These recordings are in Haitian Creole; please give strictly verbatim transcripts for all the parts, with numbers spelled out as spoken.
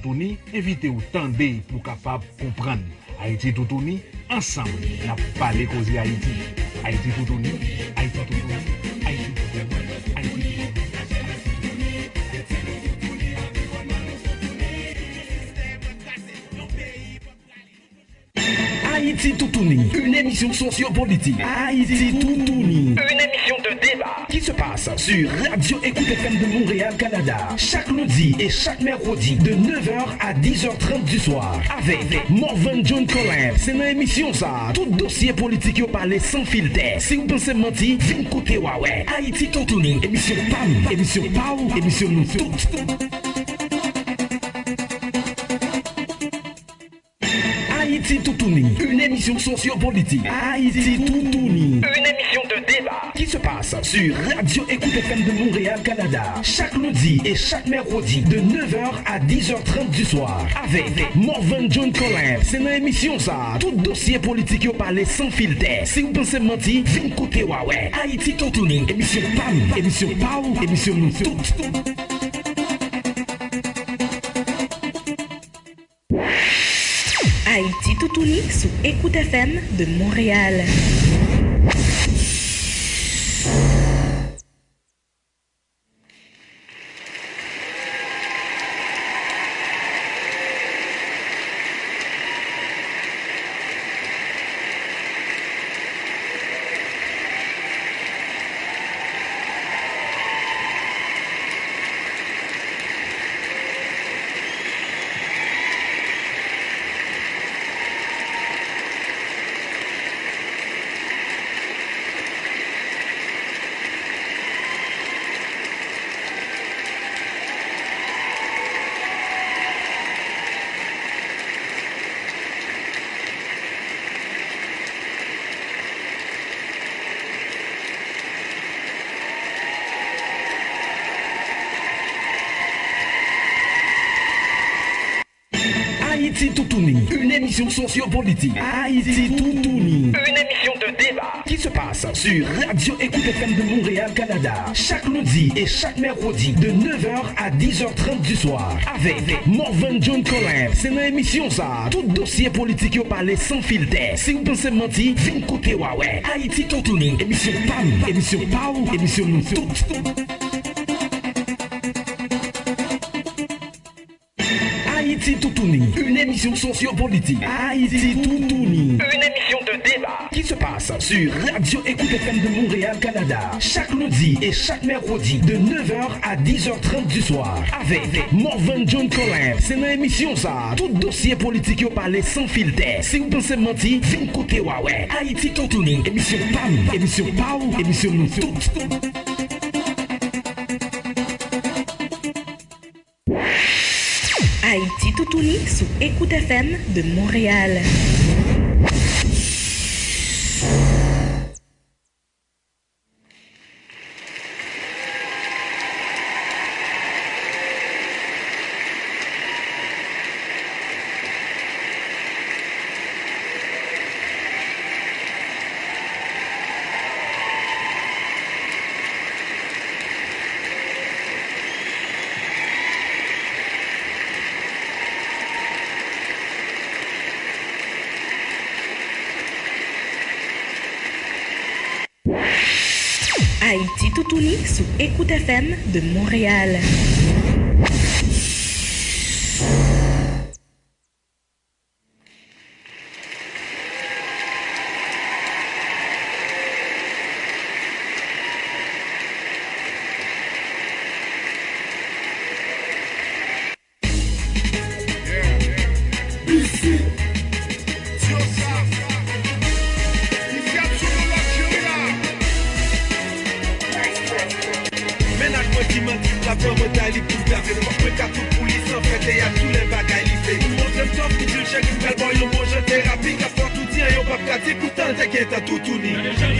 Toutouni envite w tande pou w kapab konprann. Ayiti Toutouni, ansanm, n ap pale koze Ayiti. Ayiti Toutouni, Ayiti Toutouni, Ayiti Toutouni, Ayiti Toutouni. Ayiti Toutouni, une émission sociopolitique. Ayiti Toutouni, une émission de débat qui se passe sur Radio Écoute F M de Montréal, Canada, chaque lundi et chaque mercredi de neuf heures à dix heures trente du soir avec Morvan John Colin. Se nan emisyon sa a, tout dosye politik yo pale san filtè. Si w panse m manti, vin koute w a wè. Ayiti Toutouni, emisyon pa m, emisyon pa w, emisyon nou tout. Ayiti Toutouni, une émission sociopolitique. Ayiti Toutouni, une émission de débat qui se passe sur Radio Écoute F M de Montréal, Canada, chaque lundi et chaque mercredi de neuf heures à dix heures trente du soir avec Morvan John Colin. Se nan emisyon sa a, tout dosye politik yo pale san filtè. Si w panse m manti, vin koute w a wè. Ayiti Toutouni, emisyon pa m, emisyon pa w, emisyon nou tout. Ayiti Toutouni sou Écoute F M de Montréal. Ayiti Toutouni, une émission sociopolitique. Ayiti Toutouni, une émission de débat qui se passe sur Radio Écoute F M de Montréal, Canada, chaque lundi et chaque mercredi de neuf heures à dix heures trente du soir avec Morvan John Colin. Se nan emisyon sa a, tout dosye politik yo pale san filtè. Si w panse m manti, vin koute w a wè. Ayiti Toutouni, emisyon pa m, emisyon pa w, emisyon nou tout. Ayiti Toutouni, une émission sociopolitique. Ayiti Toutouni, une émission de débat qui se passe sur Radio Écoute F M de Montréal, Canada, chaque lundi et chaque mercredi de neuf heures à dix heures trente du soir avec Morvan John Colin. Se nan emisyon sa a, tout dosye politik yo pale san filtè. Si w panse m manti, vin koute w a wè. Ayiti Toutouni, emisyon pa m, emisyon pa w, emisyon nou tout. Ayiti Toutouni sou Écoute F M de Montréal. Ayiti Toutouni sou Écoute F M de Montréal. Mennaj mwen ki manti, l ap ban mwen tay li pou l gaze. Fòk mwen ka tout pou li san fè teyat sou lè bagay li fake. Ou montre m tòf, li di l cheri, m pral ba w yon bon jan terapi k ap fè w tou di anyen w p ap ka di pou tan te gentan toutouni. Chak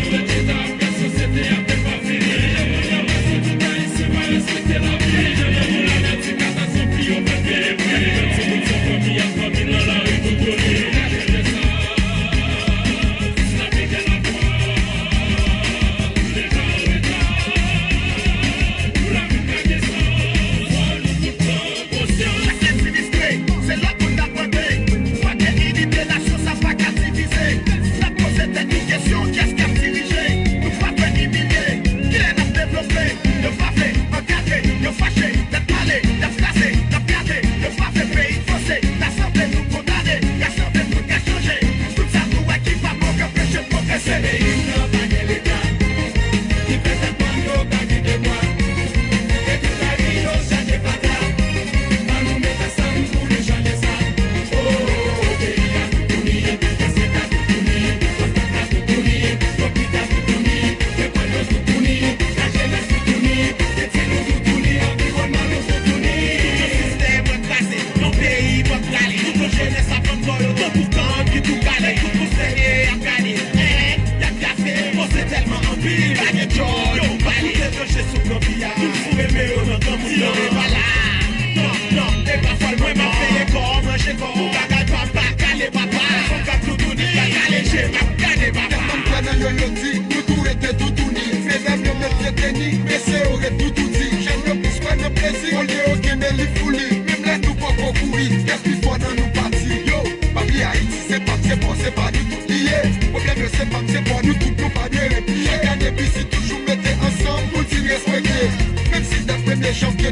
sinistrè,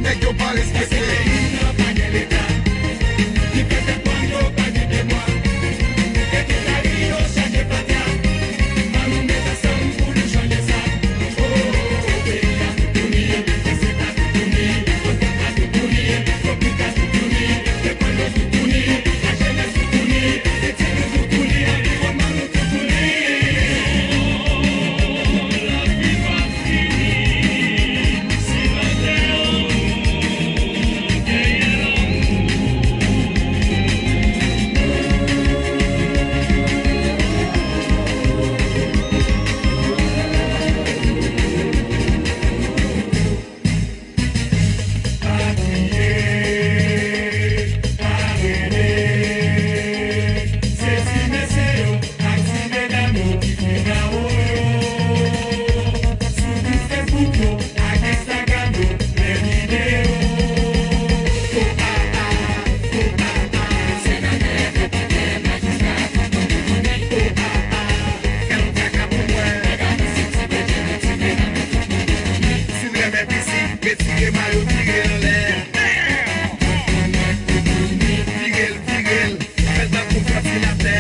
Nèg yo pa respekte. Pa kriye, pa rele. Se ti mesye yo ak ti medam yo ki fè chawo yo. Sou tout Facebook yo ak Instagram yo, fè videyo. O a a, o a a, senatè, depite, majistra, tout moun toutouni. O a a, fè yon kaka pou mwen. Medam isit, ti mesye, ti medam yo, tout moun toutouni. Si n renmen pisi, retire mayo, tire l anlè. Vire l, vire l, fè l tankou vantilatè.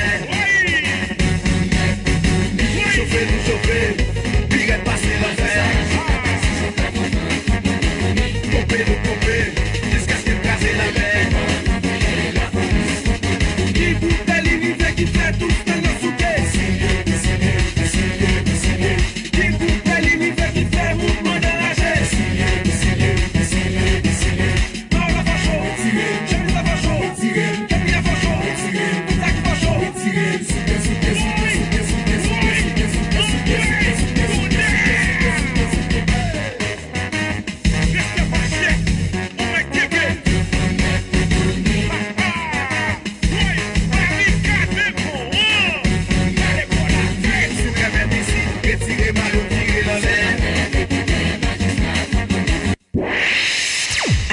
Chofe nou chofe, pi rèd pase lanfè. Ponpe nou ponpe, jiskaske l kraze lamè. Ki boutèy li rive ki fè tout stand yo souke. Ki boutèy li rive ki fè moun mande anraje. Mayo la fè cho, tire. Chemise la fè cho, tire. Kèmi la fè cho, tire. Tout sa ki fè cho, tire. Souke, souke, souke. Reste fache, ou mèt teke. Woy, pa vin gade kon an. Gade kò la tèt. Si w renmen mizik, retire mayo, vire l anlè.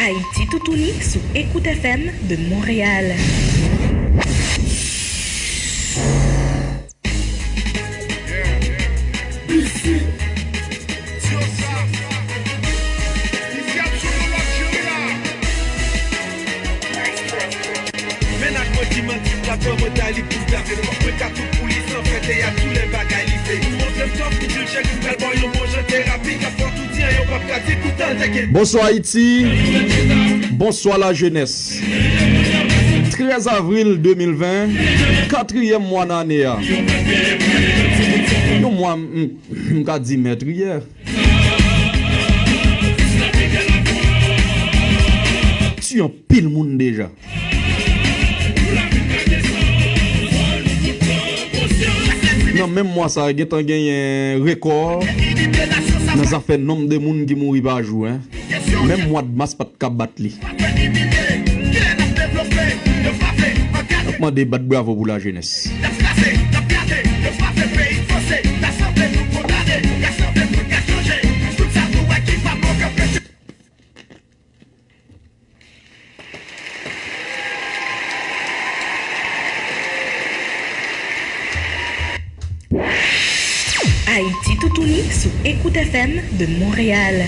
Ayiti Toutouni sou Écoute F M de Montréal. Mennaj mwen ki manti, platò mwen ta li pou gafe. Fòk mwen ka tout pou li san fè teyat, tou lè bagay li vle. Montre m tòf, m di l cheri, m pral ba w yon bon jan terapi k ap fè w tou di an, yo p ap ka di poutan l te gen. Bonsoir Haïti. Bonsoir la jeunesse. Trèz avril de mil ven, katriyèm mwa nan ane a. Yon mwa, m, m ka di mètriyè. Tiye anpil moun deja. Nan menm mwa sa a, gentan genyen rekò nan zafè nonb de moun ki mouri pa jou, en. Menm mwa d mas pa t ka bat li. N ap mande bat bravo pou lajenès. Ayiti Toutouni sou Écoute F M de Montréal.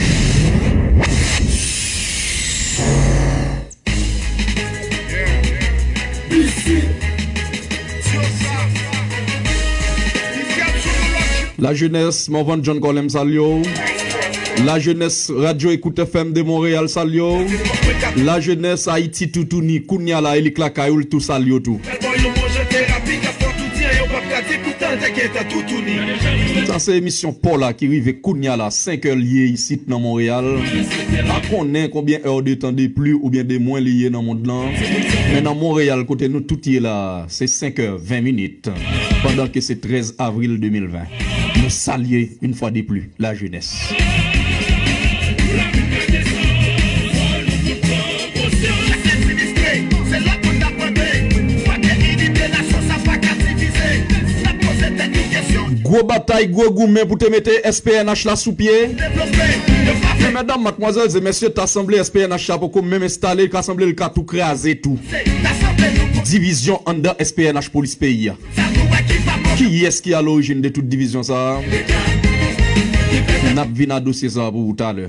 Lajenès, Morvan John Colem salye w. Lajenès, Radyo Écoute F M de Montréal salye w. Lajenès, Ayiti Toutouni, kounye a la, e li k lakay ou, l tou salye w tou. Sa se emisyon pa w la ki rive kounye a la, senk è l ye isit nan Monreyal. Pa konnen konbyen è de tan de pli oubyen de mwen li ye nan mond lan. Men nan Monreyal, kote nou tout ye la, se senk è ven minit. Pandan ke se trèz avril de mil ven. Nou salye, yon fwa de pli, lajenès. Gwo batay, gwo goumen pou te mete S P N H la sou pye. Men medam, madmwazèl e mesye, ta sanble S P N H la poko menm enstale, ka sanble l ka tou kraze tou. Divizyon anndan S P N H polis peyi a. Kiyès ki alorijin de tout divizyon sa a? N ap vin a dosye sa a pou ou talè.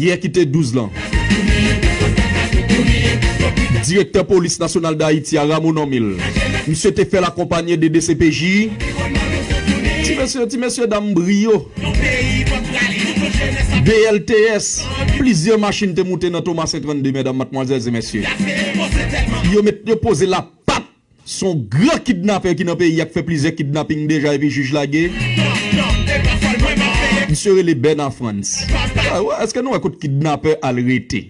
Yè ki te douz lan, direktè polis nasyonal Dayiti a, Rameau Normil, misye te fè l akonpanye de D C P J. Ti mesye, ti mesye dam bri yo, B L T S, plizyè machin te moute nan Thomasin trannde, medam, madmwazèl e mesye. Yo met, yo poze lapat. Se yon gran kidnapè ki nan peyi a, k fè plizyè kidnaping deja epi jij lage. Misye rele Bernard Frantz. Ah, wè, èske nou wè kot kidnapè al rete?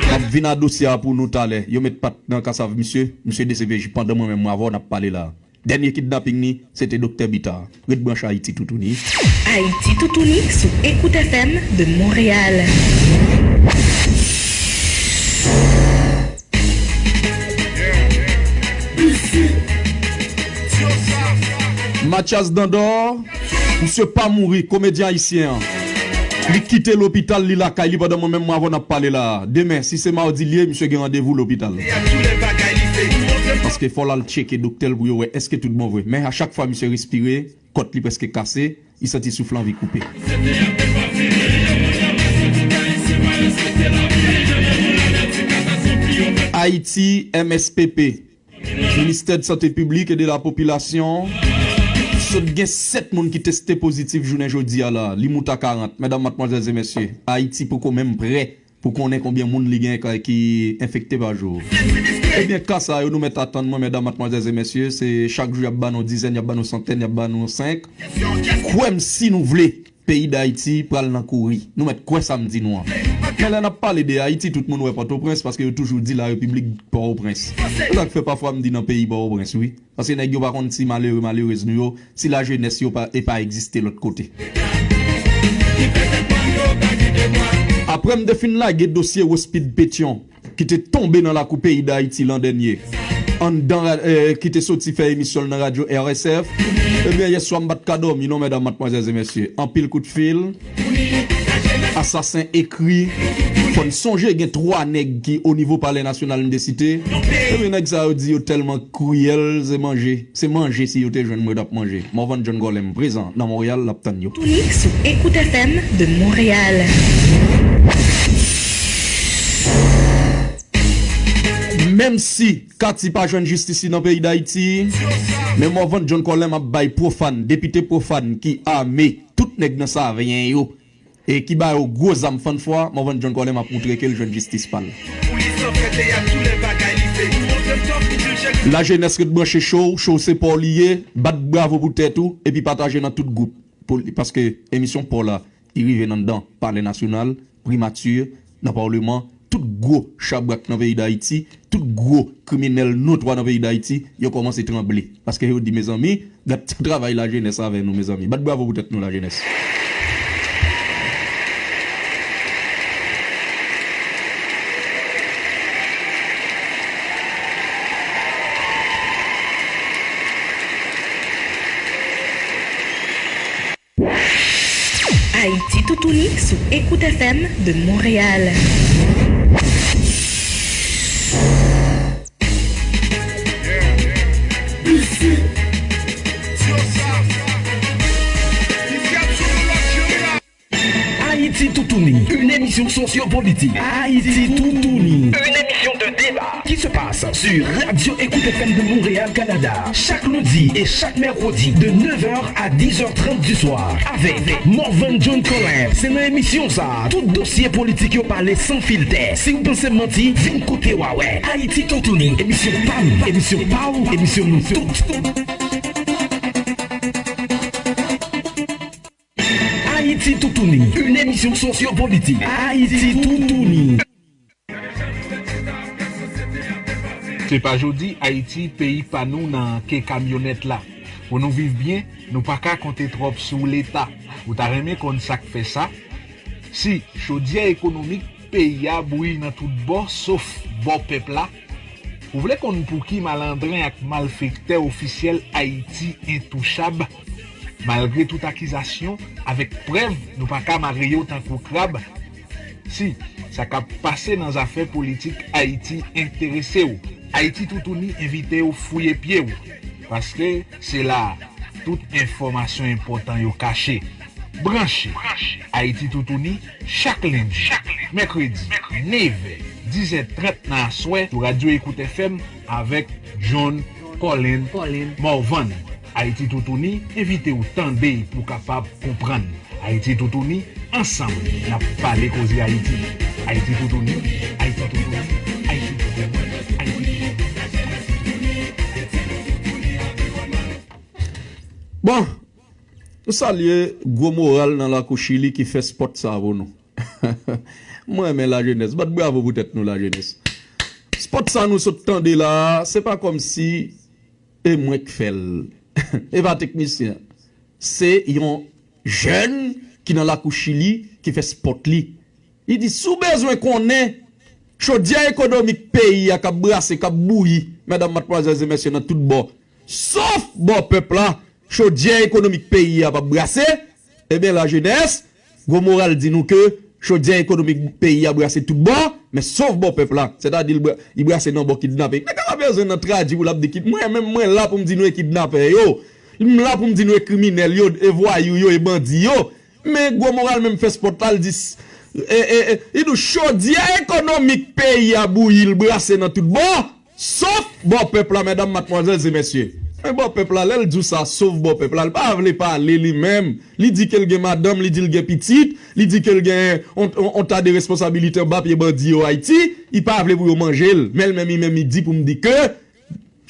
M ap vin a dosye a pou nou talè. Yo met pat nan kasav misye, misye D C P J pandan mwen menm m avè w n ap pale la. Dènye kidnaping ni, se te Doktè Bitar. Ret branche Ayiti Toutouni. Ayiti Toutouni sou Écoute F M de Montréal. Mathias Dandor, misye pa mouri, komedyen ayisyen an. Li kite lopital, li lakay li pandan mwen menm m avè w n ap pale la. Demen, si se mawdi l ye, misye gen randevou lopital. Paske fò l al tcheke doktè l pou yo wè èske tout bon vre. Men a chak fwa misye respire, kòt li prèske kase, li santi souf li anvi koupe. Ayiti, M S P P, Ministè de Sante Piblik e de la Popilasyon, sot gen sèt moun ki teste pozitif jounen jodi a la. Li moute a karant. Medam, madmwazèl e mesye, Ayiti poko menm prè pou konnen konbyen moun li gen ka, ki enfekte pa jou. Ebyen, ka sa yo, nou mèt atann mwen, medam, madmwazèl e mesye, se chak jou y ap ba nou dizèn, y ap ba nou santèn, y ap ba nou senk. Kwè m si nou vle, peyi Dayiti pral nan kouri. Nou mèt kwè sa m di nou an. Men lè n ap pale de Ayiti, tout moun wè Pòtoprens, paske yo toujou di la repiblik Pòtoprens. Se sa k fè pafwa m di nan peyi Pòtoprens, wi. Paske nèg yo pa konn si malere, malerez nou yo, si lajenès yo pa, e pa egziste lòt kote. Apre m te fin lage dosye Rospid Pétion, ki te tonbe nan lakou peyi Dayiti lan dènye, anndan ra-, eh, ki te soti fè emisyon l nan radyo R S F, ebyen, yèswa m pa t ka dòmi non, medam, madmwazèl e mesye. Anpil kout fil, asasen ekri. Fò n sonje gen twa nèg ki o nivo Palè Nasyonal m te site. Ebyen, nèg sa yo di yo tèlman kriyèl, se manje, se manje si yo te jwenn mwen t ap manje. Morvan John Colem prezan nan Monreyal, l ap tann yo. Toutouni sou Écoute F M de Montréal. Menm si Katy pa jwenn jistis li nan peyi Dayiti, men Morvan John Colem ap bay pwofàn, depite pwofàn ki ame tout nèg nan Savyen yo e ki ba yo gwo zam fann fwa, Morvan John Colem ap moutre ke l jwenn jistis pa l. Lajenès, ret branche, show, show se pa w li ye, bat bravo pou tèt ou, epi pataje nan tout gwoup. Pou, paske emisyon pa w la, li rive nan anndan Palè Nasyonal, Primati, nan Paleman, tout gwo chabrak nan peyi Dayiti, tout gwo kriminèl notwa nan peyi Dayiti, yo kòmanse tranble. Paske yo di, mezanmi, gad travay lajenès avè nou, mezanmi. Bat bravo pou tèt nou, lajenès. Ayiti Toutouni sou Écoute F M de Montréal. Haïti Toutouni, une émission sociopolitique. Haïti Toutouni, une émission de débat qui se passe sur Radio Écoute F M de Montréal, Canada, chaque lundi et chaque mercredi de neuf heures à dix heures trente du soir avec Morvan John Colem. Se nan emisyon sa a, tout dosye politik yo pale san filtè. Si w panse manti, vin koute w a wè. Haïti Toutouni, emisyon pa m, emisyon pa w, emisyon nou tout. Haïti Toutouni, une émission sociopolitique. Haïti Toutouni. Se pa jodi Ayiti, peyi pa nou, nan ke kamyonèt la. Pou nou viv byen, nou pa ka konte twòp sou Leta. Ou ta renmen konn sa k fè sa? Si chodyè ekonomik peyi a bouyi nan tout bò, sof bò pèp la, ou vle konn pouki malandren ak malfektè ofisyèl Ayiti entouchab? Malgre tout akizasyon, avèk prèv, nou pa ka mare yo tankou krab. Si sa k ap pase nan zafè politik Ayiti enterese w, Ayiti Toutouni envite w fouye pye w, paske se la a tout enfòmasyon enpòtan yo kache. Branche Ayiti Toutouni chak lendi, mèkredi, nevè, dizè trant nan aswè sou Radyo Ecoute F M avèk John Colin Morvan. Ayiti Toutouni envite w tande pou w kapab konprann. Ayiti Toutouni, ansanm, n ap pale koze Ayiti. Ayiti Toutouni, Ayiti Toutouni, Ayiti Toutouni, Ayiti Toutouni. Bon, nou salye gwo moral nan lakou Chili ki fè spòt sa pou nou. Mwen renmen lajenès. Bat bravo pou tèt nou, lajenès. Spòt sa nou sot tande la a, se pa kòmsi e mwen k fè l. E pa teknisyen. Se yon jèn ki nan lakou Chili ki fè spòt li. Li di, si w bezwen konnen chodyè ekonomik peyi a k ap brase, k ap bouyi, medam, madmwazèl e mesye, nan tout bò, sof bò pèp la, chodyè ekonomik peyi a p ap brase, ebyen, lajenès, gwo moral di nou ke chodyè ekonomik peyi a brase tout bò, men sof bò pèp la. Sètadi, li bra-, li brase nan bò kidnape. Nèg la pa bezwen nan tradui pou l ap di kid-, mwen menm, mwen la pou m di nou e kidnapè yo. M la pou m di nou e kriminèl yo, e vwayou yo, e bandi yo. Men gwo moral menm fè spòt la, l di, s-, e, e, e, li di w chodyè ekonomik peyi a bouyi, l brase nan tout bò, sof bò pèp la, medam, madmwazèl e mesye. Men bò pèp la, lè l di w sa, sof bò pèp la, l pa vle pale li menm. Li di ke l gen madanm, li di l gen pitit, li di ke l gen on, on, on ta de responsabilite anba pye bandi yo Ayiti, li pa vle pou yo manje l. Men l menm, li menm, li di pou m di ke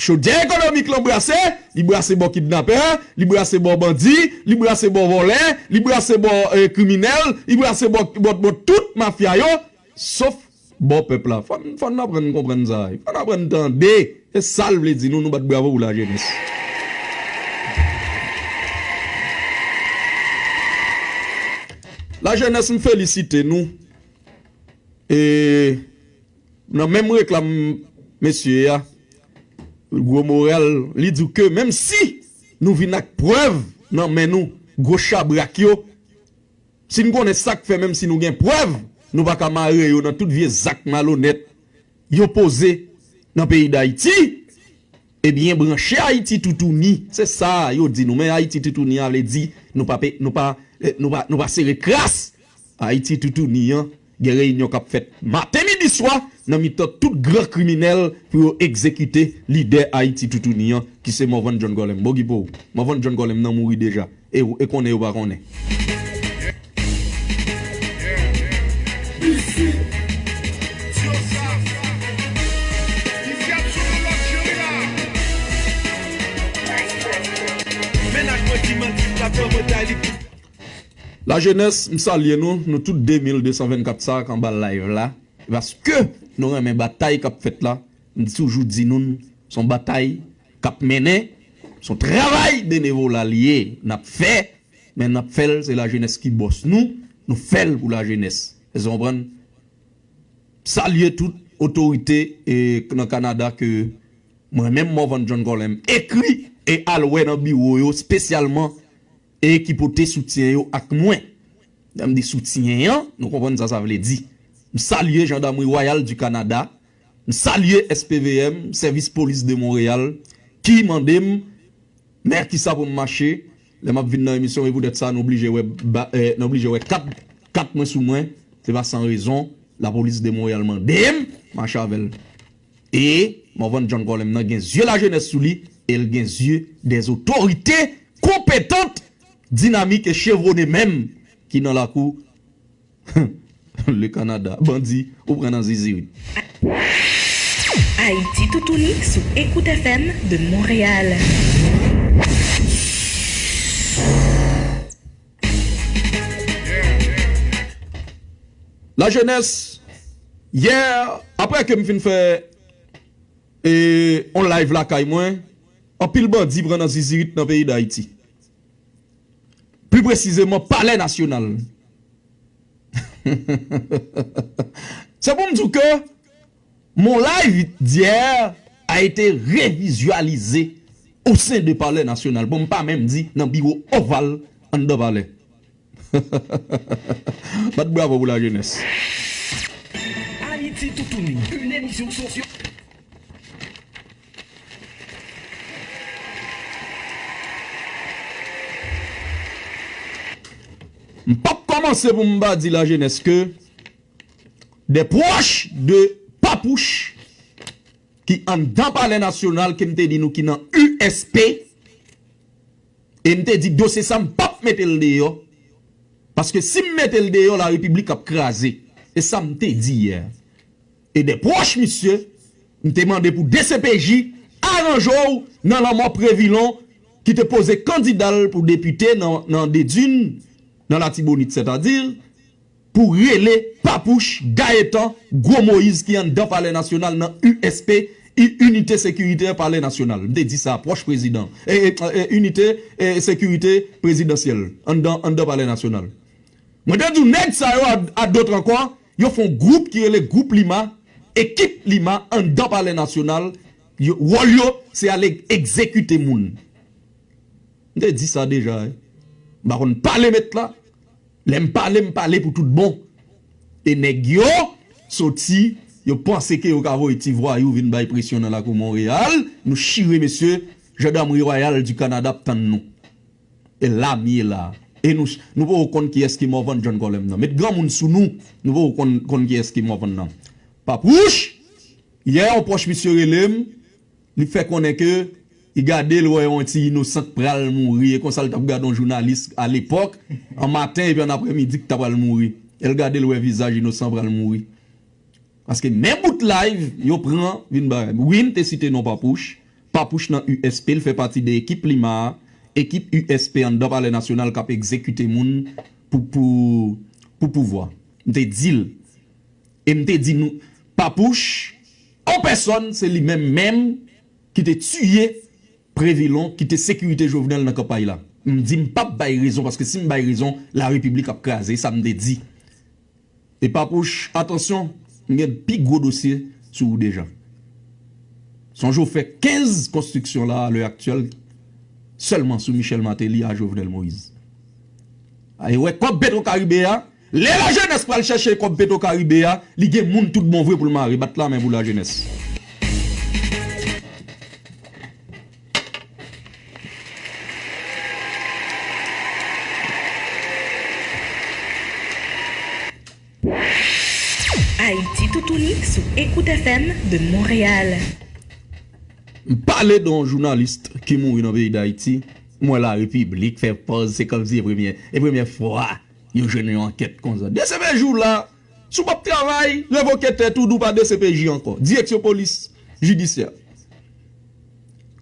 chodyè ekonomik lan brase, li brase bò kidnapè, li brase bò bandi, li brase bò vòlè, li brase bò, eh, kriminèl, li brase bò, bò, bò tout mafya yo, sof bò pèp la. Fò n, fò n aprann konprann sa. Fò n aprann tande. Se sa l vle di nou, nou bat bravo pou lajenès. Lajenès, m felisite nou. E nan menm reklam mesye a, gwo moral, li di w ke menm si nou vin ak prèv nan men nou, gwo chabrak yo, si n konnen sa k fè, menm si nou gen prèv, nou pa ka mare yo nan tout vye zak malonèt yo poze nan peyi Dayiti, ebyen, branche Ayiti Toutouni. Se sa yo di nou. Men Ayiti Toutouni a vle di nou pa pe-, nou pa, eh, nou pa, nou pa sere kras. Ayiti Toutouni an, gen reyinyon k ap fèt maten, midi, swa nan mitan tout gran kriminèl pou yo egzekite lidè Ayiti Toutouni an, ki se Morvan John Colem. Bon, Gipo, Morvan John Colem nan mouri deja. E, e konnen yo pa konnen. Mennaj mwen ki manti, l ap pran mwen tay li. Lajenès, m salye nou, nou tout de mil de san vennkat sa k anba live la. Paske nou renmen batay k ap fèt la. M toujou di nou, se yon batay k ap mennen, se yon travay benevola l ye, n ap fè, men n ap fè l, se lajenès ki bòs nou, nou fè l pou lajenès. Èske w konprann? Salye tout otorite, e, nan Kanada ke mwen menm, Morvan John Colem, ekri e al wè nan biwo yo espesyalman e ki pote soutyen yo ak mwen. Lè m di soutyen an, nou konprann sa sa vle di. M salye Jandamri Wayal di Kanada, m salye S P V M, Sèvis Polis de Monreyal, ki mande m men kisa pou m mache. Lè m ap vin nan emisyon, e poutèt sa, nou blije wè ba-, eh, nou blije wè kat, kat mwen sou mwen. Se pa san rezon, Lapolis de Monreyal mande m mache avè l. E Morvan John Colem nan gen zye lajenès sou li, e l gen zye dèzotorite konpetant, dinamik e chevrone menm ki nan lakou. Le Canada, bandi, ou pran nan zizirit. Ayiti Toutouni sou Écoute F M de Montréal. Lajenès, yè, apre ke m fin fè, e, on live lakay mwen, anpil bandi pran nan zizirit nan peyi Dayiti. Pli presizeman, Palè Nasyonal. Se pou m di w ke mon live d'hier a été révisualisé au sein de Palais National. Bon, m pa menm di nan biwo oval anndan palè. Bat bravo pou lajenès. Ayiti Toutouni, une émission sur... M p ap kòmanse pou m pa di lajenès ke de pwòch de Papouch ki anndan Palè Nasyonal, ke m te di nou ki nan U S P, e m te di dosye sa m p ap mete l deyò, paske si m mete l deyò, larepiblik ap kraze. E sa m te di yè. E de pwòch misye, m te mande pou D C P J aranje w nan lanmò Previlon ki te poze kandida l pou depite nan, nan Dedin, nan Latibonit, sètadi, pou rele Papouch Gaétan Gwo Moyiz ki anndan Palè Nasyonal nan U S P, I-, Inite Sekirite Palè Nasyonal. M te di sa, pwòch prezidan. E, e, e, Inite, e, Sekirite Prezidansyèl, anndan, anndan Palè Nasyonal. Mwen te di w, nèg sa yo, a, a dòt ankò, yo fè yon gwoup ki rele Gwoup Lima, Ekip Lima, anndan Palè Nasyonal, yo, wòl yo, se ale egzekite moun. M te di sa deja, wi. M pa konn pale, mèt la. Lè m pale, m pale pou tout bon. E nèg yo soti, yo panse ke yo ka voye ti vwayou vin bay presyon nan lakou Monreyal. Nou chire mesye, jandamri wayal di Kanada ap tann nou. E la m ye la. E nou, nou poko konn kiyès ki Morvan John Colem nan. Met granmoun sou nou, nou poko konn, konn kiyès ki Morvan nan. Papouch, yè yon pwòch misye rele m, li fè konnen ke li gade l wè yon ti inosan k pral mouri, e konsa l t ap gade yon jounalis alepòk, an maten epi an aprèmidi k ta pral mouri. E l gade l wè vizaj inosan pral mouri. Paske men bout live yo pran vin ba. Wi, m te site non Papouch. Papouch nan U S P, l fè pati de ekip Lima a, ekip U S P anndan Palè Nasyonal k ap egzekite moun pou, pou, pou pouvwa. M te di l. E m te di nou, Papouch, an pèsòn, se li menm menm ki te tiye Previlon, ki te sekirite Jovenel nan kanpay la. M di m p ap bay rezon, paske si m bay rezon, larepiblik ap kraze, e sa m te di. E Papouch, atansyon, m gen pi gwo dosye sou ou deja. Sonje w fè kenz konstriksyon la, a lè aktyèl, sèlman sou Michel Martelly a Jovenel Moïse. A, e wè kòb Petro Caribe a, lè lajenès pral chèche kòb Petro Caribe a, li gen moun tout bon vre pou l mare. Bat lamen pou lajenès. Ayiti Toutouni sou Écoute F M de Montréal. M pale de yon jounalis ki mouri nan peyi Dayiti. M wè larepiblik fè pòz, se kòmsi e premye, e premye fwa yo jwenn yon ankèt konsa. D C P J w la, si w p ap travay, revoke tèt ou, di w pa D C P J ankò. Direksyon polis jidisyè.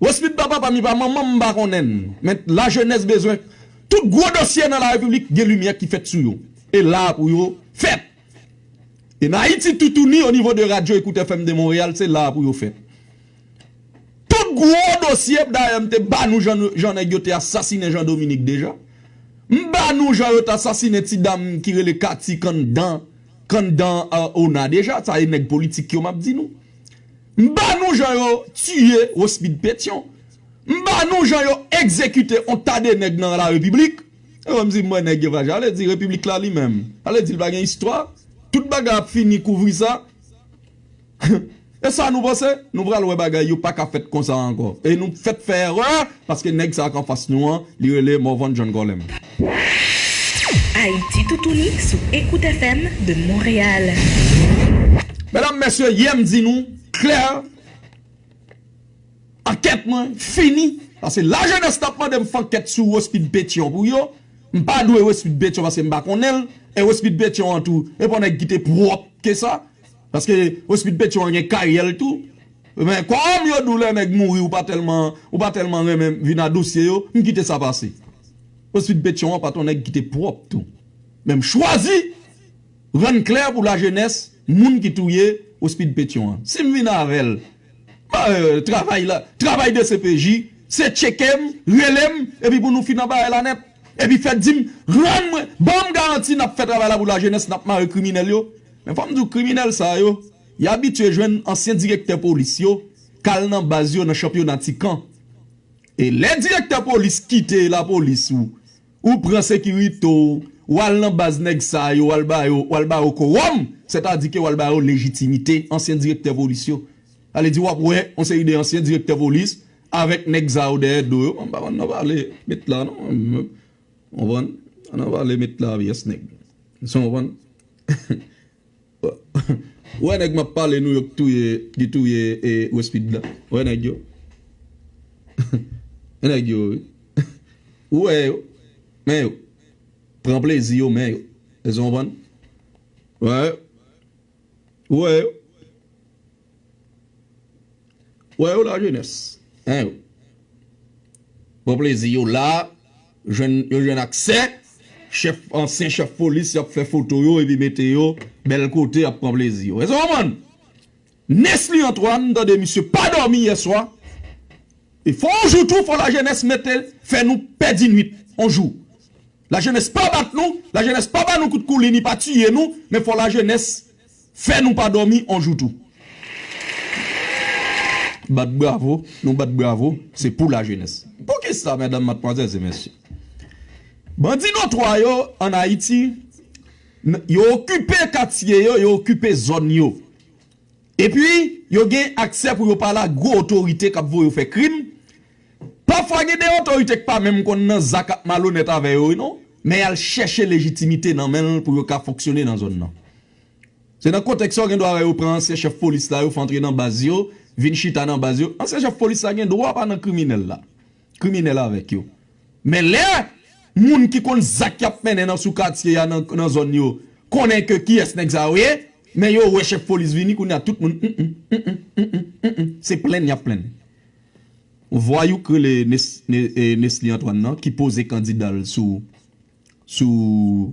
Westmith pa papa m, li pa manman m, m pa konnen l. Men lajenès bezwen tout gwo dosye nan larepiblik, gen limyè ki fèt sou yo. E la pou yo fèt. E nan Ayiti Toutouni, o nivo de radyo Écoute F M de Montréal, se la pou yo fèt. Tout gwo dosye, dayè, m te ba nou jan, jan nèg yo te asasinen Jean Dominique deja. M ba nou jan yo te asasinen ti dam ki rele Cathy k anndan, k anndan, euh, ona deja. Sa e nèg politik yo m ap di nou. M ba nou jan yo tiye Rospide Pétion. M ba nou jan yo egzekite on ta de nèg nan larepiblik. E mwen m di, m wè nèg yo fache. Ale di repiblik la li menm. Ale di l pa gen istwa. Tout bagay ap fini kouvri sa. E sa nou panse? Nou pral wè bagay yo pa ka fèt konsa ankò. E nou fèt fè erè, paske nèg sa k anfas nou an, li rele Morvan John Colem. Ayiti Toutouni sou Écoute F M de Montréal. Medam, mesye, yè m di nou klè, ankèt mwen fini. Paske lajenès t ap mande m fè ankèt sou Rospide Pétion pou yo. M pa dwe Rospide Pétion paske m pa konnen l. E Rospide Pétion an tou, e pa yon nèg ki te pwòp ke sa. Paske Rospide Pétion an gen karyè l tou. Men kòm yo di w lè nèg mouri, ou pa tèlman, ou pa tèlman renmen vin a dosye yo, m kite sa pase. Rospide Pétion an pa t yon nèg ki te pwòp tou. Men m chwazi rann klè pou lajenès, moun ki touye Rospide Pétion an. Si m vin avè l, euh, travay la, travay D C P J, se tcheke m, rele m, epi pou nou fin anba la nèt. Epi fè di m, rann mwen, ban m garanti n ap fè travay la pou lajenès, n ap mare kriminèl yo. Men fò m di w, kriminèl sa yo, y abitye jwenn ansyen direktè polis yo, k al nan baz yo nan chanpyona Tikan. E lè direktè polis kite lapolis ou, ou pran sekirite w, w al nan baz nèg sa yo, w al ba yo, w al ba yo kowòm, sètadi ke w al ba yo lejitimite, ansyen direktè polis yo. Ale di w ap wè yon seri de ansyen direktè polis avèk nèg sa yo dèyè do yo. M pa konn nan pale, met la non. Konprann? Ann pale met lavi a, nèg. Sa w konprann? Ou wè nèg m ap pale nou yo ki touye, ki touye e Wespid la. Ou wè nèg yo. E nèg yo, wi. Ou wè yo. Men yo. Pran plezi yo, men yo. Èske w konprann? Ou wè yo. Ou wè yo. Ou wè yo, lajenès. Hein, yo. Pran plezi yo la. Jwenn, yo jwenn aksè. Chèf, ansyen chèf polis, y ap fè foto yo epi mete yo bèl kote, y ap pran plezi yo. Èske w konprann? Nesly Antoine, m tande misye pa dòmi yèswa. E fò yon jou tou, fò lajenès mete, fè nou pèdi nwit, yon jou. Lajenès pa bat nou, lajenès pa ba nou kout koulin, ni pa tiye nou, men fò lajenès fè nou pa dòmi yon jou tou. Bat bravo, nou bat bravo, se pou lajenès. Poukisa, medam, madmwazèl e mesye? Bandi notwa yo ann Ayiti, n-, yo okipe katye yo, yo okipe zòn yo. Epi, yo gen aksè pou yo pale ak gwo otorite k ap voye yo fè krim. Pafwa, gen de otorite k pa menm konn nan zak ap malonèt avè yo, wi, non. Men y al chèche lejitimite nan men l pou yo ka fonksyone nan zòn nan. Se nan kontèks sa w gen dwa wè yo pran ansyen chèf polis la, yo fè antre nan baz yo, vin chita nan baz yo. Ansyen chèf polis la gen dwa pa nan kriminèl la. Kriminèl avèk yo. Men lè moun ki konn zak y ap mennen nan sou katye a, nan, nan zòn yo, konnen ke kiyès nèg sa yo ye, men yo wè chèf polis vini, kounye a tout moun, mm, mm, mm, mm, mm, mm, mm, mm, se plenn y ap plenn. Vwayou k rele Nes-, Ne-, e, Nesly Antoine nan, ki poze kandida l sou, sou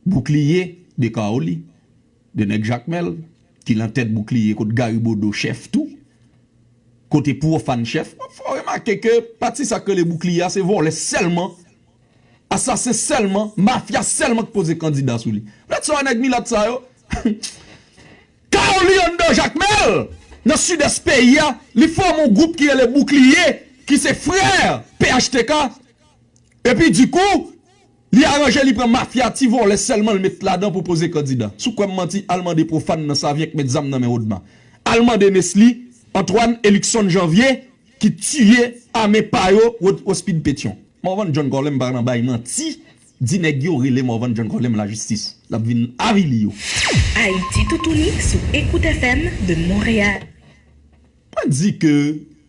boukliye de Kaoli, de nèg Jakmèl, ki lan tèt boukliye kot Gary Bodeau chèf tou, kote pwofàn chèf. M ap fè w remake ke pati sa k rele boukliye a, se vòlè sèlman, asasen sèlman, mafya sèlman k poze kandida sou li. Lòt sa, nèg milat sa yo, Kaoli anndan Jakmèl, nan sidès peyi a, li fòme yon gwoup ki rele Boukliye, ki se frè P H T K. Epi dikou, li aranje, li pran mafya ti vòlè sèlman l met ladan pou poze kandida. Si w kwè m manti, al mande pwofàn nan Savyen k met zam nan men Odma. Al mande Nesly Antoine e Luckson Janvier ki tiye a men pa yo Ro-, Rospide Pétion. Morvan John Colem pa nan bay manti, di nèg yo rele Morvan John Colem lajistis. L ap vin avili yo. Ayiti toutouni sou Écoute F M de Montréal. Mwen di ke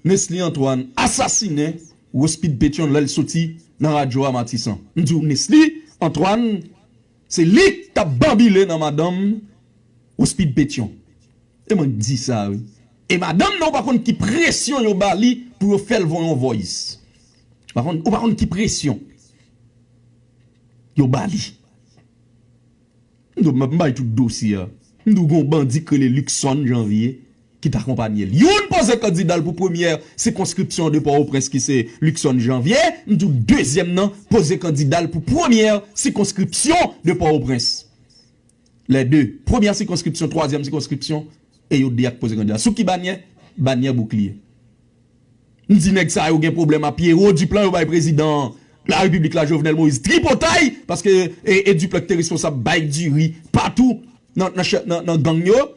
Nesly Antoine asasinen Rospide Pétion lè l soti nan radyo a Matisan. M di w, Nesly Antoine, se li k t ap banbile nan madanm Rospide Pétion. E mwen k di sa, wi. E madanm nan, ou pa konn ki presyon yo ba li pou yo fè l voye yon voice. Ou pa konn, ou pa konn ki presyon yo ba li. M di w, m ap bay tout dosye a. M di w, gen yon bandi k rele Luckson Janvier ki t akonpanye l. Youn poze kandida l pou premyè sikonskripsyon de Pòtoprens ki se Luckson Janvier. M di w, dezyèm nan poze kandida l pou premyè sikonskripsyon de Pòtoprens. Les deux. Premyè sikonskripsyon, twazyèm sikonskripsyon, e yo de a k poze kandida. Sou ki banyè? Banyè boukliye. M di nèg sa yo gen pwoblèm a Pierrot Duplan yo bay prezidan Larepiblik la, Jovenel Moïse, tripotay, paske e, e Duplan ki te responsab bay diri patou nan, nan, chè- nan, nan gang yo.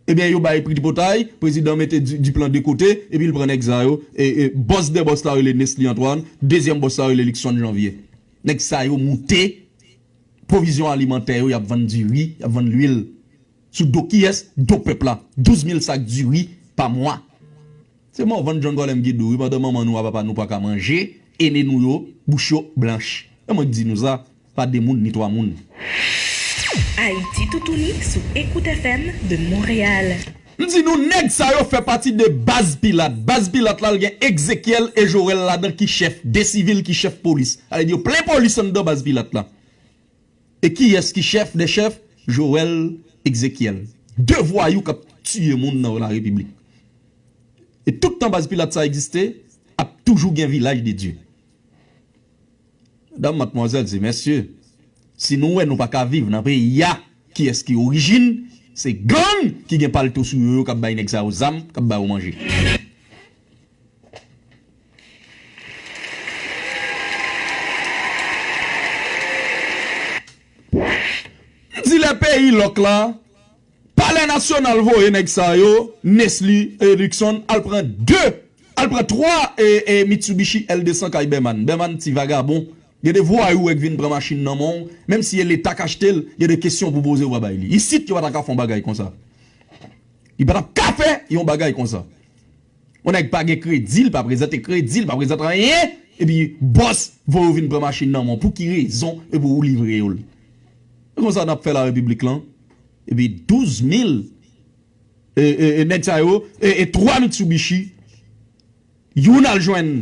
Ebyen, yo bay tripotay, prezidan mete Di- Duplan de kote, epi l pran nèg sa yo, e, e bòs dè bòs la rele Nesly Antoine, dezyèm bòs la rele Luckson Janvier. Nèg sa yo moute pwovizyon alimantè yo, y ap vann diri, y ap vann lwil. Sou do kiyès? Do pèp la. Douz mil sak diri pa mwa. Se Morvan John Colem ki di w, wi, pandan manman nou a papa nou pa ka manje, ene nou yo, bouch yo blanch. E mwen k di nou sa, pa de moun ni twa moun. Ayiti toutouni sou Écoute F M de Montréal. M di nou, nèg sa yo fè pati de baz Pilat. Baz Pilat la, l gen Egzekyèl e Jowèl ladan ki chèf, de sivil ki chèf polis. Sa vle di yo plen polis anndan baz Pilat la. E kiyès ki chèf dè chèf? Jowèl, Egzekyèl. De vwayou k ap tiye moun nan Larepiblik. E tout tan baz Pilat sa egziste, ap toujou gen Vilaj de Dye. Medam, madmwazèl e mesye, si nou wè nou pa ka viv nan peyi a, kiyès ki orijin? Se gang ki gen palto sou yo, yo k ap bay nèg sa yo zam, k ap ba yo manje. M di lè peyi lòk la, Palè Nasyonal voye nèg sa yo, Nesly e Luckson, al pran de, al pran twa e, e Mitsubishi L de san kay Bèman. Bèman ti vagabon, Gen de vwayou w wè k vin pran machin nan men w, menm si e Leta k achte l, gen de kesyon pou poze w pa bay li. Isit, yo pa ta ka fè yon bagay konsa. Li pa t ap ka fè yon bagay konsa. Yon nèg pa gen kredi, li pa prezante kredi, li pa prezante anyen, epi bòs voye w vin pran machin nan men w. Pou ki rezon epi ou livre yo l? E konsa n ap fè larepiblik lan. Epi douz mil e, e, e nèg sa yo, e, e twa Mitsubishi, youn al jwenn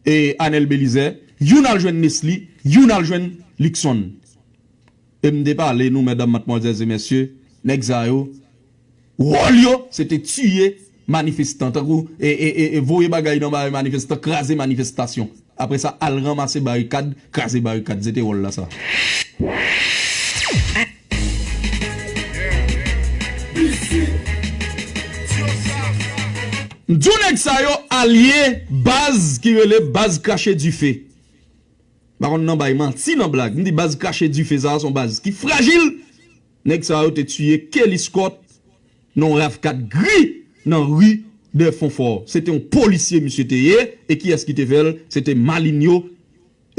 e, Anel Belizaire, youn al jwenn Nesly, youn al jwenn Luckson. E m te pale nou, medam, madmwazèl e mesye, nèg sa yo, wòl yo, se te tiye manifestan, tankou e, e, e, e voye bagay nan bagay manifestan, kraze manifestasyon. Apre sa, al ranmase barikad, kraze barikad. Se te wòl la sa. M di w nèg sa yo alye baz ki rele baz krache dife. M pa konn nan bay manti, nan blag. M di baz krache dife sa a se yon baz ki frajil. Nèg sa yo te tiye Kelly Scott nan yon rav kat gri nan ri Dèfonfò. Se te yon polisye misye te ye, e kiyès ki te fè l? Se te Malinho,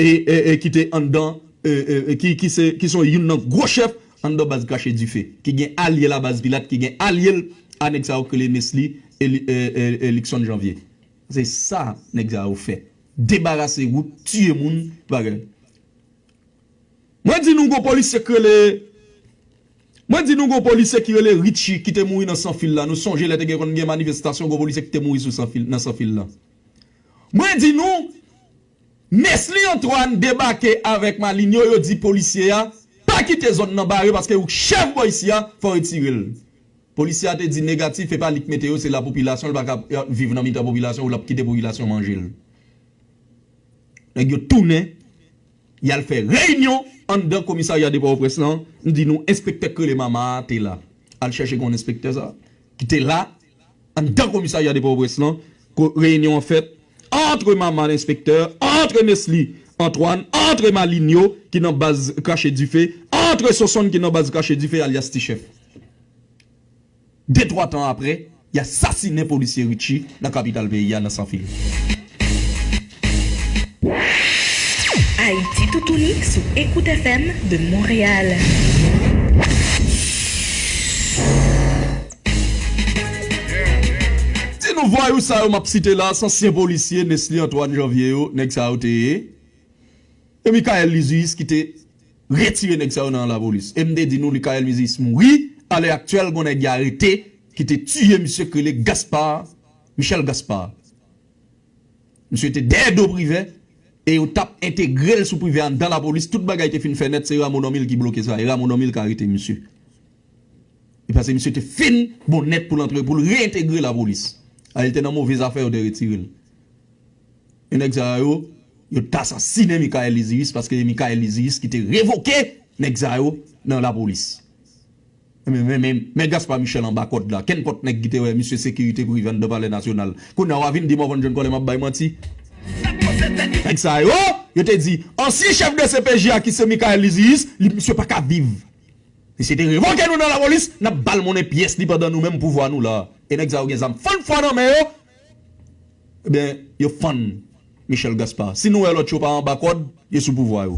e, e, e ki te anndan, e, e, e ki, ki se, ki se youn nan gwo chèf anndan baz krache dife, ki gen alye l a baz Pilat, ki gen alye l a nèg sa yo k rele Nesly e, Li- e, e, e Luckson Janvier. Se sa nèg sa yo fè. Debarase wout, tiye moun, bagay. Mwen di nou gon polisye k rele Mwen di nou gon polisye ki rele Richie ki te mouri nan Sanfil la. Nou sonje lè te gen konn gen manifestasyon, gon polisye ki te mouri sou Sanfil, nan Sanfil la. Mwen di nou, Nesly Antoine debake avèk Malinho, yo di polisye a pa kite zòn nan bare paske ou chèf bò isi a, fò w retire l. Polisye a te di negatif, e pa li k mete yo, se lapopilasyon, li pa ka viv nan mitan popilasyon, ou l ap kite popilasyon manje l. Nèg yo tounen, y al fè reyinyon anndan komisarya de Pòtoprens lan. M di nou, enspektè k rele Mama a te la. Al chèche konn enspektè sa, ki te la, anndan komisarya de Pòtoprens lan, ko- reyinyon an fèt antre Mama enspektè, antre Nesly Antoine, antre Malinho ki nan baz krache dife, antre Sonsonn ki nan baz krache dife, alyas Ti Chèf. De twa tan apre, y asasinen polisye Richie nan kapital peyi a, nan Sanfil. Ayiti toutouni sou Écoute F M de Montréal. Di nou vwayou sa yo m ap site la, se ansyen polisye Nesly Antoine Janvier yo, nèg sa yo te ye. E Michael Lizuyis ki te retire nèg sa yo nan lapolis. E m te di nou Michael Lizuyis mouri, alè aktyèl gon nèg y arete ki te tiye misye k rele Gaspard, Michel Gaspard. Misye te dèyè do Privè e yo t ap entegre l sou Privè anndan lapolis. Tout bagay te fin fè nèt, se Rameau Normil ki bloke sa. E Rameau Normil k arete misye. E paske misye te fin bon nèt pou l antre, pou l reyentegre lapolis. A, li te nan move zafè, yo te retire l. E nèg sa yo, yo t asasinen Michael Lizuyis paske se Michael Lizuyis ki te revoke nèg sa yo nan lapolis. Men, men, men, men Gaspard Michel anba kòd la. Kenpòt nèg ki te wè misye sekirite prive anndan Palè Nasyonal. Kounye a w a vin di m w a konn jwenn kòlè m ap bay manti. Nèg sa yo, yo te di, ansyen chèf de C P J a ki se Michael Lizuyis, li, misye pa ka viv. Misye te revoke nou nan lapolis, n ap ba l monnen pyès li pandan nou menm pouvwa nou la. E nèg sa yo gen zam fann fwa nan men yo, ebyen, yo fann Michel Gaspard. Si nou wè lòt yo pa anba kòd, yo sou pouvwa yo.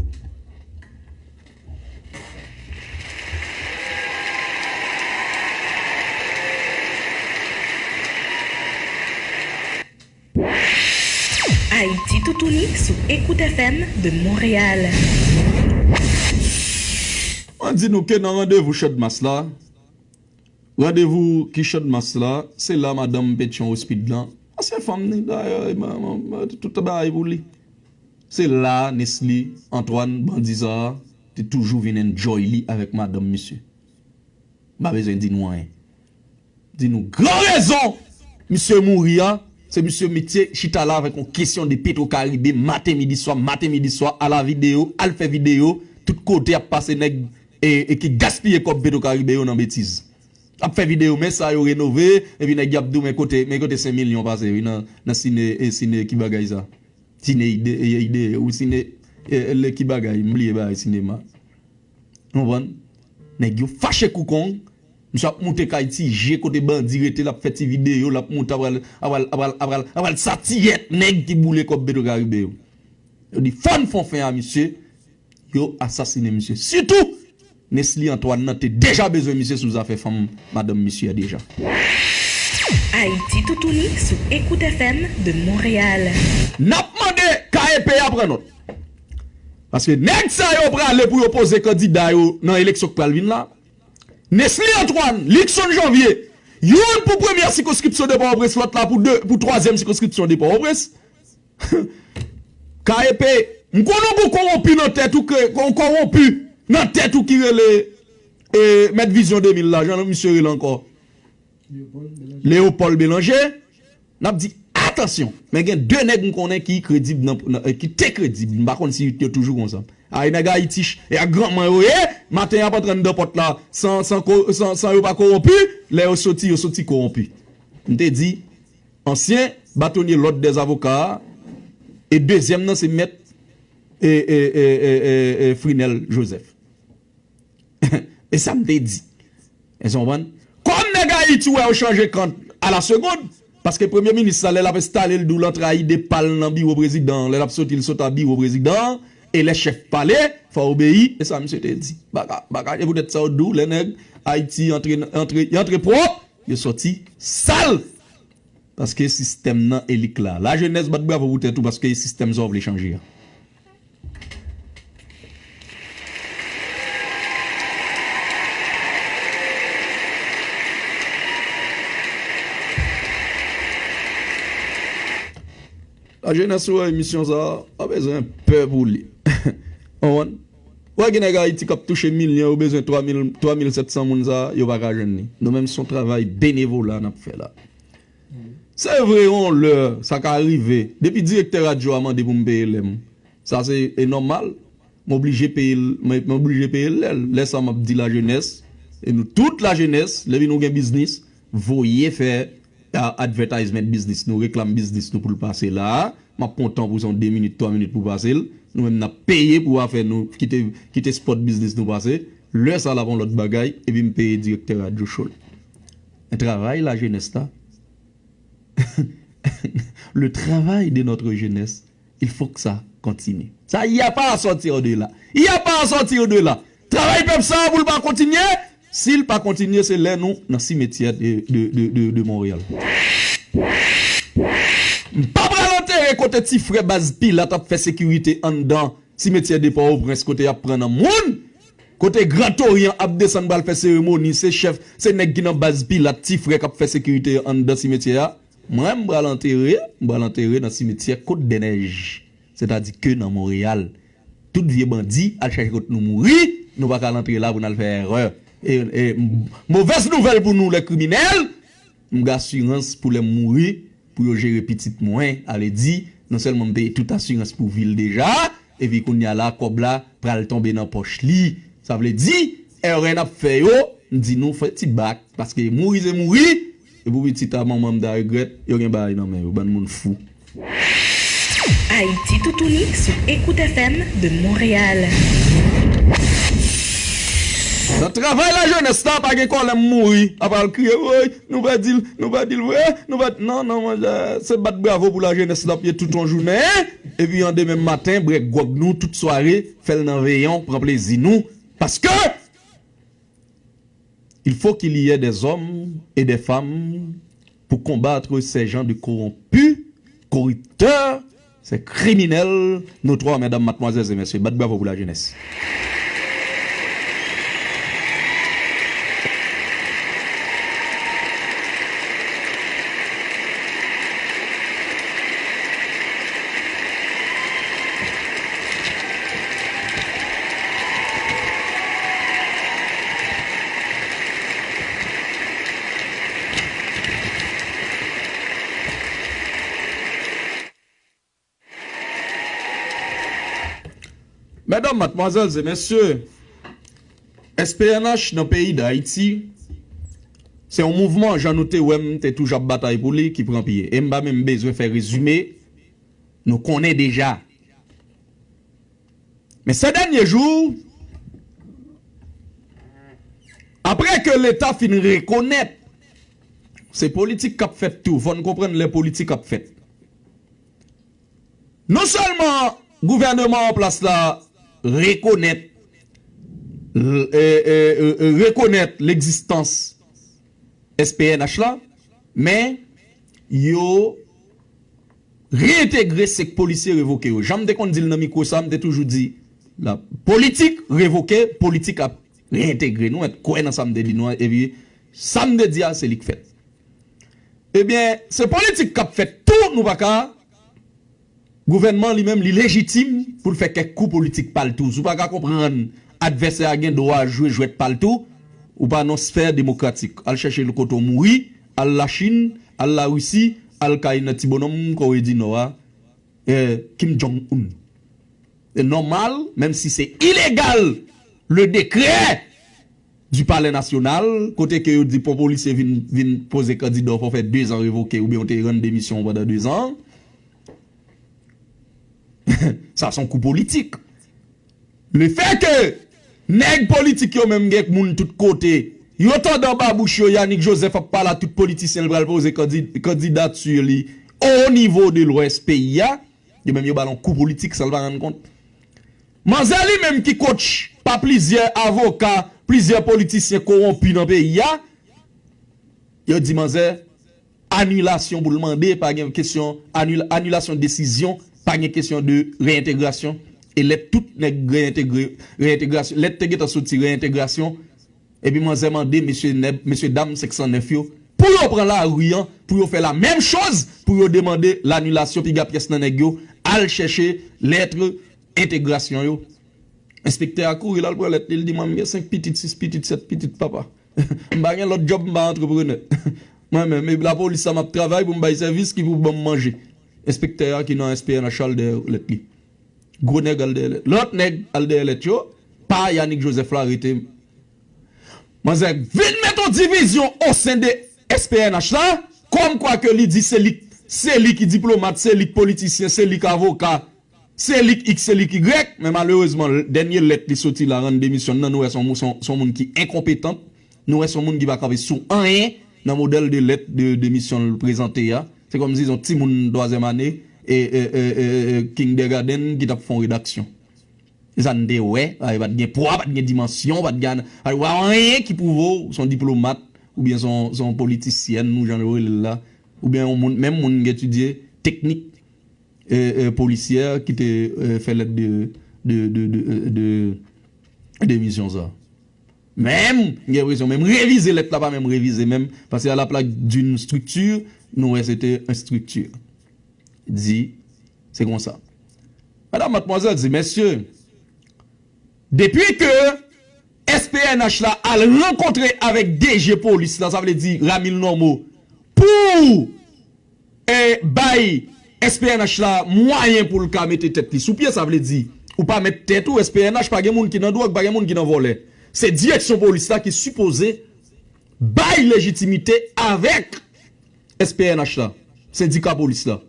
Ayiti toutouni sou Écoute F M de Montréal. Mwen di nou ke nan randevou Channmas la, randevou ki Channmas la, se la madanm Petion Rospid lan, ansyen fanm ni dayè, tout bagay pou li. Se la Nesly Antoine bandi sa a te toujou vin enjoy li avèk madanm misye. M pa bezwen di nou anyen. Di nou gran rezon misye mouri a, se misye metye chita la avèk yon kesyon de Petro Caribe maten, midi, swa, maten, midi, swa, ala videyo, al fè videyo, tout kote ap pase nèg e, e ki gaspiye kòb Petro Caribe yo nan betiz. Ap fè videyo, men sa yo renove, epi nèg y ap di w, men kote, men kote senk milyon pase, wi, nan, nan sine, e sine, ki bagay sa? Sine ide, e, ide, ou sine, e, e, le, ki bagay, m bliye bagay sinema. Ou konprann? Nèg yo fache kou kong. Misye ap moute kay Ti Je kote bandi rete, l ap fè ti videyo, l ap moute, ap al, ap al, ap al, ap al, ap al sa tiyèt nèg ki boule kòb Petro Caribe yo. Yo di fò n fè yon fen a misye, yo asasinen misye. Sitou, Nesly Antoine nan te deja bezwen misye sou zafè fanm madanm misye a deja. Ayiti Toutouni sou Écoute F M de Montréal. N ap mande K E P a pran nòt. Paske nèg sa yo prale pou yo poze kandida yo nan eleksyon k pral vin la. Nesly Antoine, Luckson Janvier, youn pou premyè sikonskripsyon de Pòtoprens, lòt la pou de, pou twazyèm sikonskripsyon de Pòtoprens. K E P, m konnen w gen yon kowonpi nan tèt ou, ke, yon kowonpi nan tèt ou ki rele e, Mèt Vizyon de mil la, jan misye rele ankò. Leopold Bélanger, n ap di, atansyon, men gen de nèg m konnen ki kredib, nan, nan, ki te kredib, m pa konn si yo toujou konsa. Ay, nèg Ayiti, e ak granman yo ye, maten y ap antre anndan pòt la, san, san, ko- san, san yo pa kowonpi, lè yo soti, yo soti kowonpi. M te di, ansyen batonye lòd dèzavoka a, e dezyèm nan se mèt e, e, e, e, e, e Frinel Joseph. E sa m te di. Èske w konprann? Kòm nèg Ayiti wè yo chanje kan a la segond, paske premye minis la, lè l ap enstale, l di w l antre a ide pa l nan biwo prezidan an, lè l ap soti, l sot a biwo prezidan an, e lè chèf pale, fò w obeyi, e sa misye te di. Baka, baka, e poutèt sa yo di w, lè nèg Ayiti antre, antre, y antre pwòp, yo sòti sal. Paske sistèm nan e lik la. Lajenès, bat bravo pou tèt ou paske e sistèm sa w vle chanje a. Lajenès, ou wè emisyon sa a, pa bezwen pè pou li. Konprann? Ou wè gen nèg Ayiti k ap touche milyon, yo bezwen twa mil, twa mil sèt san moun sa a, yo pa ka jwenn li. Nou menm, se yon travay benevola n ap fè la. Se vre, yon lè, sa ka rive. Depi direktè radyo a mande pou m peye lè m, sa se e nòmal. M oblije peye l, m, m oblije peye l lè l. Lè sa m ap di lajenès, e nou tout lajenès, depi nou gen biznis, voye fè a, advertisement biznis nou, reklam biznis nou pou l pase la a. M ap pran yon tan pou se yon de minit, twa minit pou pase l. Nou menm n ap peye pou afè nou, kite, kite spot biznis nou pase. Lè sa l ap yon lòt bagay, epi m peye direktè radyo show l. Men travay lajenès la, le travail de notre jeunesse, il faut que ça continue. Ça, il n'y a pas à sortir de là. Il n'y a pas à sortir de là. Travay pèp sa a pou l pa kontinye, si l pa kontinye, se lè nou nan simetyè de, de, de, de, de Montréal. M pa pral antere kote ti frè baz Pilat ap fè sekirite anndan simetyè de Pòtoprens kote y ap pran nan moun, kote Gran Toryan ap desann pral fè seremoni, se chèf, se nèg ki nan baz Pilat, ti frè k ap fè sekirite anndan simetyè a. Mwen, m pral antere, m pral antere nan simetyè Côte des Neiges, sètadi ke nan Montréal. Tout vye bandi al chèche kot nou mouri, nou pa ka al antre la pou n al fè erè. E, e, m- movèz nouvèl pou nou, lè kriminèl, m gen asirans pou lè m mouri, pou yo jere pitit mwen, sa vle di, non sèlman m peye tout asirans pou vi l deja, epi kounye a la, kòb la pral tonbe nan pòch li. Sa vle di, erè n ap fè yo, m di nou fè ti bak, paske mouri se mouri, e pou pitit a manman m ta regrèt, yo gen bagay nan men yo, bann moun fou. Ayiti Toutouni sou Écoute F M de Montréal. Nan travay lajenès la, pa gen kòlè m mouri, apa al kriye, woy, nou pèdi l, nou pèdi l vre, nou pèdi, non, non, manzè, se bat bravo pou lajenès la, pye tout yon jounen, epi an demen maten, bwè gwòg nou, tout sware, fè l nan veyon, pran plezi nou, paske il faut qu'il y ait des hommes et des femmes pour combattre ces gens de corrompus, corrupteurs, ces criminels notoires, mesdames, mademoiselles et messieurs. Bat bravo pour la jeunesse. Medam, madmwazèl e mesye, S P N H nan peyi Dayiti, se yon mouvman, jan nou te wè m te toujou ap batay pou li, ki pran pye. E m pa menm bezwen fè rezime, nou konnen deja. Men se dènye jou, apre ke Leta fin rekonèt, se politik k ap fèt tou, fò n konprann lè politik ap fèt. Non sèlman gouvènman an plas la rekonèt, e, e, e, e, rekonèt legzistans S P N H la, men yo reyentegre sèk polisye revoke yo. Jan m te konn di l nan mikwo sa, m te toujou di, la politik revoke, politik ap reyentegre. Nou mèt kwè nan sa m te di nou an, epi sa m te di a, se li k fèt. Ebyen, se politik k ap fèt tou, nou pa ka, gouvènman li menm, li lejitim pou l fè kèk kou politik pa l tou. Si w pa ka konprann advèsè a gen dwa jwe jwèt pa l tou, ou pa nan sfè demokratik. Al chèche l kote w mouri, al Lachin, al Larisi, al kay nan ti bonòm Kore di Nò a, eh, Kim Jong-un. E nòmal, menm si se ilegal, le décret du Palais National, kote ke yo di pou yon polisye vin, vin poze kandida w, fò w fè dezan revoke, oubyen w te rann demisyon w pandan dezan. Sa se yon kou politik. Le fait que nèg politik yo menm gen moun tout kote, yo tande anba bouch yo, Yanick Joseph ap pale a tout politisyen, l pral poze kandi-, kandidati li o nivo de Lwès peyi a, yo menm yo ba l yon kou politik san l pa rann kont. Manzè li menm ki coach pa plizyè avoka, plizyè politisyen kowonpi nan peyi a, yo di manzè anilasyon pou l mande, pa gen kesyon anil-, anilasyon desizyon, pa gen kesyon de reyentegrasyon. E lèt tout nèg reyentegre, reyentegrasyon, lèt te gentan soti reyentegrasyon, epi manzè mande mesye nèb, mesye dam senk san nèf yo pou yo pran lari an, pou yo fè la menm choz, pou yo demande lanilasyon piga pyès nan nèg yo, al chèche lèt entegrasyon yo. Enspektè a kouri, l al pran lèt li, l di, "Mwen, m gen senk pitit, sis pitit, sèt pitit, papa. M pa gen lòt djòb, m pa antreprenè. Mwen menm, e lapolis sa m ap travay pou m bay sèvis ki pou ban m manje." Enspektè a ki nan S P N H al dèyè lèt li. Gwo nèg al dèyè lèt. Lòt nèg al dèyè lèt yo, pa Yanick Joseph la rete. Manzè vin met yon divizyon o sen de S P N H la, kòm kwa ke li di se li, se li ki diplomat, se li ki politisyen, se li ki avoka, se li ki X, se li ki Y, men malerezman, dènye lèt li soti la, rann demisyon nan, nou wè se yon, se yon, se yon moun ki enkonpetan, nou wè se yon moun ki pa kanpe sou anyen nan modèl de lèt de demisyon l prezante a. Se kòmsi se yon timoun twazyèm ane, e, e, e, e, e, kindergarten ki t ap fè yon redaksyon. Se sa n te wè, pa t gen pwa, pa t gen dimansyon, pa t gen, pa t gen anyen ki pwouve w se yon diplomat, oubyen se yon, se yon politisyèn, nou jan yo rele l la, oubyen yon moun, menm moun ki etidye teknik, e, e, polisyè ki te, e, fè lèt de, de, de, de, de, de demisyon sa. Menm, m gen enpresyon, menm revize lèt la, pa menm revize menm, paske à la place d'une structure, nou wè se te yon estrikti. Di, se konsa. Madam, madmwazèl, di, mesye, depi ke S P N H la al rankontre avèk D G polis la, sa vle di Ramil Normeau, pou, e, bay S P N H la mwayen pou l ka mete tèt li sou pye, sa vle di, ou pa mèt tèt ou, S P N H pa gen moun ki nan dwòg, pa gen moun ki nan vòlè. Se direksyon polis la ki sipoze bay lejitimite avèk S P N H la, sendika polis la.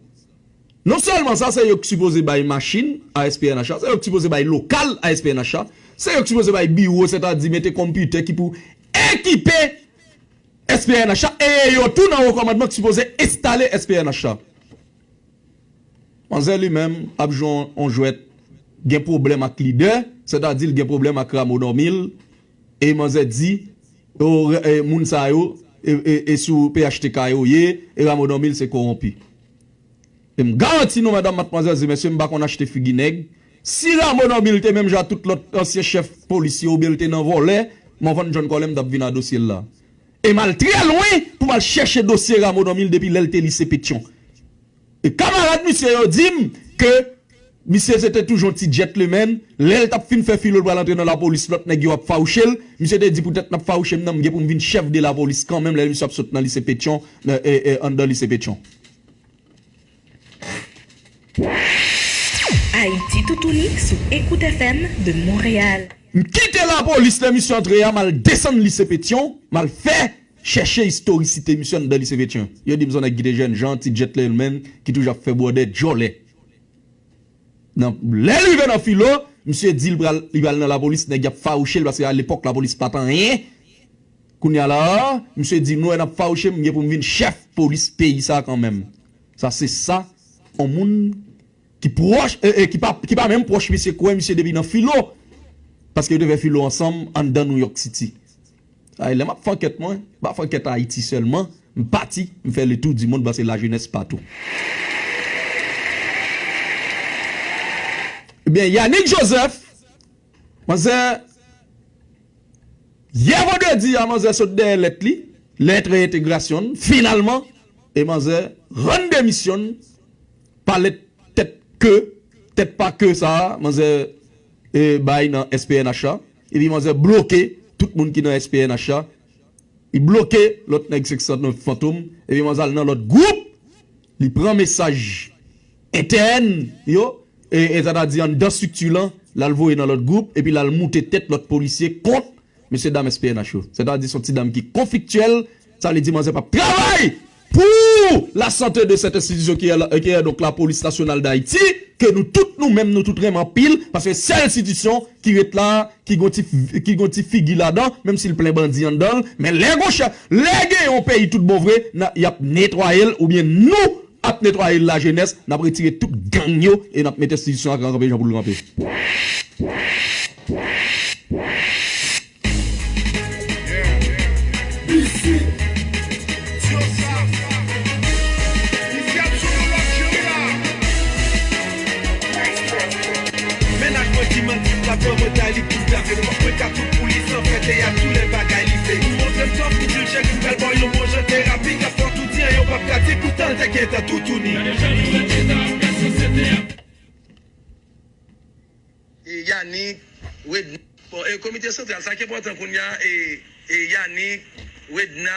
Non sèlman sa, se yo ki sipoze bay machin a S P N H la, se yo ki sipoze bay lokal a S P N H la, se yo ki sipoze bay biwo, sètadi mete konpitè ki pou ekipe S P N H la, e yo tou nan wo kòmandman ki sipoze enstale S P N H la. Manzè li menm ap jwe yon, yon jwèt, gen pwoblèm ak lidè, sètadi l gen pwoblèm ak Rameau Normil, e manzè di, o, e, moun sa yo, e, e, e sou P H T K yo ye, e Rameau Normil se kowonpi. E m garanti nou, madam, madmwazèl, e mesye, m pa konn achte figi nèg. Si Rameau Normil te menm jan ak tout lòt ansyen chèf polis yo, oubyen l te nan vòlè, m anvan John Colem t ap vin a dosye l la. E m al trè lwen pou m al chèche dosye Rameau Normil depi lè l te lise Petyon. E kamarad misye yo di m ke misye se te toujou yon ti gentleman. Lè l t ap fin fè filo l pral antre nan lapolis, lòt nèg yo ap fawouche l. Misye te di, "Poutèt n ap fawouche m nan, m gen pou m vin chèf de lapolis kanmenm," lè misye ap sot nan lise Petyon, nan, e, e, anndan lise Petyon. Ayiti Toutouni sou Écoute F M de Montréal. M kite lapolis lè misye antre a, m al desann lise Petyon, m al fè chèche istorisite misye anndan lise Petyon. Yo di m se yon nèg ki te jènjan, ti gentleman, ki toujou ap fè bwòdè djòlè. Nan, lè l rive nan filo, misye di l pral, li pral nan lapolis, nèg y ap fawouche l, paske alepòk lapolis pa t anyen. Kounye a la, misye di, "Nou wè n ap fawouche m, m gen pou m vin chèf polis peyi sa kanmenm." Sa se sa, yon moun ki pwòch, e, e, ki pa, ki pa menm pwòch misye, kwè misye depi nan filo. Paske yo te fè filo ansanm anndan New York City. Ay, lè m ap fè ankèt mwen, m pa fè ankèt Ayiti sèlman, m pati, m fè le tour du monde, paske lajenès patou. Ebyen, Yanick Joseph, manzè, yè vandredi a, manzè sot dèyè lèt li, lèt reentegrasyon l, finalman, e manzè rann demisyon l pa lèt tèt ke, tèt pa ke sa a, manzè, e, bay nan S P N H la, epi manzè bloke tout moun ki nan S P N H la, li bloke lòt nèg senk san nèf Fantom, epi manzè al nan lòt gwoup, li pran mesaj entèn yo, e, e sa ta di anndan estrikti lan, l al voye nan lòt gwoup, epi l al moute tèt lòt polisye kont mesye dam S P N H yo. Sètadi, se yon ti dam ki konfliktyèl, sa vle di manzè p ap travay pou la santé de cette institution qui est, la- qui est donc la police nationale d'Haïti, ke nou tout, nou menm, nou tout renmen anpil, paske sèl enstitisyon ki ret la, ki gon ti, ki gon ti figi ladan, menm si l plen bandi anndan l, men lè gon chèf, lè gen yon peyi tout bon vre, n a- y ap netwaye l, oubyen nou ap netwaye l, lajenès, n ap retire tout gang yo, e n ap mete enstitisyon an kanpe jan pou l kanpe. Mennaj mwen ki manti, platfòm mwen tay li pou lave. Mwen ka tout pou li san fè teyat, tou lè bagay li fè. Ou montre m tòp, li di l cheri, m pral ba w yon bon jan terapi, k ap fè w tou di anyen w p ap ka di, poutan l te gentan toutouni. E, Yanick, Wedna. Bon, e, komite santral, sa ki enpòtan kounye a, e, e, Yanick, Wedna,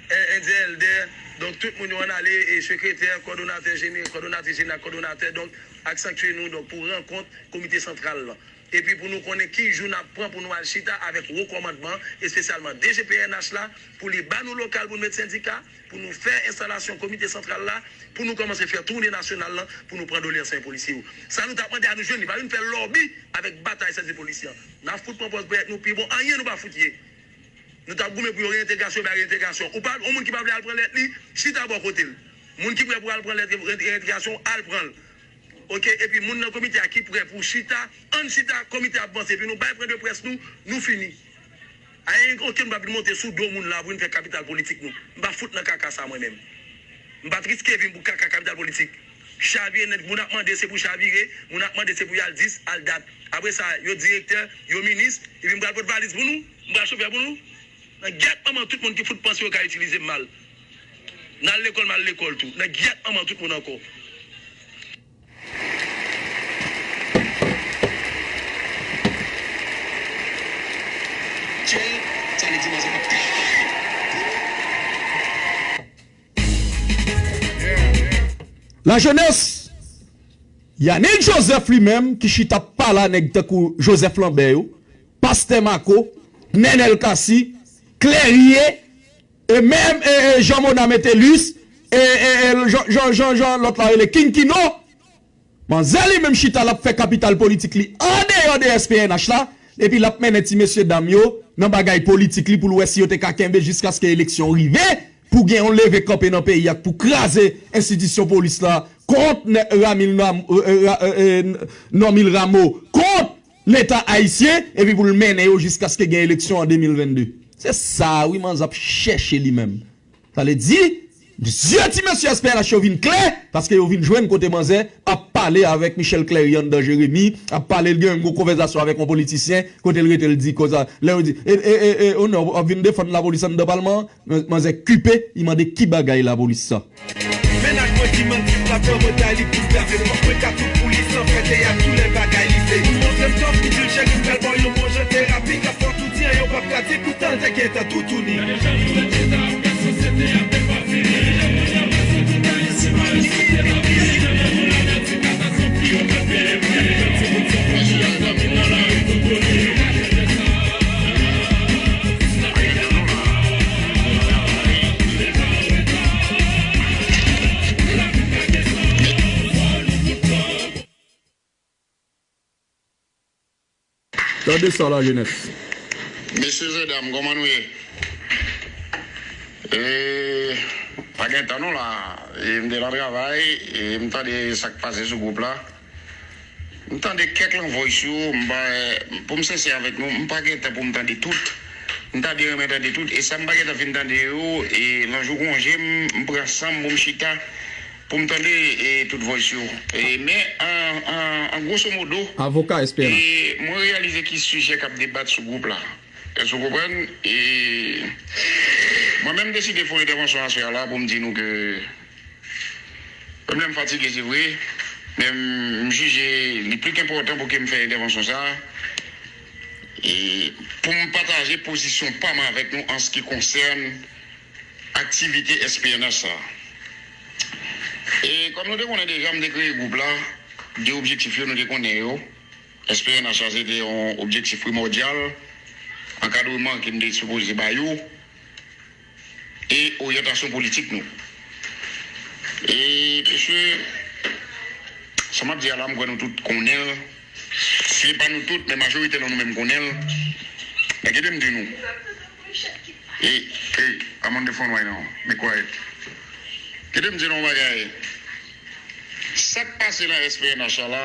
e, Endyen Elder, donk, tout moun yo ann ale, e, sekretè, kòdonatè jene-, kòdonatris jeneral, kòdonatè, donk, ak sanktyè nou, donk, pou rankont komite santral lan. Epi pou nou konnen ki jou n ap pran pou nou al chita avèk wo kòmandman, espesyalman D G P N H la, pou li ba nou lokal pou n met sendika, pou nou fè enstalasyon komite santral la, pou nou kòmanse fè toune nasyonal lan, pou nou pran doleyans an polisye yo. Sa nou t ap mande a nou jwenn li, pa vin fè lòbi avèk batay sèvis polisye an. N a fout pran pòz pou èt nou pi bon, anyen nou pa fout ye. Nou t ap goumen pou yon reyentegrasyon, bay reyentegrasyon. Ou pa, yon moun ki pa vle al pran lèt li, chita bò kote l. Moun ki prè pou al pran lèt re- reyentegrasyon, al pran l. Oke, epi moun nan komite a ki prè pou chita, ann chita, komite a ap vanse, epi nou bay pwen de près nou, nou fini. Ayen okenn pa vin monte sou do moun la pou vin fè kapital politik nou. M pa fout nan kaka sa mwen menm. M pa t riske vi m pou kaka kapital politik. Chavire nèt, moun ap mande se pou chavire, moun ap mande se pou y al dis, al dat. Apre sa, yo direktè, yo minis, epi m pral pot valiz pou nou, m pral chofè pou nou. Nan gyèt manman tout moun ki fout panse yo ka itilize m mal. N al lekòl, m al lekòl tou. Nan gyèt manman tout moun ankò. Lajenès, Yanick Joseph li menm ki chita ap pale a nèg tankou Joseph Lambert yo, Pastè Marco, Nenel Cassy, Clérien, e menm e, e, Jean Mona Metellus, e, e, e, Jean, Jean, Jean, Jean, lòt la rele King Kino. Manzè li menm chita l ap fè kapital politik li andeyò de S P N H la, epi l ap mennen ti mesye dam yo nan bagay politik li pou l wè si yo te ka kenbe jiskaske eleksyon rive, pou gen yon leve kanpe nan peyi a pou kraze enstitisyon polis la kont nè- Ramil Nam- e, e, Ra- e, e, Normil Rameau, kont Leta ayisyen, epi pou l mennen yo jiskaske gen eleksyon an de mil vennde. Se sa wi manzè ap chèche li menm. Sa vle di, zye ti mesye S P N H yo vin klè, paske yo vin jwenn kote manzè ap pale avèk Michel Clerian nan Jeremi, ap pale, l gen yon konvèsasyon avèk yon politisyen, kote l rete, l di koza, lè yo di, e, e, e, e, o non, w ap vin defann lapolis anndan palman an? Man- manzè kipe, li mande ki bagay lapolis sa. Mennaj mwen ki manti, platfòm mwen tay li pou lave. Mwen ka tout pou li san fè teyat, tou lè bagay li fè. Ou montre m tòp, li di l cheri, m pral ba w yon bon jan terapi, k ap fè w tou di anyen w p ap ka di, poutan l te gentan toutouni. Tande sa, lajenès. Mesye, zedam, kòman nou ye? E, pa gen tan non la. E, m te nan travay, e m tande sa k pase sou gwoup la. M tande kèk nan voice yo, m pa, pou m sensè avèk nou, m pa gen tan pou m tande tout. M ta byen renmen tande tout, e sa m pa gen tan fin tande yo, e nan jou konje m, m pran san m pou m chita, pou m tande, e, tout voice yo. E, men, an, an, an grosso modo, Avoka Esperance. E, mwen reyalize ki sijè k ap debat sou gwoup la. Èske w konprann? E, mwen menm deside fè yon entèvansyon aswè a la pou m di nou ke menm lè m fatige, se vre, men m, m jije li pli k enpòtan pou ke m fè entèvansyon sa a, e pou m pataje pozisyon pa m avèk nou an se ki konsène aktivite S P N H sa a. E kòm nou te konnen deja, m te kreye gwoup la, de objektif yo nou te konnen yo. S P N H la se te yon objektif primòdyal, ankadreman ke m te sipoze ba yo, e oryantasyon politik nou. E, mesye, sa m ap di a la, m kwè nou tout konnen l. Si se pa nou tout, men majorite nan nou menm konnen l. Men kite m di nou. E, e, I'm on the phone right now. Be quiet. Kite m di nou yon bagay. Sa k pase nan S P N H la,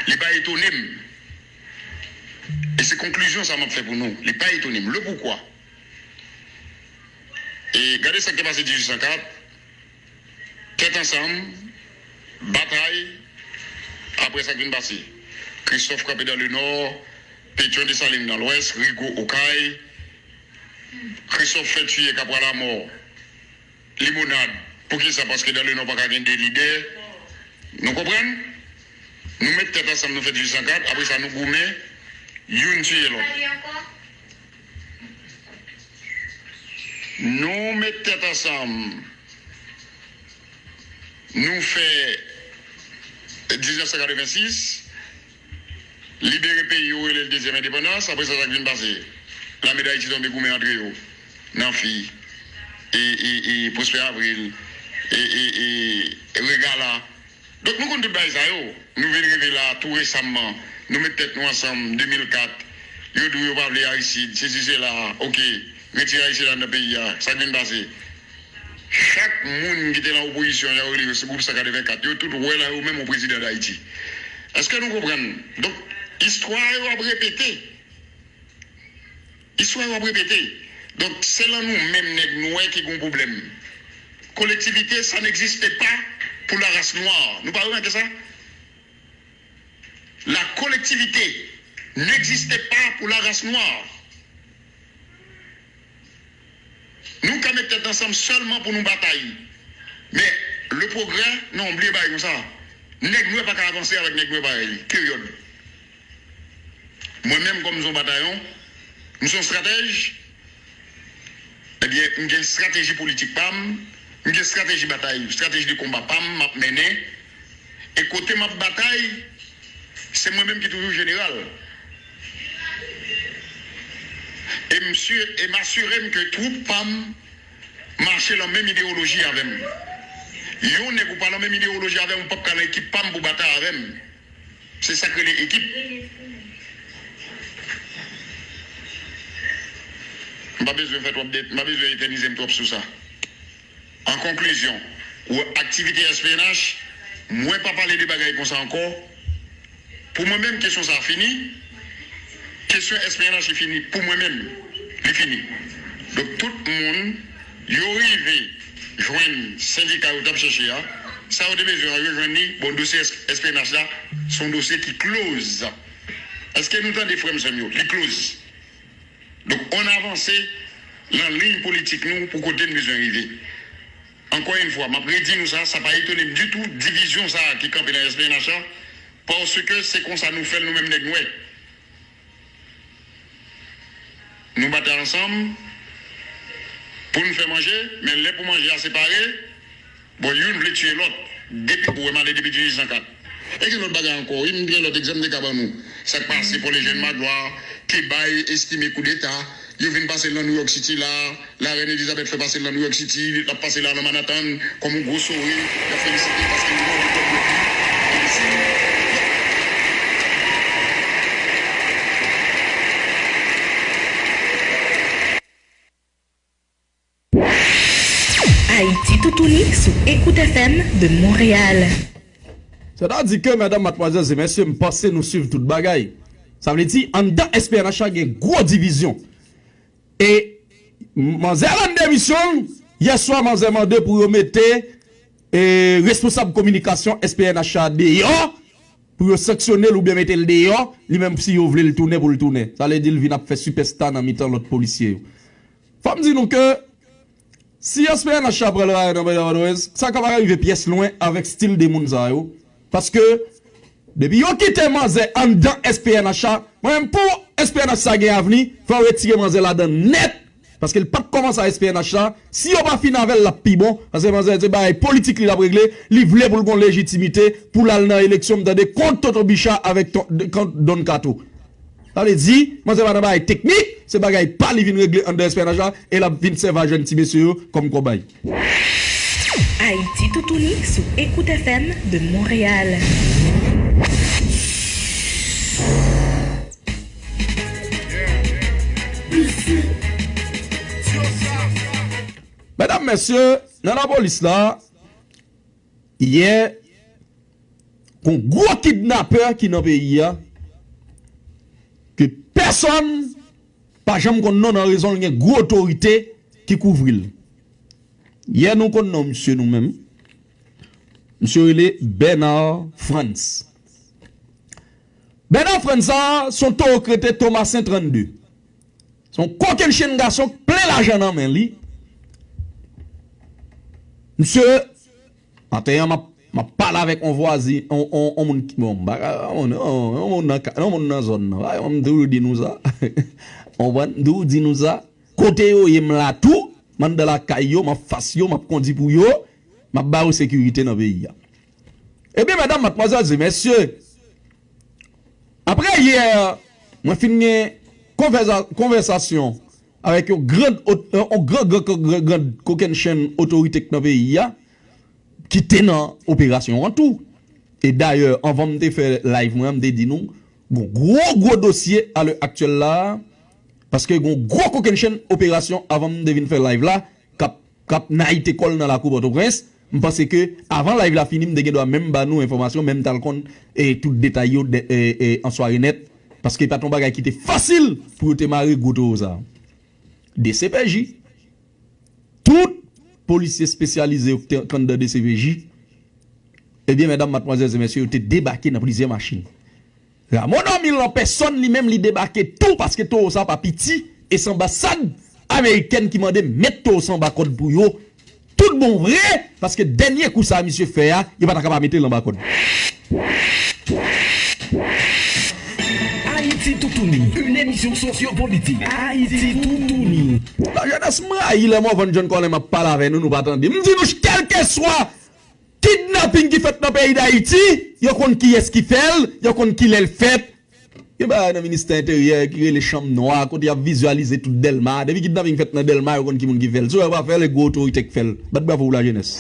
li pa etone m. E se konklizyon sa m ap fè pou nou. Li pa etone m. Le poukwa? E gade sa k te pase dizuit san kat. Tèt ansanm, batay, apre sa k vin pase. Christophe kanpe dans le nord, Pétion Dessalines nan lwès, Rigaud Okay, Christophe fè tiye Kapwa Lamò, Limonad. Poukisa? Paske dans le nord pa ka gen de lidè. Nou konprann? Nou met tèt ansanm, nou fè dizuit san kat, apre sa nou goumen, youn tiye lòt. Nou met tèt ansanm, nou fè diznèf san katrevensis, libere peyi, yo rele l dezyèm endepandans, apre sa, sa k vin pase? Lame Dayiti tonbe goumen antre yo, Nanfi, e, e, e Prosper Avril, e, e, e Regala. Donk, nou konn tout bagay sa yo. Nou vin rive la, tou resamman, nou met tèt nou ansanm, de mil kat, yo di w yo pa vle Aristide, sesi sela, oke, retire Aristide anndan peyi a, sa k vin pase? Chak moun ki te nan opozisyon, yo rele yo sou gwoup san katrevenkat, yo tout wè nan yo menm yon prezidan Dayiti. Èske nou konprann? Donk, istwa yo ap repete. Istwa yo ap repete. Donk, se lan nou menm nèg nwè ki gen yon pwoblèm. Collectivité, ça n'existe pas pour la race noire. Nou pa remake sa? La collectivité n'existe pas pour la race noire. Nou ka met tèt ansanm sèlman pou nou batay. Men, le progrès, non, bliye bagay konsa. Nèg nwè pa ka avanse avèk nèg nwè parèy li. Peryòd. Mwen menm, kòm m se yon batayon, m se yon estratèj, ebyen, m gen estrateji politik pa m, m gen estrateji batay, estrateji de konba pa m, m ap mennen. E kote m ap batay, se mwen menm ki toujou jeneral. E m si-, e m asire m ke twoup pa m mache lan menm idewoloji avè m. Yon nèg ou pa lan menm idewoloji avè m, ou p ap ka lan ekip pa m pou batay avè m. Se sa k rele ekip. M pa bezwen fè twòp de, m pa bezwen etènize m twòp sou sa. An konklizyon, ou aktivite S P N H, mwen pa pale de bagay konsa ankò. Pou mwen menm, kesyon sa a fini. Kesyon S P N H fini pou mwen menm. Li fini. Donk, tout moun, yo rive jwenn sendika yo t ap chèche a. Sa yo te bezwen an, yo jwenn li. Bon, dosye S P N H la, se yon dosye ki close. Èske nou tande, frè m, sè m yo? Li close. Donk, on avanse lan liy politik nou pou kote n bezwen rive. Ankò yon fwa, m ap redi nou sa, sa pa etone m ditou, divizyon sa a ki kanpe nan S P N H la, paske se konsa nou fè l nou menm nèg nwè. Nou batay ansanm pou n fè manje, men lè pou manje a separe, bon, youn vle tiye lòt. Depi, ou wè m ale depi dizuit san kat. E gen lòt bagay ankò, wi, m gen lòt egzanp m te ka ban nou. Sa k pase Pò Lejèn Maglwa, Kebay estime koudeta, yo vin pase l nan New York City la, Larèn Elizabeth fè pase l nan New York City, l ap pase la nan Manhattan, kòm yon gwo sore, y ap felisite paske yo mande kòb yo pi. E si Ayiti toutouni sou Écoute F M de Montréal. Sètadi ke, medam, madmwazèl e mesye, m panse nou swiv tout bagay. Sa vle di, anndan S P N H la gen gwo divizyon. E manzè rann demisyon l, yèswa manzè mande pou yo mete e, responsab kominikasyon S P N H la deyò, pou yo sanksyone l oubyen mete l deyò, li menm si yo vle l tounen pou l tounen. Sa vle di l vin ap fè sipèsta nan mitan lòt polisye yo. Fò m di nou ke si S P N H la pral rayi nan peyi Pòtoprens, sa ka pa rive pyès lwen avèk stil de moun sa yo. Paske depi yo kite manzè anndan S P N H la, mwen menm pou S P N H sa gen avni, fò yo retire manzè ladan nèt. Paske l pa t kòmanse a S P N H la. Si yo pa fin avè l, l ap pi bon. Paske manzè se bagay politik li l ap regle. Li vle pou l gon lejitimite pou l al nan eleksyon, m tande, kont Tonton Bicha avèk ton, kont Don Kato. Sa vle di, manzè pa nan bagay teknik, se bagay pa li vin regle anndan S P N H la, e l ap vin sèvi a jèn ti mesye yo kòm kòbay. Ayiti toutouni sou Écoute F M de Montréal. Medam, mesye, nan lapolis la, yè, gon gwo kidnapè ki nan peyi a, ke pèsonn pa janm konn non nan rezon l gen gwo otorite ki kouvri l. Yè nou konn non misye nou menm. Misye rele Bernard Frantz. Bernard Frantz sa, se yon towo k rete Tomasen trannde. Se yon kokennchenn gason k plen lajan nan men li. Misye, maten an, m ap, m ap pale avèk yon vwazi, yon, yon, yon moun ki, bon, m pa ka, yon, yon, yon moun nan ka, yon moun nan zòn nan. Ay, m toujou di nou sa. Konprann? M toujou di nou sa. Kote yo ye, m la tou. M anndan lakay yo, m anfas yo, m ap kondi pou yo. M ap ba yo sekirite nan peyi a. Ebyen, medam, madmwazèl e mesye, apre yè, mwen fin gen konvèsa-, konvèsasyon avèk yon gran, yon gran, gran, gran, gran kokennchenn otorite k nan peyi a, ki te nan operasyon an tou. E dayè, anvan m te fè live mwen an, m te di nou, gon gwo, gwo dosye a lè aktyèl la, paske gon gwo kokennchenn operasyon anvan m te vin fè live la, k ap, k ap nayite kò l nan lakou Pòtoprens. M panse ke avan live la fini, m te gen dwa menm ba nou enfòmasyon, men m t al konn, e, tout detay yo de, e, e, an sware nèt, paske pa t yon bagay ki te fasil pou yo te mare gwo towo sa a. D C P J, tout polisye espesyalize yo ki te, k anndan D C P J, ebyen, medam, madmwazèl e mesye, yo te debake nan plizyè machin. Raymond Normil an pèsòn, li menm, li debake tou, paske towo sa pa piti, e se anbasad amerikèn ki mande met towo sa anba kòd pou yo. Tout bon vre, paske dènye kou sa misye fè a, yo pa ta ka pa mete l anba kòd. Ayiti Toutouni, une émission sociopolitique. Ayiti Toutouni. Lajenès, m rayi lè Morvan John Colem ap pale avè nou, nou pa tande. M di nou, kèlkeswa kidnaping ki fèt nan peyi Dayiti, yo konn kiyès ki fè l, yo konn kilè l fèt. Gen bagay nan ministè enteryè ki rele chanm nwa, kote y ap vizyalize tout Dèlma. Depi kidnaping fèt nan Dèlma, yo konn ki moun ki fè l. Si yo pa fè l, e gwo otorite k fè l. Bat bravo pou lajenès.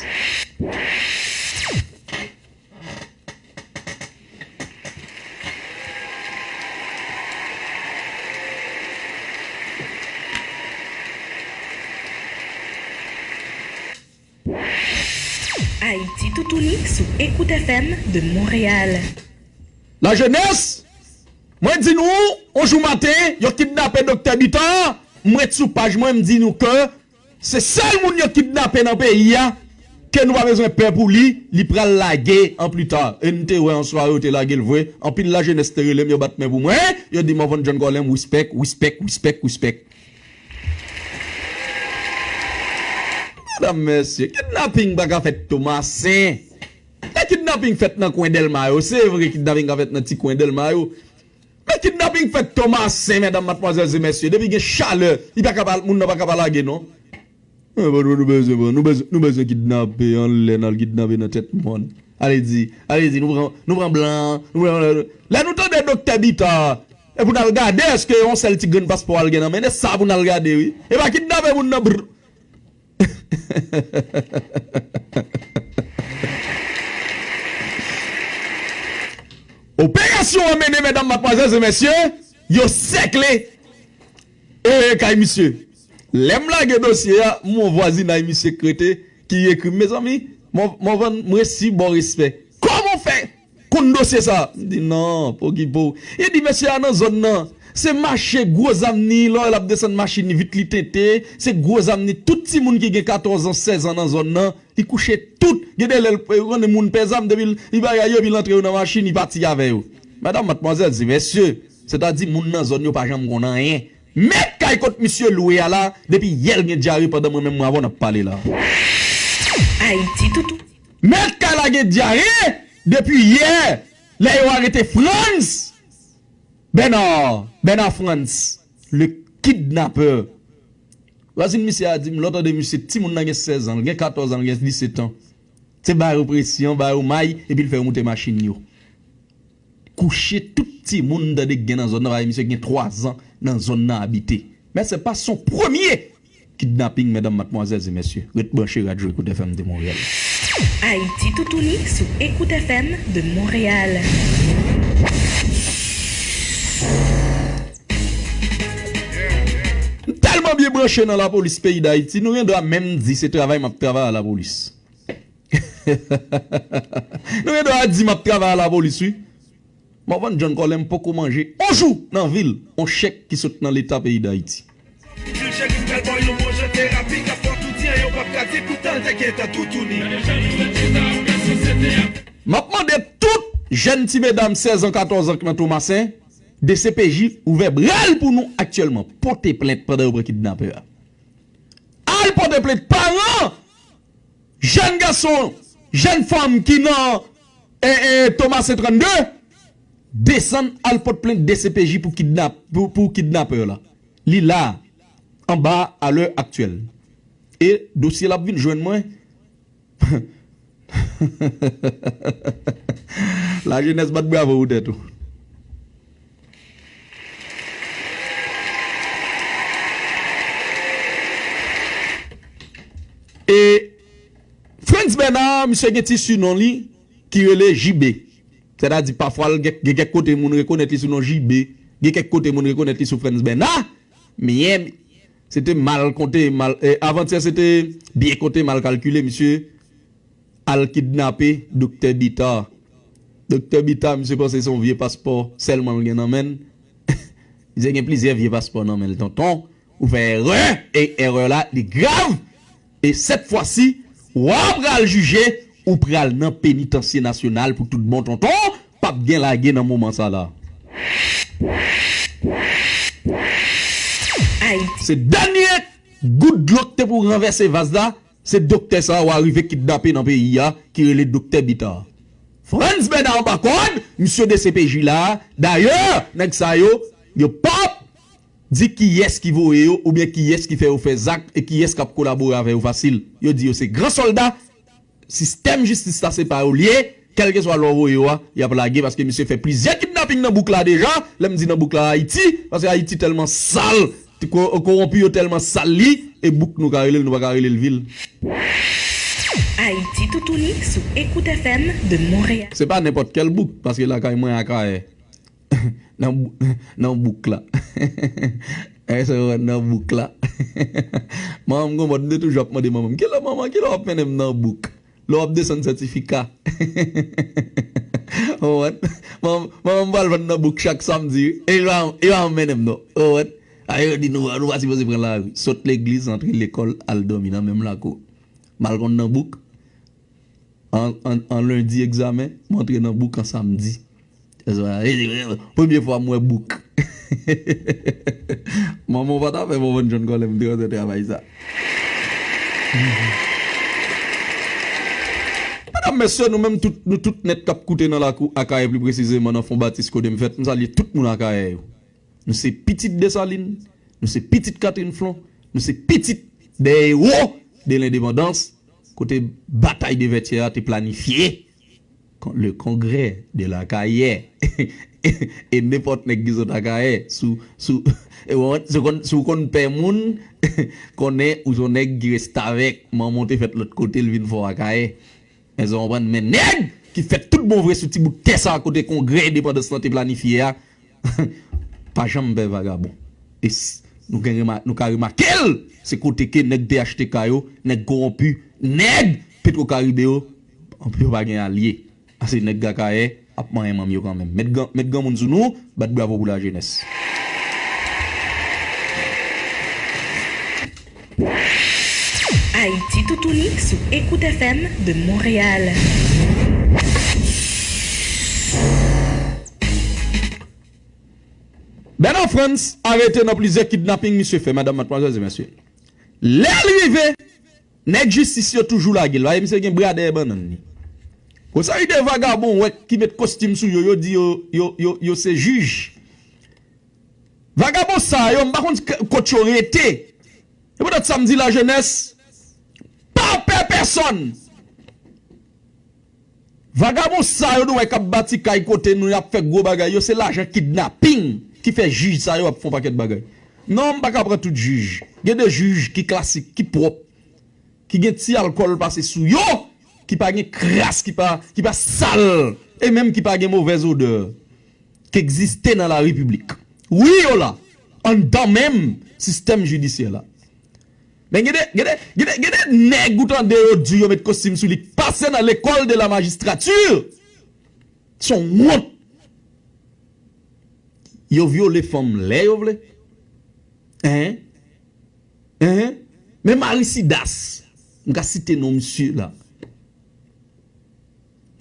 Ayiti Toutouni sou Écoute F M de Montréal. Lajenès, mwen di nou, yon jou maten, yo kidnape Doktè Bitar, m ret sou paj mwen, m di nou ke se sèl moun yo kidnape nan peyi a, ke nou pa bezwen pè pou li, li pral lage an pli ta. E n te wè an sware yo te lage l vre, anpil lajenès te rele m, yo bat men pou mwen, yo di Morvan John Colem, respect, respect, respect, respect. Medam, mesye, kidnaping pa ka fèt Tomasen. Lè kidnaping fèt nan kwen Dèlma yo, se vre kidnaping ka fèt nan ti kwen Dèlma yo. Men kidnaping fèt Tomasen, medam, madmwazèl e mesye, depi gen chalè, li pa ka pa, moun nan pa ka pa lage non. Eh, bon, nou bezwen, bon, nou bezwen, nou bezwen kidnape anlè n al kidnape nan tèt mòn. Ale di, ale di, nou pran, nou pran blan, nou pran, lè nou tande Doktè Bitar, e pou n al gade èske yon sèl ti grenn paspò al gen nan men, e sa pou n al gade, wi. E pa kidnape moun nan, brr. Operasyon an mennen, medam, madmwazèl e mesye, yo sèkle, e, kay misye. Lè m lage dosye a, m wè vwazinay misye k rete, ki ekri m, mezanmi, m, m, m resi ba w respè. Kòman w fè? konn dosye sa. M di, "Non, pokipo." Yo di, "Mesye a nan zòn nan. Se mache gwo zam ni, lè w wè l ap desann machin li, vit li tente. Se gwo zam ni. Tout timoun ki gen katòz an, sèz an nan zòn nan, li kouche tout. Gen de lè, l, ou konnen moun pè zam, depi l, li bagay yo, epi l antre yo nan machin, li pati avè yo." Madanm, madmwazèl, di, "Mesye, sètadi moun nan zòn yo pa janm konn anyen." Mèt kay kot misye lwe a la, depi yè l gen dyare pandan mwen menm mwen avè w n ap pale la. Ayiti toutou. Mèt kay la gen dyare depi yè, lè yo arete Frantz Bernard, Bernard Frantz, le kidnapè. Vwazin misye a di m, lè w tande misye, timoun nan gen sèz an, l gen katòz an, l gen disèt an. Se ba yo presyon, ba yo may, epi l fè yo moute machin yo. Kouche tout timoun m tande k gen nan zòn nan, paske misye gen twa zan nan zòn nan abite. Men se pa son premye kidnaping, medam, madmwazèl e mesye. Ret branche Radyo Ecoute F M de Montréal. Ayiti toutouni sou Ecoute F M de Montréal. M tèlman byen branche nan lapolis peyi Dayiti, nou gen dwa menm di se travay m ap travay a lapolis. Nou gen dwa di m ap travay a lapolis, wi. Morvan John Colem poko manje yon jou nan vi l yon chèk ki sot nan Leta peyi Dayiti. M ap mande tout jèn ti medam sèz an, katòz an k nan Tomasen, D C P J ouvè bra l pou nou aktyèlman. Pote plent pandan yo pran kidnapè a. Al pote plent, paran jèn gason, jèn fanm ki nan, e, e, Tomasen trannde, desann al pote plent D C P J pou kidnap, pou, pou kidnapè la. Li la, anba a lè aktyèl. E dosye l ap vin jwenn mwen. Lajenès, bat bravo pou tèt ou. E Frantz Bernard, misye gen ti sinon li ki rele J B. Sètadi, pafwa, l gen, gen kèk kote moun rekonèt li sou non J B, gen kèk kote moun rekonèt li sou Frantz Bernard. Men, se te mal konte, mal, e, avantyè, se te byen konte, mal kalkile, misye al kidnape Doktè Bitar. Doktè Bitar, misye panse se yon vye paspò sèlman l gen nan men l. Misye gen plizyè vye paspò nan men l, tonton. Ou fè erè, e erè la, li grav. E sèt fwa si, w a pral jije, ou pral nan penitansye nasyonal pou tout bon, tonton. P ap gen lage nan moman sa la. Ayiti. Se dènye gout dlo k te pou ranvèse vaz la, se doktè sa a w a rive kidnape nan peyi a, ki rele Doktè Bitar. Frantz Bernard pa kòd, misye D C P J la, dayè, nèg sa yo, yo p ap di kiyès ki voye yo, oubyen kiyès ki fè yo fè zak, e kiyès k ap kolabore avè yo fasil. Yo di yo se gran sòlda, sistèm jistis la se pa yo l ye, kèlkeswa lè w voye yo a, y ap lage, paske misye fè plizyè kidnaping nan bouk la deja, lè m di nan bouk la, Ayiti, paske Ayiti tèlman sal, ko-, kowonpi yo tèlman sal li, e bouk nou ka rele l, nou pa ka rele l vil. Ayiti toutouni sou Ecoute F M de Montréal. Se pa nenpòt kèl bouk, paske lakay mwen Akayè. Nan bou-, nan bouk la. Èske w nan bouk la? Manman m, gon bòt, m te toujou ap mande manman m, "Kilè, manman, kilè w ap mennen m nan bouk? Lè w ap desann sètifika." Ou konprann? Manman, manman m pral vann nan bouk chak samdi, wi. E yo a, yo a mennen m, non. Ou konprann? A yo di nou, nou pa sipoze pran lari. Sot legliz, antre lekòl, al dòmi nan menm lakou. M al konn nan bouk. An, an, an lendi egzamen, m antre nan bouk an samdi. Premye fwa m wè bouk. Manman w pa ta fè Morvan John Colem te rantre travay sa. Medam, mesye, nou menm tout, nou tout nèt k ap koute nan lakou Akayè, pli presizeman nan Fon Batis kote m fèt, m salye tout moun Akayè yo. Nou se pitit Desalin, nou se pitit Catherine Flon, nou se pitit dè ewo de lendepandans, kote batay de Vètyè a te planifye, kon-, le congrès de l'Akayè. E nenpòt nèg ki sot Akayè, sou, sou, e w, si w konn, si w konn pè moun, konnen ou se yon nèg ki restavèk, manman w te fèt lòt kote, l vin fè w Akayè. Èske w konprann? Men nèg ki fèt tout bon vre sou ti bout tè sa a kote kongrè endepandans lan te planifye a, pa janm pè vagabon. E s-, nou gen rema-, nou ka remake l, se kote ke nèg P H T K yo, nèg kowonpi, nèg Petwokaribe yo, anpil yo pa gen alye. A se nèg Akayè, ap manyen manm yo kanmenm. Met, gran, met granmoun sou nou, bat bravo pou lajenès. Ayiti Toutouni sou Écoute F M de Montréal. Bernard Frantz arete nan plizyè kidnaping misye fè, madanm, madmwazèl e mesye. Lè l rive, nèg jistis yo toujou lage l. Paske misye gen bra dèyè bannann li. Yon seri de vagabon w wè ki met kostim sou yo, yo di yo, yo, yo, yo se jij. Vagabon sa yo, m pa konn kot yo rete. Se poutèt sa m di lajenès, pa pè pèsòn. Vagabon sa yo nou wè k ap bati kay kote nou, y ap fè gwo bagay yo, se lajan kidnaping ki fè jij sa yo ap fè yon pakèt bagay. Non, m pa ka pran tout jij. Gen de jij ki klasik, ki pwòp, ki gen ti alkòl pase sou yo, ki pa gen kras, ki pa, ki pa sal, e menm ki pa gen movèz odè, ki egziste nan la repiblik. Wi, yo la, anndan menm sistèm jidisyè la. Men gen de, gen de, gen de, gen de nèg ou tande yo di yo met kostim sou li, k pase nan lekòl de la majistrati. Se yon wont. Yo vyole fanm lè yo vle. Hein? Hein? Men Marisidas, m ka site non misye la.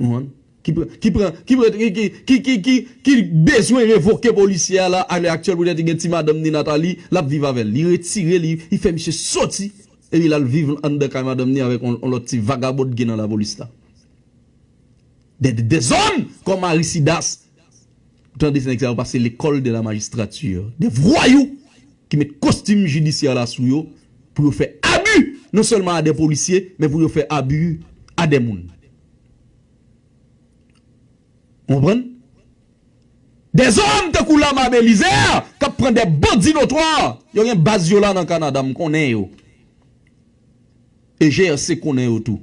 Ou konprann? Ki pran, ki pran, ki pran, ki, ki, ki, ki, ki, ki bezwen revoke polisye a la, alè aktyèl poutèt li gen ti madanm ni Nathalie, l ap viv avè l. Li retire li, li fè misye soti, epi l al viv anndan kay madanm ni avèk yon, yon lòt ti vagabon ki gen nan lapolis la. De, de, dèzòm kòm Arisidas. Ou tande nèg sa yo pase l'école de la magistrature. De vwayou ki met kostim jidisyè la sou yo pou yo fè abi non sèlman a de polisye, men pou yo fè abi a de moun. Ou konprann? Dèzòm tankou Lama Belizaire k ap pran de bandi notwa. Yo gen baz yo la nan Kanada, m konnen yo. E G R C konnen yo tou.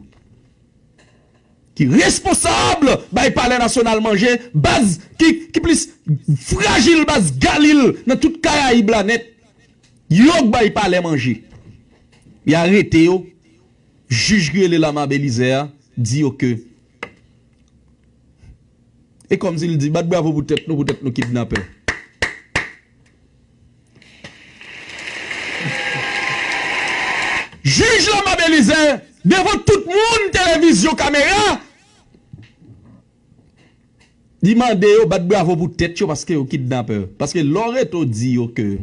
Ki responsab bay Palè Nasyonal manje, baz ki, ki plis frajil, baz Galil nan tout Karayib la nèt. Yo k bay palè manje. Y arete yo. Jij ki rele Lama Belizaire a di yo ke E kòmsi l di, bat bravo pou tèt nou, pou tèt nou kidnapè. Jij Lama Belizaire, devan tout moun, televizyon, kamera, li mande yo bat bravo pou tèt yo paske yo kidnapè. Paske lè w rete w di yo ke,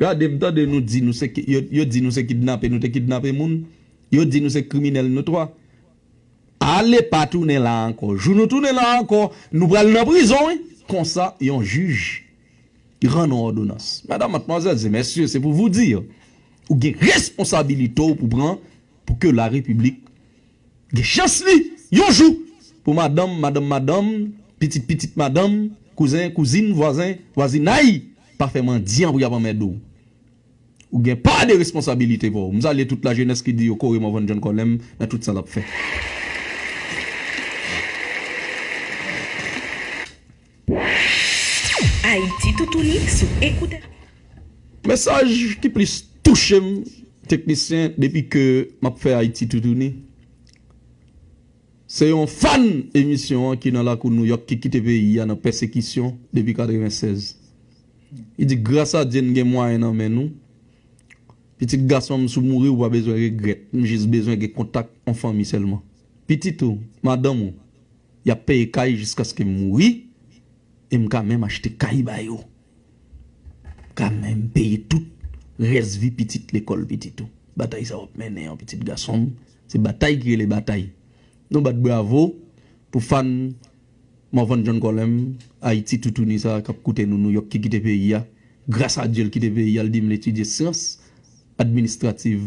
gade, m tande nou di nou se ki, yo, yo di nou se kidnape, nou te kidnape moun, yo di nou se kriminèl, nou twa. Ale pa tounen la ankò. Jou nou tounen la ankò, nou pral nan prizon, wi. Konsa, yon jij rann yon òdonans. Madam, madmwazèl e mesye, se pou vou di, ou gen responsabilite w pou pran pou ke larepiblik gen chans li, yon jou, pou madanm, madanm, madanm, pitit, pitit madanm, kouzen, kouzin, vwazen, vwazinay, pa fè mandyan pou y ap anmède w. Ou gen pa de responsabilite pa w. M salye tout lajenès ki di yo kore Morvan John Colem nan tout sa l ap fè. Ayiti Toutouni sou Écoute. Mesaj ki plis touche m, teknisyen, depi ke m ap fè Ayiti Toutouni, se yon fan emisyon an ki nan lakou Nouyòk ki kite peyi a nan pèsekisyon depi katrevennsèz. Li di, gras a Dye, n gen mwayen nan men nou. Pitit gason m, si w mouri, ou pa bezwen regrèt. M jis bezwen gen kontak yon fanmi sèlman. Pitit ou, madanm ou, y ap peye kay jiskaske m mouri, e m ka menm achte kay ba yo. M ka menm peye tout rès vi pitit, lekòl pitit ou. Batay sa w ap mennen an, pitit gason m, se batay ki rele batay. Nou bat bravo pou fan Morvan John Colem, Ayiti Toutouni sa k ap koute nou Nouyòk ki kite peyi a. Gras a Dye l kite peyi a, l di m l etidye syans administrativ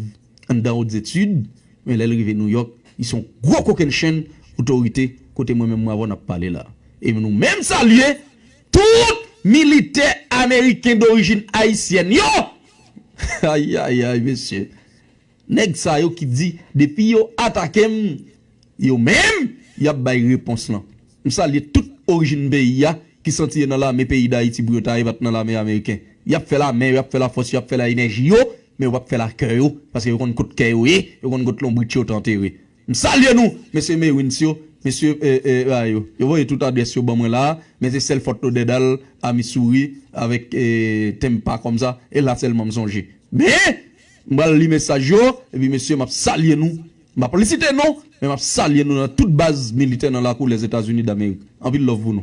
anndan Hautes Études, men lè l rive Nouyòk, li se yon gwo kokennchenn otorite kote mwen menm Morvan ap pale la. E nou menm salye tout militè ameriken dorijin ayisyèn yo! Ayayay, mesye. Nèg sa yo ki di, depi yo atake m, yo menm, y ap bay repons lan. M salye tout orijin peyi a ki santi yo nan lame peyi Dayiti pou yo ta rive nan lame ameriken. Y ap fè lame yo, y ap fè lafòs yo, y ap fè laenèji yo, men yo p ap fè lakè yo, paske yo konn kot kè yo ye, yo konn kot lonbrit yo te antere. M salye nou, mesye Merwins yo, Mesye, e, e, a yo, yo voye tout adrès yo ban mwen la, men se sèl Fort Lauderdale, a Missouri, avèk, e, Tampa kòmsa, e la sèlman m sonje. Men, m pral li mesaj yo, epi mesye, m ap salye nou. M ap li site non, men m ap salye nou nan tout baz militè nan lakou Lèzetazini Damerik. Anpil love pou nou.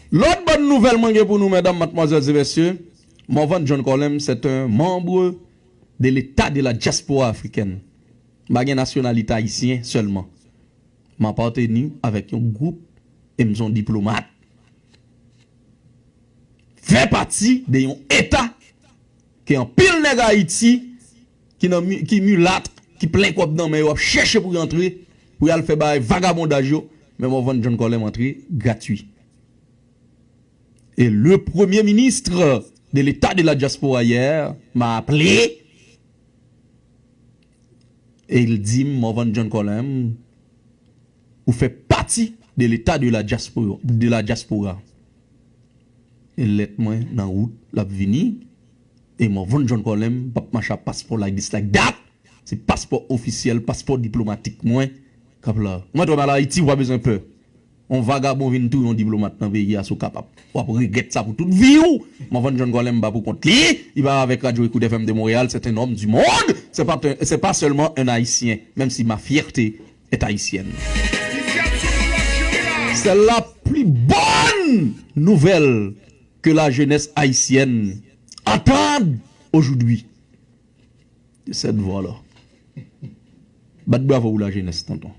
Lòt bòn nouvèl mwen gen pou nou, medam, madmwazèl e mesye, Morvan John Colem, c'est un membre de l'État de la diaspora africaine. M pa gen nasyonalite ayisyen sèlman. M apateni avèk yon gwoup e m se yon diplomat. Fè pati de yon eta ke anpil nèg Ayiti ki nan mi- ki milat, ki plen kòb nan men yo ap chèche pou y antre, pou y al fè bagay vagabondaj yo, men Morvan John Colem antre gratui. Et le premier ministre de l'État de la diaspora hier m'a appelé et il dit, Morvan John Colem, ou fè pati de l'État de la diaspora, de la diaspora. E lèt mwen nan wout, l ap vini. E Morvan John Colem p ap mache ak paspò like this, like that. Se paspò ofisyèl, paspò diplomatik mwen k ap la. Mwen, twò m al Ayiti, ou pa bezwen pè. On vagabon vin touye yon diplomat nan peyi a, si w kapab. W ap regrèt sa pou tout vi w. Morvan John Colem pa pou kont li. Li pa avèk Radio Écoute F M de Montréal. C'est un homme du monde. C'est pas, c'est pas seulement un Haïtien, même si ma fierté est haïtienne. C'est la plus bonne nouvelle que la jeunesse haïtienne entende aujourd'hui. De cette voix-là. Bat bravo pou lajenès, tonton.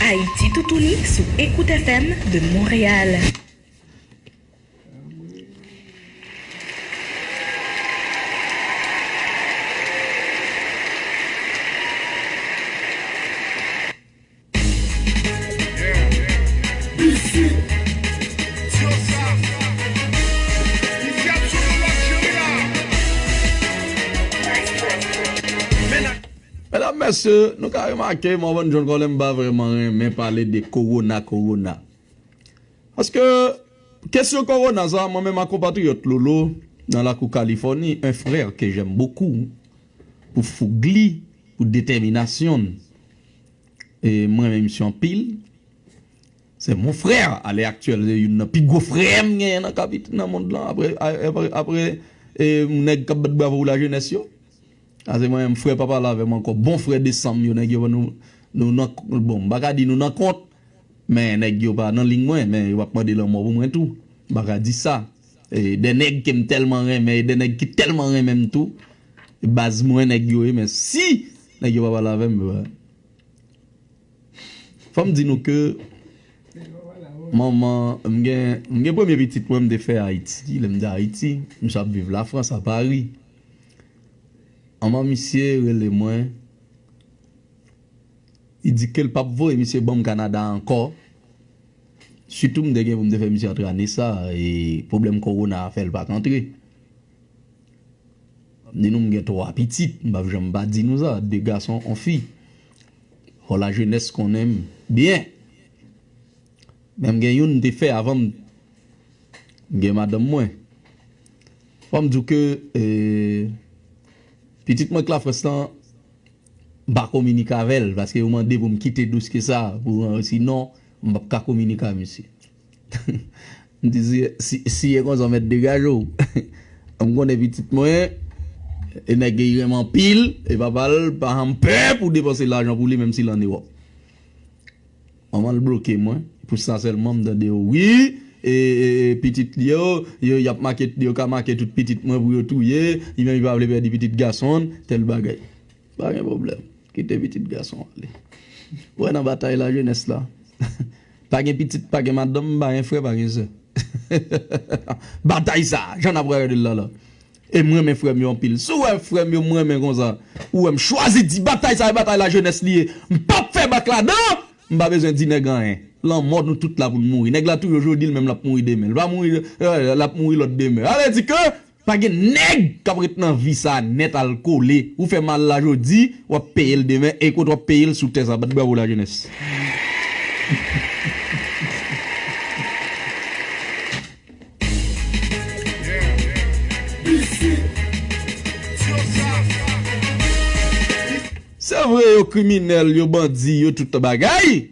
Ayiti Toutouni sou Écoute F M de Montréal. Medam, mesye, nou ka remake, Morvan John Colem pa vrèman renmen pale de kowona, kowona. Paske kesyon kowona sa, mwen menm ak konpatriyòt Lolo, nan lakou Kalifòni, un frère que j'aime beaucoup, pou foug li, pou detèminasyon l. E mwen renmen misye anpil. C'est mon frère, à l'heure actuelle, se youn nan pi gwo frè m genyen nan kapit-, nan mond lan, apre, apre, apre, e, nèg k ap bat bravo pou lajenès yo. A, se mwen menm, frè pa pale avè m ankò, bon frè de san m yo, nèg yo, nou, nou nan, bon, m pa ka di nou nan kont, men nèg yo pa nan liy mwen, men yo p ap mande lanmò pou mwen tou. M pa ka di sa. E, de nèg ke m tèlman renmen, e de nèg ki tèlman renmen m tou, e baz mwen nèg yo ye, men si nèg yo pa pale avè m, yo pa. Fò m di nou ke manman, m gen, m gen premye pitit mwen, m te fè Ayiti. Lè m di Ayiti, misye ap viv Lafrans, a Pari. Manman misye rele mwen, li di ke l p ap voye misye ban m Kanada ankò. Sitou m te gen pou m te fè misye antre ane sa, e pwoblèm kowona a fè l pa t antre. M di nou m gen twa pitit, m p ap janm pa di nou sa, de gason, on fi. Fò lajenès konnen m byen. Men m gen youn m te fè avan m, m gen madanm mwen. Fò m di w ke, e, pitit mwen k Lafrans lan, m pa kominike avè l, paske yo mande pou m kite dosye sa, pou, sinon, m p ap ka kominike ak misye. M di, si, si, si e konsa, w mèt degaje w. M konnen pitit mwen, e nèg li renmen anpil, e papa l pa janm pè pou depanse lajan pou li, menm si l ann Ewòp. Manman l bloke mwen, pou sa sèlman m tande yo, wi, e, e, e pitit li yo, yo, y ap make, yo ka make tout pitit mwen pou yo touye, li menm li pa vle pèdi pitit gason l, tèl bagay. Pa gen pwoblèm. Kite pitit gason ale. Ou wè nan batay lajenès la. Pa gen pitit, pa gen madanm, pa gen frè, pa gen sè. Batay sa, jan n ap rele l la la. E m renmen frè m yo anpil. Si w wè frè m yo m renmen konsa, ou wè m chwazi di batay sa e batay lajenès li ye. M p ap fè bak ladan. M pa bezwen di nèg anyen. Lanmò nou tout la pou n mouri. Nèg la touye w jodi, l menm l ap mouri demen. L va mouri, eh, l ap mouri lòt demen. Sa vle di ke pa gen nèg k ap ret nan vi sa nèt al kole. Ou fè mal la jodi, w ap peye l demen. E kote w ap peye l sou tè sa. Bat bravo lajenès. Se vre, yo kriminèl, yo bandi, yo tout bagay.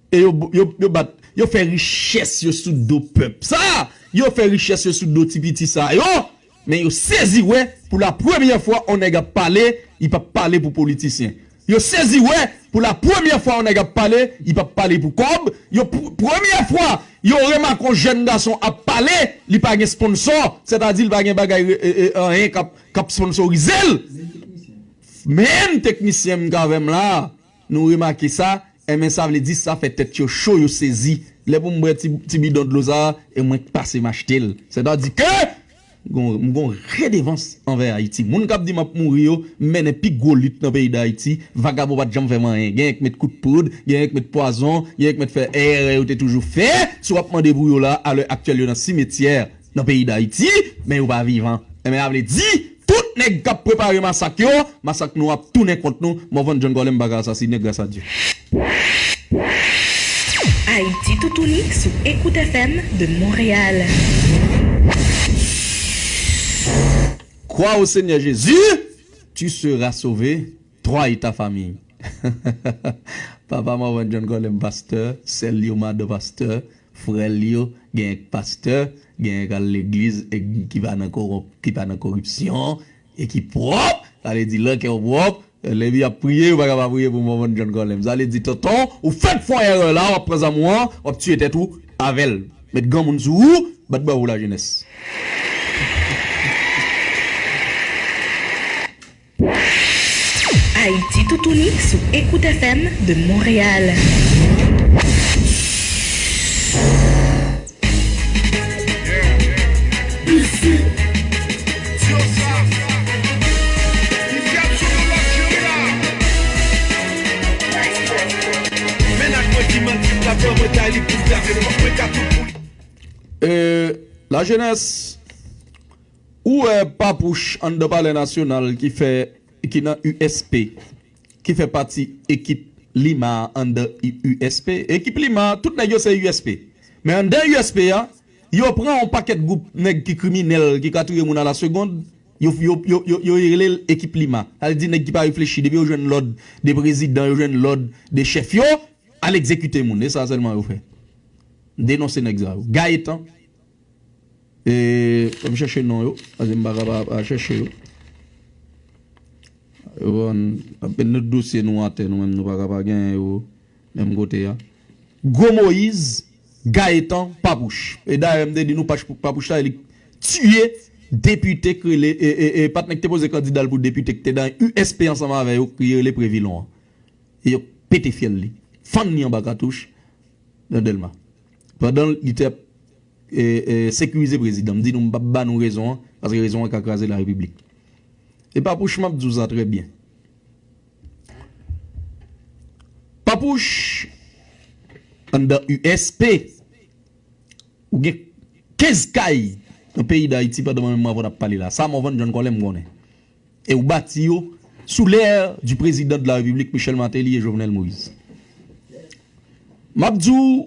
E yo, yo, yo bat, yo fè richès yo sou do pèp sa. Yo fè richès yo sou do ti piti sa yo. Men yo sezi wè, pou la premyè fwa, yon nèg ap pale, li p ap pale pou politisyen. Yo sezi wè, pou la premyè fwa, yon nèg ap pale, li p ap pale pou kòb. Yo, pr-, premyè fwa, yo remake yon jèn gason ap pale, li pa gen sponsò, sètadi li pa gen bagay, e, e, anyen k ap, k ap sponsorize l. Menm teknisyen m k avè m la, nou remake sa, enben sa vle di sa fè tèt yo cho, yo sezi. Lè pou m bwè ti, ti bidon dlo sa a, e mwen k pase m achte l. Sètadi ke m gon, m gon redevans anvè Ayiti. Moun k ap di m ap mouri yo, m mennen pi gwo lit nan peyi Dayiti. Vagabon pa t janm fè m anyen. Genyen k met kout poud, genyen k met pwazon, genyen k met fè erè yo te toujou fè. Si w ap mande pou yo la, alè aktyèl yo nan simetyè nan peyi Dayiti, men yo pa vivan. Enben, sa vle di, tout nèg k ap prepare masak yo, masak nou ap tounen kont nou. Morvan John Colem pa ka asasinen, gras a Dye. Ayiti toutouni sou Écoute F M de Montréal. Crois au Seigneur Jésus, tu seras sauvé, toi et ta famille. Papa Morvan John Colem pastè, sè l yo madan pastè, frè l yo, genyen k pastè, genyen k al legliz e ki pa nan kowonp-, ki pa nan koripsyon, e ki pwòp, sa vle di lè kè w pwòp, lè y ap priye, yo pa ka pa priye pou Morvan John Colem. Sa vle di, tonton, ou fèk fè yon erè la, w ap pran zam ou an, w ap tiye tèt ou avè l. Met granmoun sou ou, bat bravo lajenès. Ayiti toutouni sou Écoute F M de Montréal. Euh, lajenès, ou wè Papouch anndan Palè Nasyonal ki fè, ki nan U S P, ki fè pati ekip Lima anndan U S P. Ekip Lima, tout nèg yo se U S P. Men anndan U S P a, yo pran yon pakèt gwoup nèg ki kriminèl, ki ka touye moun a la segond, yo, yo, yo, yo, yo rele l ekip Lima. Sa vle di nèg ki pa reflechi, depi yo jwenn lòd de prezidan, yo jwenn lòd de chèf yo, al egzekite moun. E sa sèlman yo fè. Denonse nèg sa yo. Gayetan, E, fò m chèche non yo, paske m pa ka pa, pa chèche yo. Yo pran, ap met nou dosye nou atè, nou menm nou pa ka pa genyen yo menm kote a. Gwo Moyiz, Gayetan, Papouch. E dayè, m te di nou, Pach-, Papouch la, li tiye depite k rele, e, e, e, patnè k te poze kandida l pou depite k te nan U S P ansanm avè yo, ki rele Previlon an. E yo pete fyèl li. Fann li anba katouch nan Dèlma. Pandan li te ap, e, e, sekirize prezidan. M di nou, m p ap ba nou rezon an, paske rezon an ka kraze larepiblik. E Papouch, m ap di w sa trè byen. Papouch, anndan U S P, ou gen kenz kay nan peyi Dayiti pandan mwen menm avè w n ap pale la. Sa Morvan John Colem konnen. E ou bati yo sous l'ère du président de la République Michel Martelly et Jovenel Moïse. M ap di w,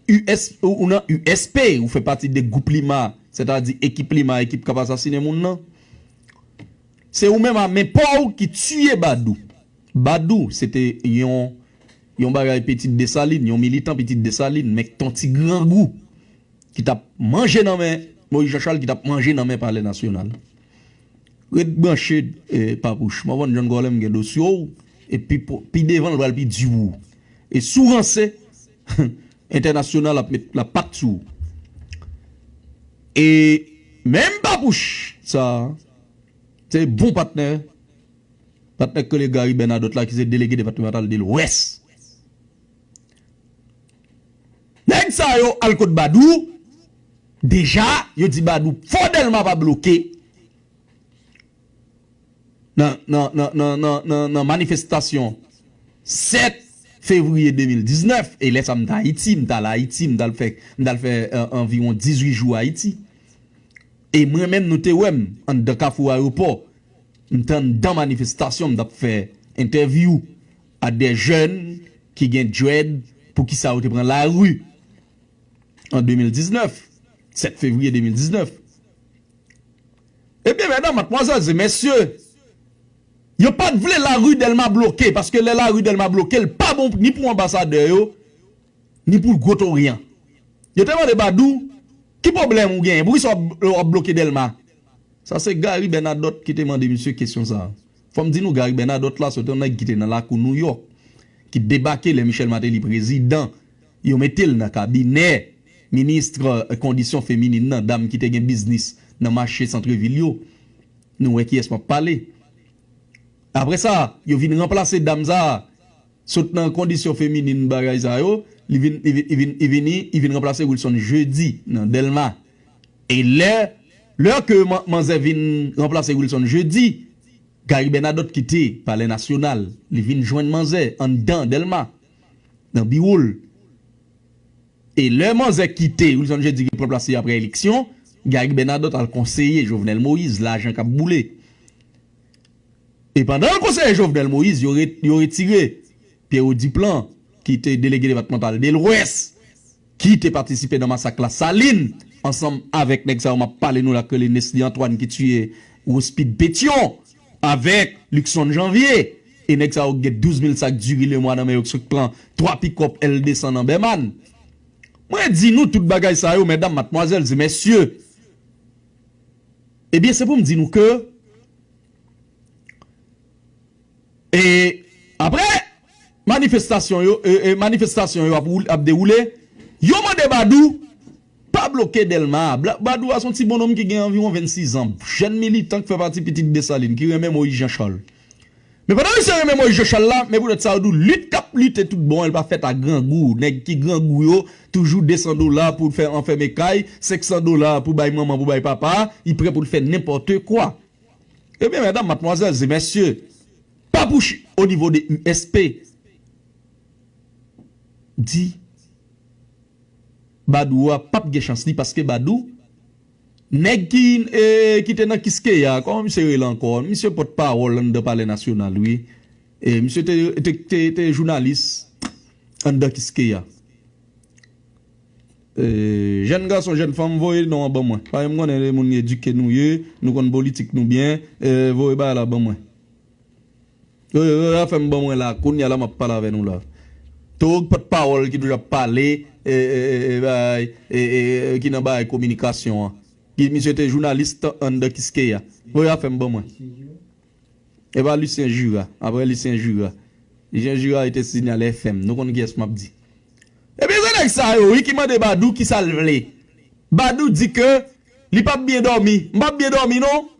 U S, ou, ou nan U S P, ou fè pati de gwoup Lima, sètadi ekip Lima, ekip k ap asasinen moun nan. Se ou menm a men pa w ki tiye Badou. Badou, se te yon, yon bagay Pitit Desalin, yon militan Pitit Desalin, men k t on ti grangou, ki t ap manje nan men Moyiz Jan Chal, ki t ap manje nan men Palè Nasyonal. Ret branche, e, Papouch. Morvan John Colem gen dosye w, epi po-, pi devan l pral pi di pou ou. E si w ranse, entènasyonal ap met lapat sou ou. E menm Papouch sa, se bon patnè, patnè k rele Gary Bernadotte la, ki se delege depatmantal de Lwès. Nèg sa yo al kot Badou, deja, yo di Badou, fò Dèlma pa bloke nan, nan, nan manifestasyon sèt fevriye de mil diznèf, e lè sa m t Ayiti, m t al Ayiti, m t al fè, m t al fè, e, anviwon dizuit jou Ayiti. E mwen menm, nou te wè m anndan Kafou Ayewopò, m t anndan manifestasyon, m t ap fè entèvyou a de jèn ki gen dread, poukisa yo te pran lari an de mil diznèf, sèt fevriye de mil diznèf. Ebyen, medam, madmwazèl e mesye, yo pa t vle lari Dèlma bloke, paske lè lari Dèlma bloke, l pa bon ni pou anbasadè yo, ni pou Gwo Toryan. Yo te mande Badou, ki pwoblèm ou genyen? Poukisa w ap, w ap bloke Dèlma? Sa se Gary Bernadotte ki te mande misye kesyon sa a. Fò m di nou, Gary Bernadotte la, se te yon nèg ki te nan lakou Nouyòk, ki debake lè Michel Martelly prezidan. Yo mete l nan kabinè minis, e, kondisyon feminin nan, dam ki te gen biznis nan mache santrevil yo. Nou wè kiyès m ap pale. Apre sa, yo vin ranplase dam sa a. Sot nan kondisyon feminin bagay sa yo, li vin, li vin, li vin, li vini, li vin ranplase Wilson Jeudi nan Dèlma. E lè, lè ke man-, manzè vin ranplase Wilson Jeudi, Gary Bernadotte kite Palè Nasyonal, li vin jwenn manzè anndan Dèlma, nan biwo l. E lè manzè kite, Wilson Jeudi repranplase apre eleksyon, Gary Bernadotte al konseye Jovenel Moïse, lajan k ap boule. E pandan l konseye Jovenel Moïse, yo re-, yo retire Pierrot Duplan, ki te delege depatmantal de Lwès, ki te patisipe nan masak Lasalin, ansanm avèk nèg sa yo m ap pale nou la, k rele Nesly Antoine, ki tiye Rospide Pétion, avèk Luckson Janvier. E nèg sa yo gen douz mil sak diri lemwa nan men yo, k sot pran twa pikòp L de san nan Bèman. Mwen di nou tout bagay sa yo, medam, madmwazèl e mesye. Ebyen, se pou m di nou ke, e apre manifestasyon yo, e, e manifestasyon yo ap woul-, ap dewoule, yo mande Badou pa bloke Dèlma. Bla-, Badou a se yon ti bonnonm ki gen anviwon vennsis an, jèn militan ki fè pati Pitit Desalin, ki renmen Moïse Jean Charles. Men pandan misye renmen Moïse Jean Charles la, men poutèt sa yo di w lit k ap lite tout bon an, li pa fèt a grangou. Nèg ki grangou yo toujou de san dola pou fè anfème kay, senk san dola pou bay manman, pou bay papa, li prè pou l fè nenpòt kwa. Ebyen, medam, madmwazèl e mesye, pa pou ch-, o nivo de U S P, di Badou a p ap gen chans li, paske Badou, nèg ki, e, ki te nan Kiskeya, kòman misye rele ankò? Misye pòtpawòl anndan Palè Nasyonal, wi. E, misye te, te, te, te jounalis anndan Kiskeya. E, jèn gason, jèn fanm, voye non an ban mwen. Paske m konnen se moun edike nou ye, nou konn politik nou byen, e, voye bagay la ban mwen. Yo, yo, yo, afè m ban mwen la, kounye a la m ap pale avè nou la. Towoug pòtpawòl ki toujou ap pale, e, e, e, e, bagay, e, e, e, ki nan bagay kominikasyon an. Ki misye te jounalis anndan Kiskeya. Voye afè m ban mwen. E pa Lucien Jura. Apre Lucien Jura. Lucien Jura e te sinyal F M. Nou konn kiyès m ap di. Ebyen, se nèg sa yo, wi, ki mande Badou kisa l vle. Badou di ke li p ap byen dòmi. M p ap byen dòmi, non.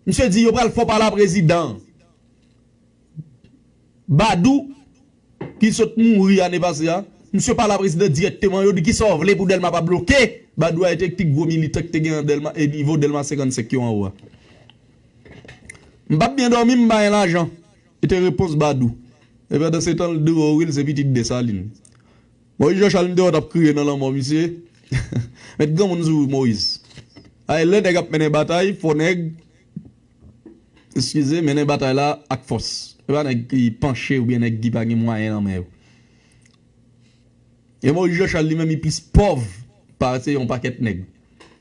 Misye di yo pral fè w pale a prezidan an. Badou, ki sot mouri ane pase a, misye pale a prezidan dirèkteman, yo di kisa w vle pou Dèlma pa bloke. Badou a te pi gwo militan ki te gen an Dèlma, e nivo Dèlma senkannsenk yo anwo a. M p ap byen dòmi, m pa gen lajan. Se te repons Badou. E pandan se tan, l di w, wi, l se pitit Desalin. Moïse Jean Charles, m te wè w t ap kriye nan lanmò misye. Met granmoun sou ou, Moïse. Ay, lè nèg ap mennen batay, fò nèg, eskize, mennen batay la ak fòs. E pa nèg ki panche oubyen nèg ki pa gen mwayen nan men yo. E Moïse Jean Charles li menm, li plis pòv pase yon pakèt nèg.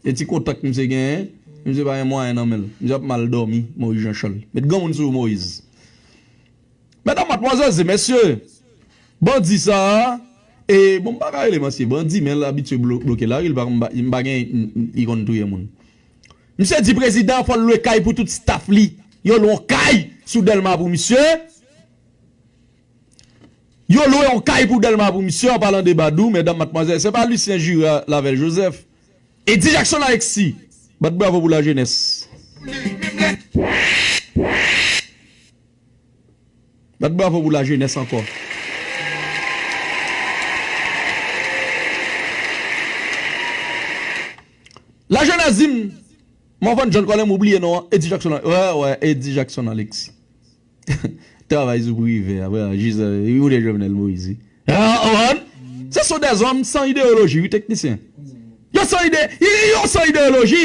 E ti kontak misye genyen, misye pa gen mwayen nan men l. Misye ap mal dòmi, Moïse Jean Charles. Met granmoun sou ou, Moïse. Medam, madmwazèl e mesye, bandi sa a, e bon, m pa ka rele misye bandi, men l abitye blo-, bloke lari, l pa, m pa, m pa gen, m, m, li konn touye moun. Misye di prezidan an fò l lwe kay pou tout staff li. Yo lwe yon kay sou Dèlma pou misye. Yo lwe yon kay pou Dèlma pou misye, an palan de Badou, medam, madmwazèl, se pa Lucien Jura, Lavelle Joseph. Eddy Jackson Alexis, bat bravo pou lajenès. Bat bravo pou lajenès ankò. Lajenès di m, Morvan John Colin, m oubliye non an, Eddy Jackson, wè, wè, Eddy Jackson Alexis. travay sou prive, apre la, jis, eh, yo te Jovenel Moïse, wi. Ah, ou konprann? Se sont des hommes sans idéologie, wi, teknisyen. Yo san ide, yo, yo san ideyoloji.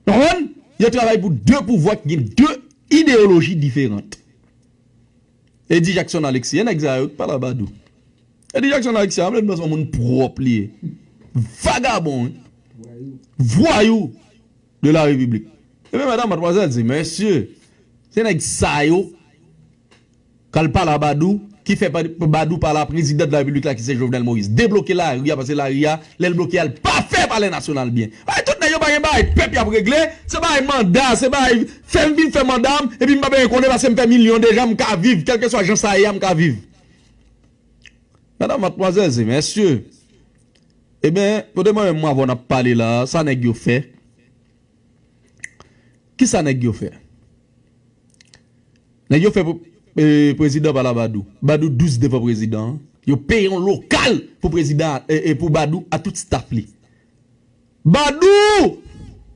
Ou konprann? Yo travay pou de pouvwa ki gen de ideyoloji diferan. Eddy Jackson Alexis, e nèg sa yo k pale a Badou. Eddy Jackson Alexis, a mwen se yon moun pwòp li ye. Vagabon, wi. Vwayou de la République. Ebyen, medam, madmwazèl, se mesye, se nèg sa yo k al pale a Badou, ki fè pa- Badou pale a prezidan de la repiblik la, ki se Jovenel Moïse. Debloke lari a, paske lari a, lè l bloke a, l pa fè Palè Nasyonal byen. Ay, tout nèg yo pa gen bagay pèp y ap regle, se bagay manda, se bagay fè m vin fè manda m, epi m pa bezwen konnen paske m fè milyon deja, m ka viv, kèlkeswa jan sa ye a, m ka viv. Medam, madmwazèl, se mesye. Ebyen, kote mwen menm, mwen avè w n ap pale la, sa nèg yo fè? Kisa nèg yo fè? Nèg yo fè pou, eh, prezidan pale a Badou. Badou douz devan prezidan an. Yo peye yon lokal pou prezidan, eh, eh, pou Badou a tout staff li. Badou,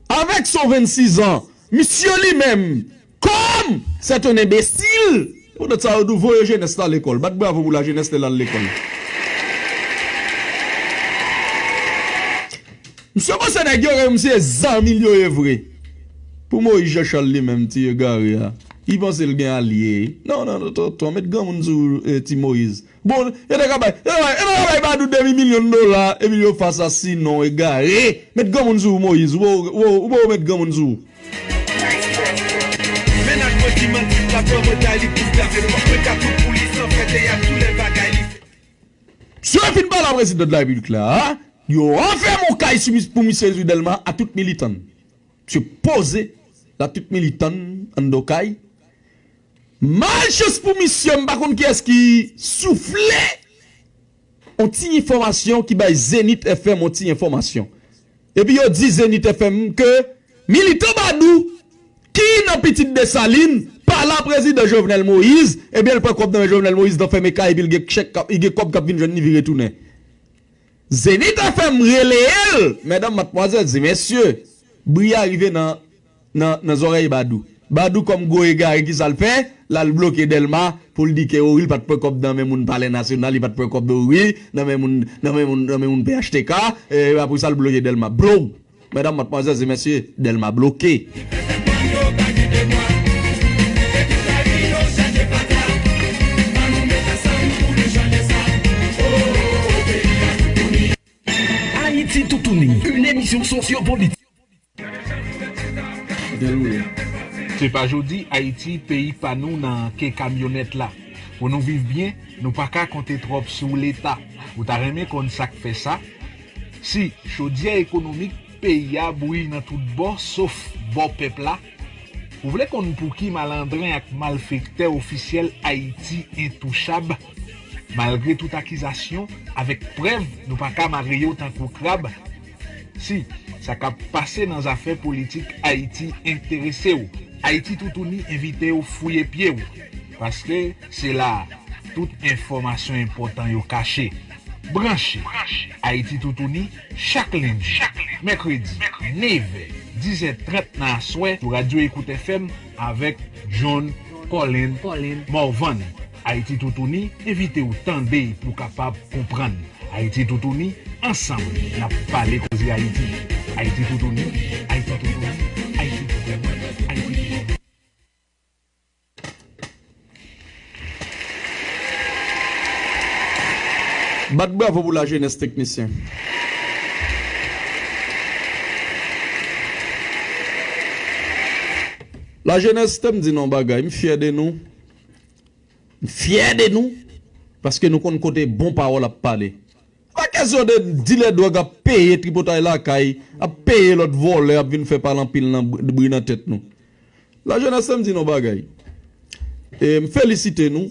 avec son vingt-six ans, misye li menm, comme c'est un imbécile, se poutèt sa yo tou voye jenès la lekòl. Bat bravo pou lajenès lè l al lekòl. Misye panse nèg yo, misye zanmi l yo ye vre. Pou Moïse Jean Charles li menm ti egare a, li panse l gen alye. Non, non, non, tonton, met granmoun sou, eh, ti Moïse. Bon, yo te ka bay, yo te ka bay, yo te ka bay Badou demi milyon dola, epi yo fè asasinen egare. Met granmoun sou ou, Moïse. Ou pa, ou pa, ou pa met granmoun sou ou. Mennaj mwen ki manti, la pran mwen tay li pou gafe, fòk mwen ka tout pou li san fè teyat, tou lè bagay li fè. Misye fin pale a prezidan de la repiblik la, a? Yo anfèmen yon kay sou mis- pou misye sou Dèlma a tout militan. Misye poze la tout militan anndan kay. Malchans pou misye, m pa konn kiyès ki soufle yon ti enfòmasyon, ki bay Zenith F M yon ti enfòmasyon. Epi yo di Zenith F M ke militan Badou ki nan Pitit Desalin pale a prezidan Jovenel Moïse, ebyen l pran kòb nan men Jovenel Moïse nan fèmen kay, epi l gen chèk k ap, li gen kòb k ap vin jwenn li vire tounen. Zenith F M rele l, medam, madmwazèl, e mesye, bri a rive nan, nan, nan zòrèy Badou. Badou kòm gwo egare, kisa l fè? L al bloke Dèlma pou l di ke, o wi, li pa t pran kòb nan men moun Palè Nasyonal, li pa t pran kòb, o wi, nan men moun, nan men moun, nan men moun P H T K, e apre sa l bloke Dèlma. Blow! Medam, madmwazèl, e mesye, Dèlma bloke. Ayiti Toutouni, une émission sociopolitique. Se pa jodi Ayiti, peyi pa nou, nan ke kamyonèt la. Pou nou viv byen, nou pa ka konte twòp sou Leta. Ou ta renmen konn sa k fè sa? Si chodyè ekonomik peyi a bouyi nan tout bò, sof bò pèp la, ou vle konn pouki malandren ak malfektè ofisyèl Ayiti entouchab? Malgre tout akizasyon, avèk prèv, nou pa ka mare yo tankou krab. Si sa k ap pase nan zafè politik Ayiti enterese w, Ayiti Toutouni envite w fouye pye w, paske se la a tout enfòmasyon enpòtan yo kache. Branche Ayiti Toutouni chak lendi, mèkredi, nevè, dizè trant nan aswè sou Radyo Ekout F M avèk John Colin Morvan. Ayiti Toutouni envite w tande pou w kapab konprann. Ayiti Toutouni, ansanm, n ap pale koze Ayiti. Ayiti Toutouni, Ayiti Toutouni, Ayiti Toutouni, Ayiti Toutouni. Bat bravo pou lajenès, teknisyen. Lajenès, te m di nou yon bagay, m fyè de nou. M fyè de nou, paske nou konn kote bon pawòl ap pale. Pa kesyon de dilè dwòg ap peye tripotay lakay, ap peye lòt vòlè, ap vin fè pale anpil nan bri, bri nan tèt nou. Lajenès, se m di nou bagay. E m felisite nou.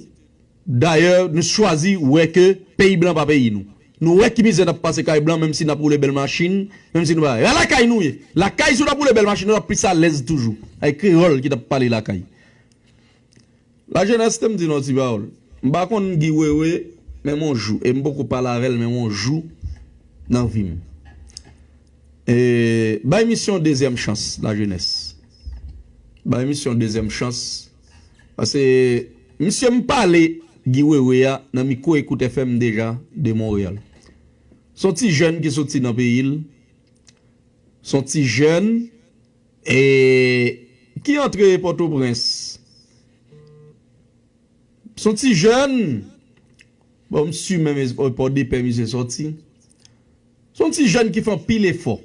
Dayè, nou chwazi wè ke peyi blan pa peyi nou. Nou wè ki mizè n ap pase kay blan, menm si n ap woule bèl machin, menm si nou pa. E lakay nou ye. Lakay, si w t ap woule bèl machin, w t ap plis alèz toujou. Ay kreyòl ki t ap pale lakay. Lajenès, te m di nou yon ti pawòl. M pa konn Guy Wewe, menm yon jou. E m poko pale avè l, menm yon jou nan vi m. E, bay misye yon dezyèm chans, lajenès. Bay misye yon dezyèm chans. Paske Misye, m pale Guy Wewe a nan mikwo Ecoute F M deja de Monreyal. Se yon ti jèn ki soti nan peyi l. Se yon ti jèn e ki antre Pòtoprens. Se yon ti jèn. Bon, m si menm Pòdepè misye soti. Se yon ti jèn ki fè anpil efò.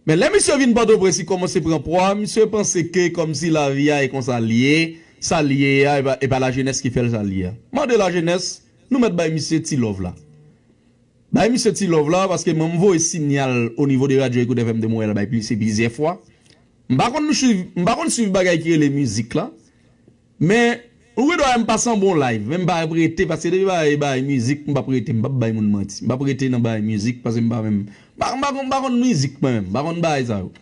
Men lè misye vin Pòtoprens, li kòmanse pran pwa, misye panse ke kòmsi lavi a e konsa l ye, sa l ye a, e pa, e pa lajenès ki fè l sa l ye a. Mande lajenès, nou mèt bay misye ti love la. Bay misye ti love la, paske mwen m voye sinyal o nivo de radyo Ecoute F M de Montréal bay misye plizyè fwa. M pa konn swiv, m pa konn swiv bagay ki rele mizik la. Men, ou gen dwa wè m pase anba yon live, men m pa ap rete, paske depi bagay, bagay mizik, m p ap rete, m p ap bay moun manti. M p ap rete nan bagay mizik, paske m pa menm, m pa, m pa konn, m pa konn mizik mwen menm, m pa konn bagay sa yo.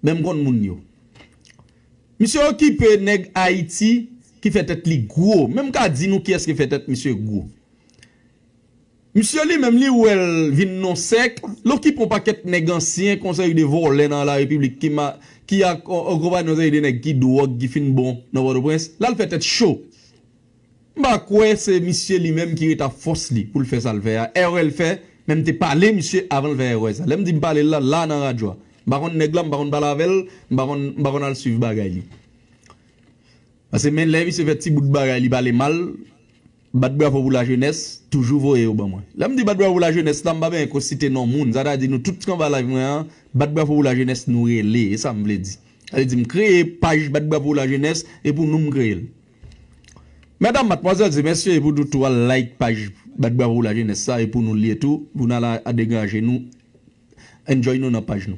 Men m konn moun yo. Misye okipe nèg Ayiti ki fè tèt li gwo. Men m ka di nou kiyès ki fè tèt misye gwo. Misye li menm li wè l vin nan sèk, l okipe yon pakèt nèg ansyen, konsèy de vòlè nan larepiblik ki ma, ki ak, an, an konpayi yon seri de nèg ki dwòg, ki fin bon nan Pòtoprens, l al fè tèt cho. M pa kwè se misye li menm ki ret ak fòs li pou l fè sa l fè a. Erè l fè, men m te pale misye avan l fè erè sa. Lè m di m pale l la, la nan radyo a. M pa konn nèg la, m pa konn pale avè l, m pa konn, m pa konn al swiv bagay li. Paske men lè misye fè ti bout bagay li pale mal, bat bravo pou lajenès, toujou voye yo ban mwen. Lè m di bat bravo pou lajenès la, m pa bezwen ko site non moun. Sa ta di nou tout ki anba live mwen an, bat bravo pou lajenès nou rele. E sa m vle di. Sa vle di m kreye paj bat bravo pou lajenès, e pou nou m kreye l. Medam, madmwazèl, e mesye, e pou nou tou al like paj bat bravo pou lajenès sa, e pou nou l ye tou, pou n al a, a degaje nou, enjoy nou nan paj nou.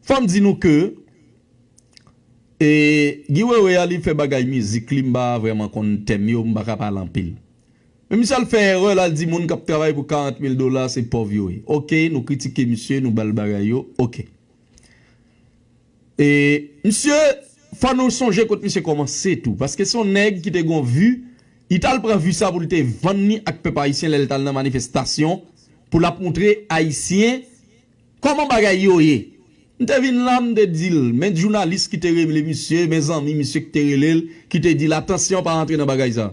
Fò m di nou ke E, Guy Wewe a, li fè bagay mizik li, m pa vrèman konn tèm yo, m pa ka pale anpil. Men misye al fè erè, l al di moun k ap travay pou karant mil dola, se pòv yo ye. Oke, nou kritike misye, nou ba l bagay yo, oke. E, misye, fò nou sonje kot misye kòmanse tou, paske se yon nèg ki te gon vi, li t al pran vi sa pou l te vann li ak pèp ayisyen lè l t al nan manifestasyon, pou l ap montre ayisyen kòman bagay yo ye. M te vin la, m te di l, men jounalis ki te rele misye, men zanmi misye ki te rele l, ki te di l, atansyon, pa rantre nan bagay sa.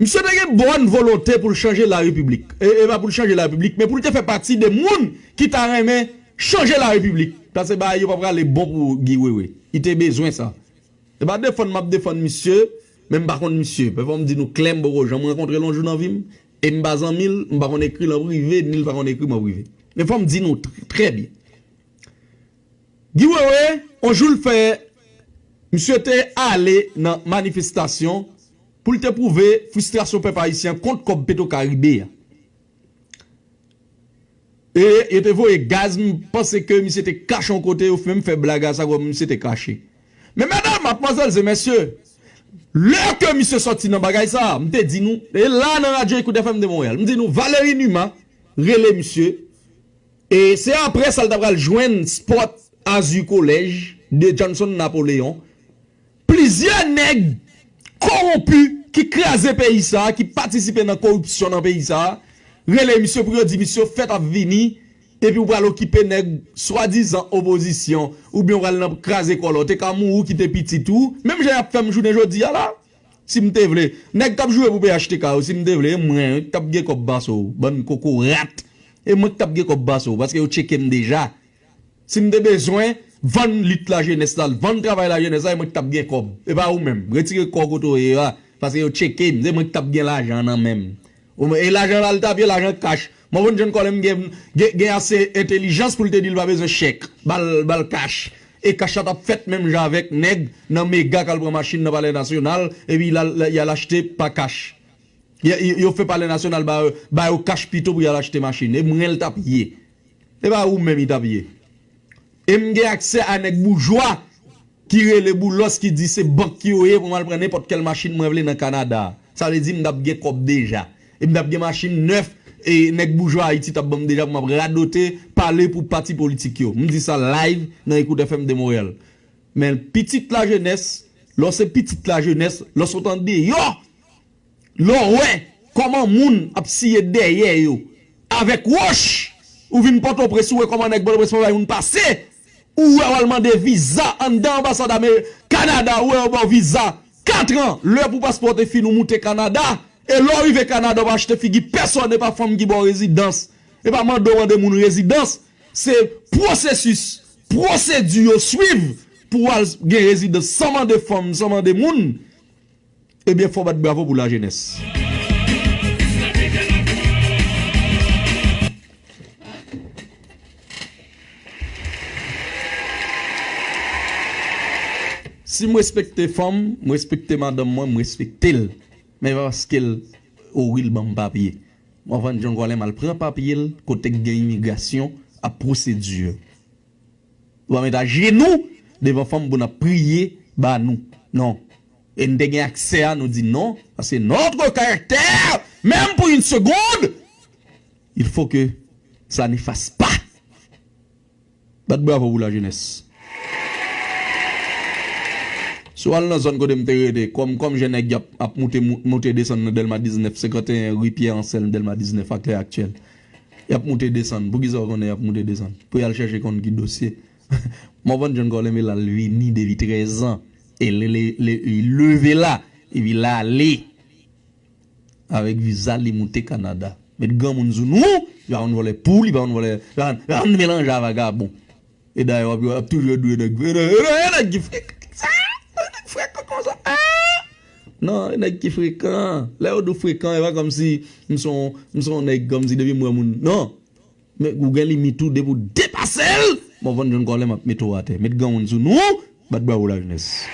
Misye te gen bòn volonte pou l chanje larepiblik. E, e pa pou l chanje larepiblik, men pou l te fè pati de moun ki ta renmen chanje larepiblik. Paske bagay yo pa prale bon pou Guy Wewe. Li te bezwen sa. Se pa defann m ap defann misye, men m pa konn misye. Fò m di nou klè, m poko janm rankontre l yon jou nan vi m. E m pa zanmi l, m pa konn ekri l an prive, ni l pa konn ekri m an prive. Men fò m di nou tr-, trè byen. Guy Wewe, yon jou l fè, misye te ale nan manifestasyon pou l te pwouve fristrasyon pèp ayisyen an kont kòb Petro Caribe a. E yo te voye gaz, m panse ke misye te kache yon kote, yo menm fè blag a sa, kwè misye te kache. Men medam, madmwazèl e mesye, lè ke misye sòti nan bagay sa, m te di nou, e la nan radyo Ecoute F M de Montréal, m di nou, Valery Numa rele misye, e se apre sa l ta pral jwenn spot Azur College de Johnson Napoléon, plizyè nèg kowonpi ki kraze peyi sa, ki patisipe nan koripsyon nan peyi sa, rele misye pou yo di misye fèt ap vini, epi w pral okipe nèg swadizan opozisyon, oubyen w pral nan kraze kòlò, te ka mouri w kite pitit ou, menm jan y ap fè m jounen jodi a la, si m te vle. Nèg k ap joure pou P H T K yo, si m te vle, e mwen wi, k t ap gen kòb pase w, bann kokorat. E mwen k t ap gen kòb pase w, paske yo tcheke m deja. Si m te bezwen vann lit lajenès la, vann travay lajenès la, e mwen ki t ap gen kòb. E pa ou menm. Retire kò w kote w ye a, paske yo tcheke m. Se mwen ki t ap gen lajan an nan men m. Ou, e lajan la, li t ap ye lajan kach. Mwen konn jwenn kòlè m gen, gen, gen ase entèlijans pou l te di l pa bezwen chèk. Ba l, ba l kach. E kach la t ap fèt menm jan avèk nèg nan Mega k al pran machin nan Palè Nasyonal, epi l al, y al achte pa kach. Yo, yo, yo fè Palè Nasyonal ba, ba yo kach pito pou y al achte machin. E mwen l t ap ye. E pa ou menm li t ap ye. E m gen aksè a nèg boujwa ki rele Boulos, ki di se bank yo ye pou m al pran nenpòt kèl machin mwen vle nan Kanada. Sa vle di m t ap gen kòb deja. E m t ap gen machin nèf, e nèg boujwa Ayiti t ap ban m deja pou m ap radote, pale pou pati politik yo. M di sa live nan Ecoute F M de Montréal. Men pitit lajenès, lè w se pitit lajenès, lè w sot andeyò, lè w wè kòman moun ap siye dèyè yo avèk wòch, ou vin Pòtoprens, ou wè kòman nèg Pòtoprens pa bay moun pase, ou wè w al mande viza anndan anbasad Ame-, Kanada, ou wè yo ba w viza, Katran, lè pou paspò te fini, ou moute Kanada. E lè w rive Kanada, w pa achte figi pèsòn, e pa fanm ki ba w rezidans. E pa mande w mande moun rezidans. Se pwosesis, pwosedi yo swiv pou w al gen rezidans san mande fanm, san mande moun. Ebyen, fò w bat bravo pou lajenès. Si m respekte fanm, m respekte madanm mwen, m respekte l. Men pa paske l ori l ban m papye. Morvan John Colem al pran papye l kote k gen imigrasyon ap pwosedi. Nou pa met ajenou devan fanm pou n ap priye ba nou. Non. E n te gen aksè a, nou di non. Paske notre caractère, menm pou une seconde, il faut que ça n'efface pas. Bat bravo pou lajenès. Si w al nan zòn kote m te rete, kòm, kòm jan nèg y ap, ap moute, mou-, moute desann nan Dèlma diznèf, senkanteyen ri Pyè Anselm, Dèlma diznèf, ak lè aktyèl. Y ap moute desann. Poukisa w konnen y ap moute desann? Pou y al chèche konn ki dosye. Morvan John Colem la, l vini depi trèz an. E li, li, li, li leve la. Epi l ale. Avèk viza li moute Kanada. Met granmoun sou nou, li pa konn vòlè poul, li pa konn vòlè, li pa konn, li pa konn melanje a vagabon. E dayè, w ap, w ap toujou dwe nèg, e nèg, e nèg, e nèg ki frekan, sa, e nèg frekan konsa, a! Non, e nèg ki frekan. Lè yo di w frekan, e pa kòmsi m se yon, m se yon nèg kòmsi depi m wè moun. Non. Men ou gen limit ou, depi w depase l, Morvan John Colem ap mete w atè. Met granmoun sou nou, bat bravo lajenès.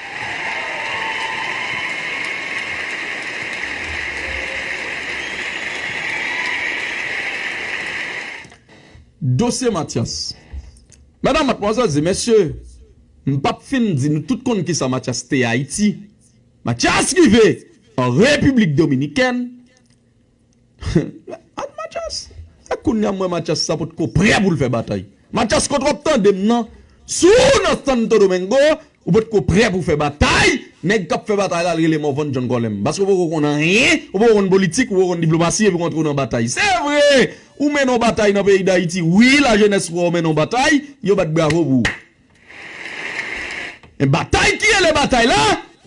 Dosye Mathias. Medam, madmwazèl e mesye, m p ap fin di nou tout konn kisa Mathias te Ayiti. Mathias rive an Repiblik Dominikèn, Mathias. Se kounye a m wè Mathias sa potko prè pou l fè batay. Mathias, kote w ap tande m nan? Si w nan Santo Domingo, ou potko prè pou fè batay. Nèg k ap fè batay la, l rele Morvan John Colem. Paske ou poko konn anyen, ou poko konn politik, ou poko konn diplomasi, epi w antre w nan batay. Se vre, ou mennen yon batay nan peyi Dayiti. Wi, lajenès wè w mennen yon batay, yo bat bravo pou ou. Men batay ki rele batay la,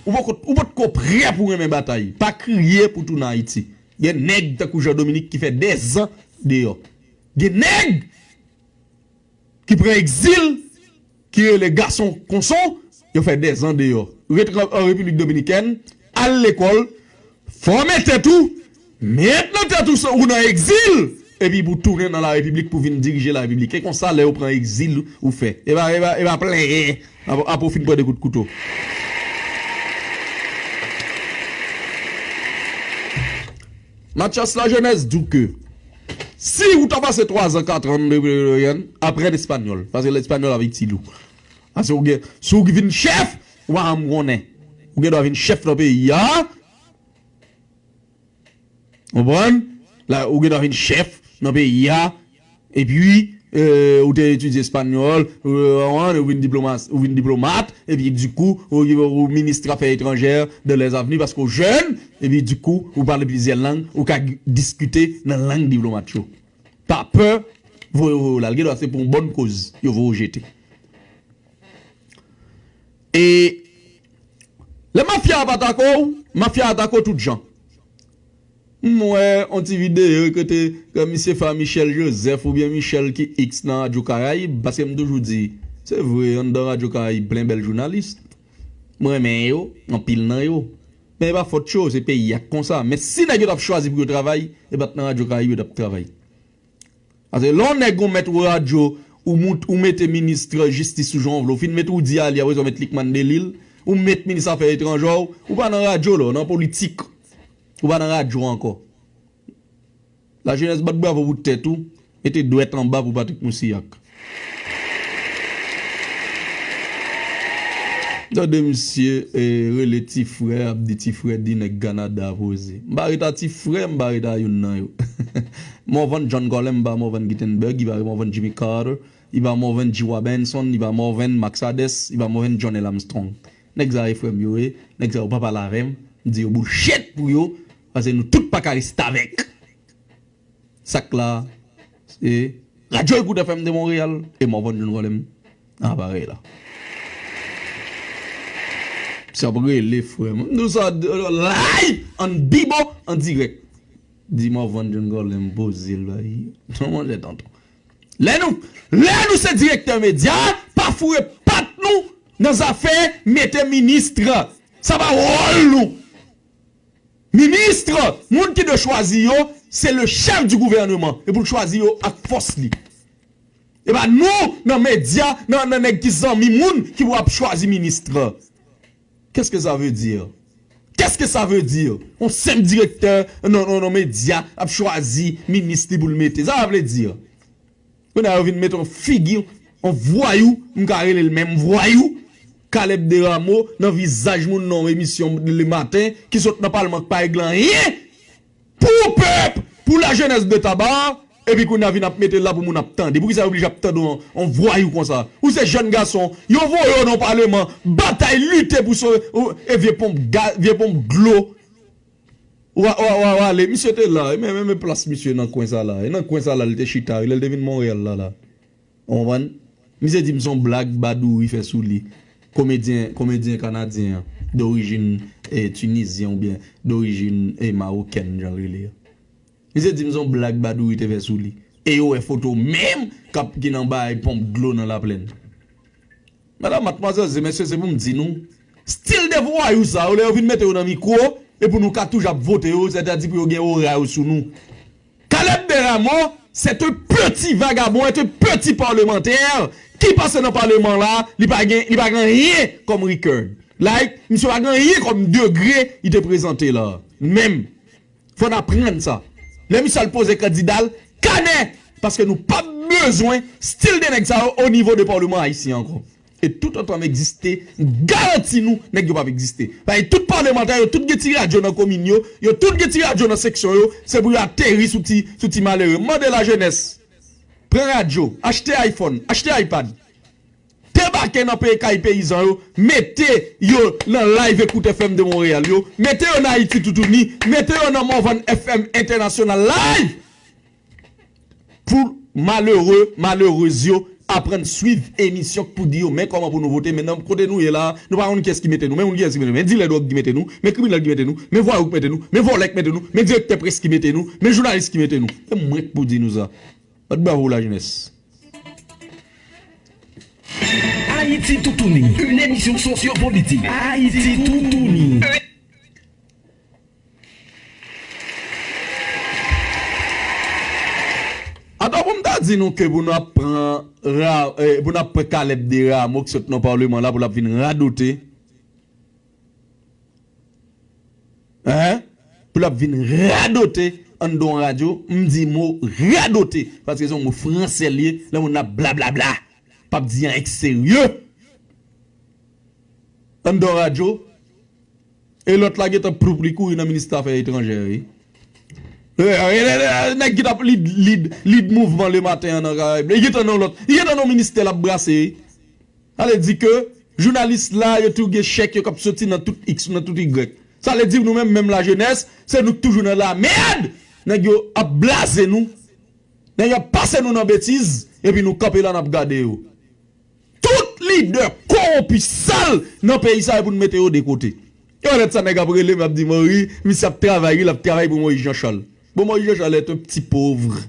ou poko, ou potko prè pou renmen batay. Pa kriye pou tounen Ayiti. Gen nèg tankou Jean Dominique ki fè dèzan deyò. Gen nèg ki pran egzil, ki rele gason konson, yo fè dèzan deyò. Ret an, an Repiblik Dominikèn, al lekòl, fòme tèt ou, met nan tèt ou sa ou nan egzil, epi pou tounen nan larepiblik pou vin dirije larepiblik. E konsa, lè yo pran egzil ou fè. E pa, e pa, e pa plenyen. Apre, apre w fin pran de kout kouto. Mathias Lajeunesse di w ke si ou ta pase twazan, katran nan Repiblik Dominikèn, aprann espanyòl, paske espanyòl ap itil ou. Paske ou gen, si ou vin chèf, ou pa janm konnen. Ou gen dwa vin chèf nan peyi a, konprann? La, ou gen dwa vin chèf nan peyi a, epi, e, ou te etidye espanyòl, e, ou vin diplomas-, ou vin diplomat, epi dikou, ou, ou minis afè etranjè de lèzavni, paske w jèn, epi dikou, ou pale plizyè lang, ou ka diskite nan lang diplomat yo. Pa pè, voye, voye w la. L gen dwa se pou yon bòn koz, yo voye w jete. E lè mafya a pa atake w, mafya a atake w tout jan. M wè yon ti videyo kote, kote misye fè a Michel Joseph oubyen Michel ki X nan Radyo Karayib, paske m toujou di, se vre, anndan Radyo Karayib plen bèl jounalis. Mwen renmen yo, anpil nan yo. Men e pa fòt yo, se peyi a k konsa. Men si nèg yo t ap chwazi pou yo travay, e pa t nan Radyo Karayib yo t ap travay. Paske lè yon nèg ou mèt radyo, ou mout, ou mete minis jistis sou jan w vle, ou fin met Roudy Ali, apre sa w met Lucmane Delille, ou met minis afè etranjè w, ou pa nan radyo la, w nan politik. Ou pa nan radyo ankò. Lajenès, bat bravo pou tèt ou, mete dwèt anba pou Patrick Moussilhac. Tande misye, e, rele ti frè, ap di ti frè di nèg Kanada a poze. M pa ret a ti frè, m pa ret a youn nan yo. Morvan John Colem, m pa Morvan Gutenberg, li pa Morvan Jimmy Carter, li pa Morvan G. Robinson, li pa Morvan Max Hades, li pa Morvan John L. Armstrong. Nèg sa yo frè m yo ye, nèg sa yo pa pale avè m, m di yo bullshit pou yo, paske nou tout pa ka restavèk. Sa k la, se Radyo Ecoute F M de Montréal e Morvan John Colem nan aparèy la. Sa ap rele frè m. Nou sa live, an bibo, an dirèk. Di Morvan John Colin poze l bay. Non, monchè tonton. Lè nou, lè nou se direktè medya, pa foure pat nou nan zafè mete minis. Sa pa wòl nou. Minis, moun ki dwe chwazi yo, se le chef du gouvernement. E pou l chwazi yo ak fòs li. E pa nou, nan medya, nan, nan nèg ki zanmi moun, ki pou ap chwazi minis. Qu'est-ce que ça veut dire? Qu'est-ce que ça veut dire? On senp direktè nan, nan, nan medya ap chwazi minis li pou l mete. Sa vle di? Kounye a yo vin mete yon figi, yon vwayou, m ka rele l menm vwayou, Caleb Desrameaux, nan vizaj moun nan yon emisyon le maten, ki sot nan palman k pa regle anyen pou pèp, pou lajenès de Taba, epi kounye a vin ap mete l la pou moun ap tande. Poukisa yo oblije ap tande yon, yon vwayou konsa? Ou se jèn gason, yo voye w nan palman, batay, lite pou sove, ou, e vye ponp ga-, vye ponp dlo. Wa, wa, wa, wa, ale, misye te la, e men, men, men plas misye nan kwen sa la, e nan kwen sa la li te chita, wi, lè l te vin Monreyal la, la. Ou konprann? Misye di m se yon blag Badouri fè sou li. Komedyen, komedyen kanadyen an, dorijin, eh, tinizyen oubyen dorijin, eh, mawokèn, jan l rele a. Misye di m se yon blag Badouri te fè sou li. E yo wè foto menm k ap, ki nan bay ponp dlo nan Laplèn. Medam, madmwazèl, se mesye, se pou m di nou, stil de vwayou sa yo, lè yo vin mete yo nan mikwo, e pou nou ka toujou ap vote yo, sètadi pou yo gen ora yo sou nou. Caleb Desrameaux, c'est un petit vagabond, est un petit parlemantè ki pase nan palman la, li pa gen, li pa gen anyen kòm record. Like, misye pa gen anyen kòm degre li te prezante la. Menm. Fò n aprann sa. Lè misye al poze kandida l, kanè! Paske nou p ap bezwen stil de nèg sa yo o nivo de palman ayisyen ankò. E toutotan m egziste, m garanti nou, nèg yo p ap egziste. Paske tout palmantè yo, tout gen ti radyo nan komin yo, yo tout gen ti radyo nan seksyon yo, se pou yo ateri sou ti, sou ti malere. Mande lajenès, pran radyo, achte iPhone, achte iPad. Debake nan peyi kay peyizan yo, mete yo nan live Écoute F M de Montréal yo, mete yo nan Ayiti Toutouni, mete yo nan Morvan F M Entènasyonal live! Pou malere, malerez yo aprann swiv emisyon k pou di yo, men kòman pou nou vote, men nan kote nou ye la, nou pa konn kiyès ki mete nou, men moun kiyès ki mete nou, men dilè dwòg ki mete nou, men kriminèl ki mete nou, men vwayou ki mete nou, men vòlè ki mete nou, men direktè près ki mete nou, men jounalis ki mete nou. Se mwen k pou di nou sa. Bat bravo lajenès. Haïti Toutouni, une émission sociopolitique. Haïti Toutouni. Atò, pou m ta di nou ke pou n ap pran Ra-, eh, pou n ap pran Caleb Desrameaux ki sot nan palman la pou l ap vin radote. Hein? Pou l ap vin radote anndan yon radyo, m di mo radote, paske se yon mo fransè l ye, lè moun ap blablabla, p ap di anyen k serye. Anndan radyo, e lòt la gentan ploup li kouri nan ministè afè etranjè, wi. E, e, e, e, nèg ki t ap lid, lid, lid mouvman lematen an nan Karayib la, li gentan nan lòt, li gentan nan ministè l ap brase, wi. Sa vle di ke jounalis la, yo tou gen chèk yo k ap soti nan tout X, nan tout Y. Sa vle di nou menm, menm lajenès, se nou k toujou nan lamèd! Nèg yo ap blaze nou, nèg yo ap pase nou nan betiz, epi nou kanpe la n ap gade yo. Tout lidè kowonpi sal nan peyi sa, e pou n mete yo de kote. E lè sa nèg ap rele m, ap di m, wi, misye ap travay, wi, l ap travay pou Moyiz Jan Chal. Bon, Moyiz Jan Chal est un petit pauvre.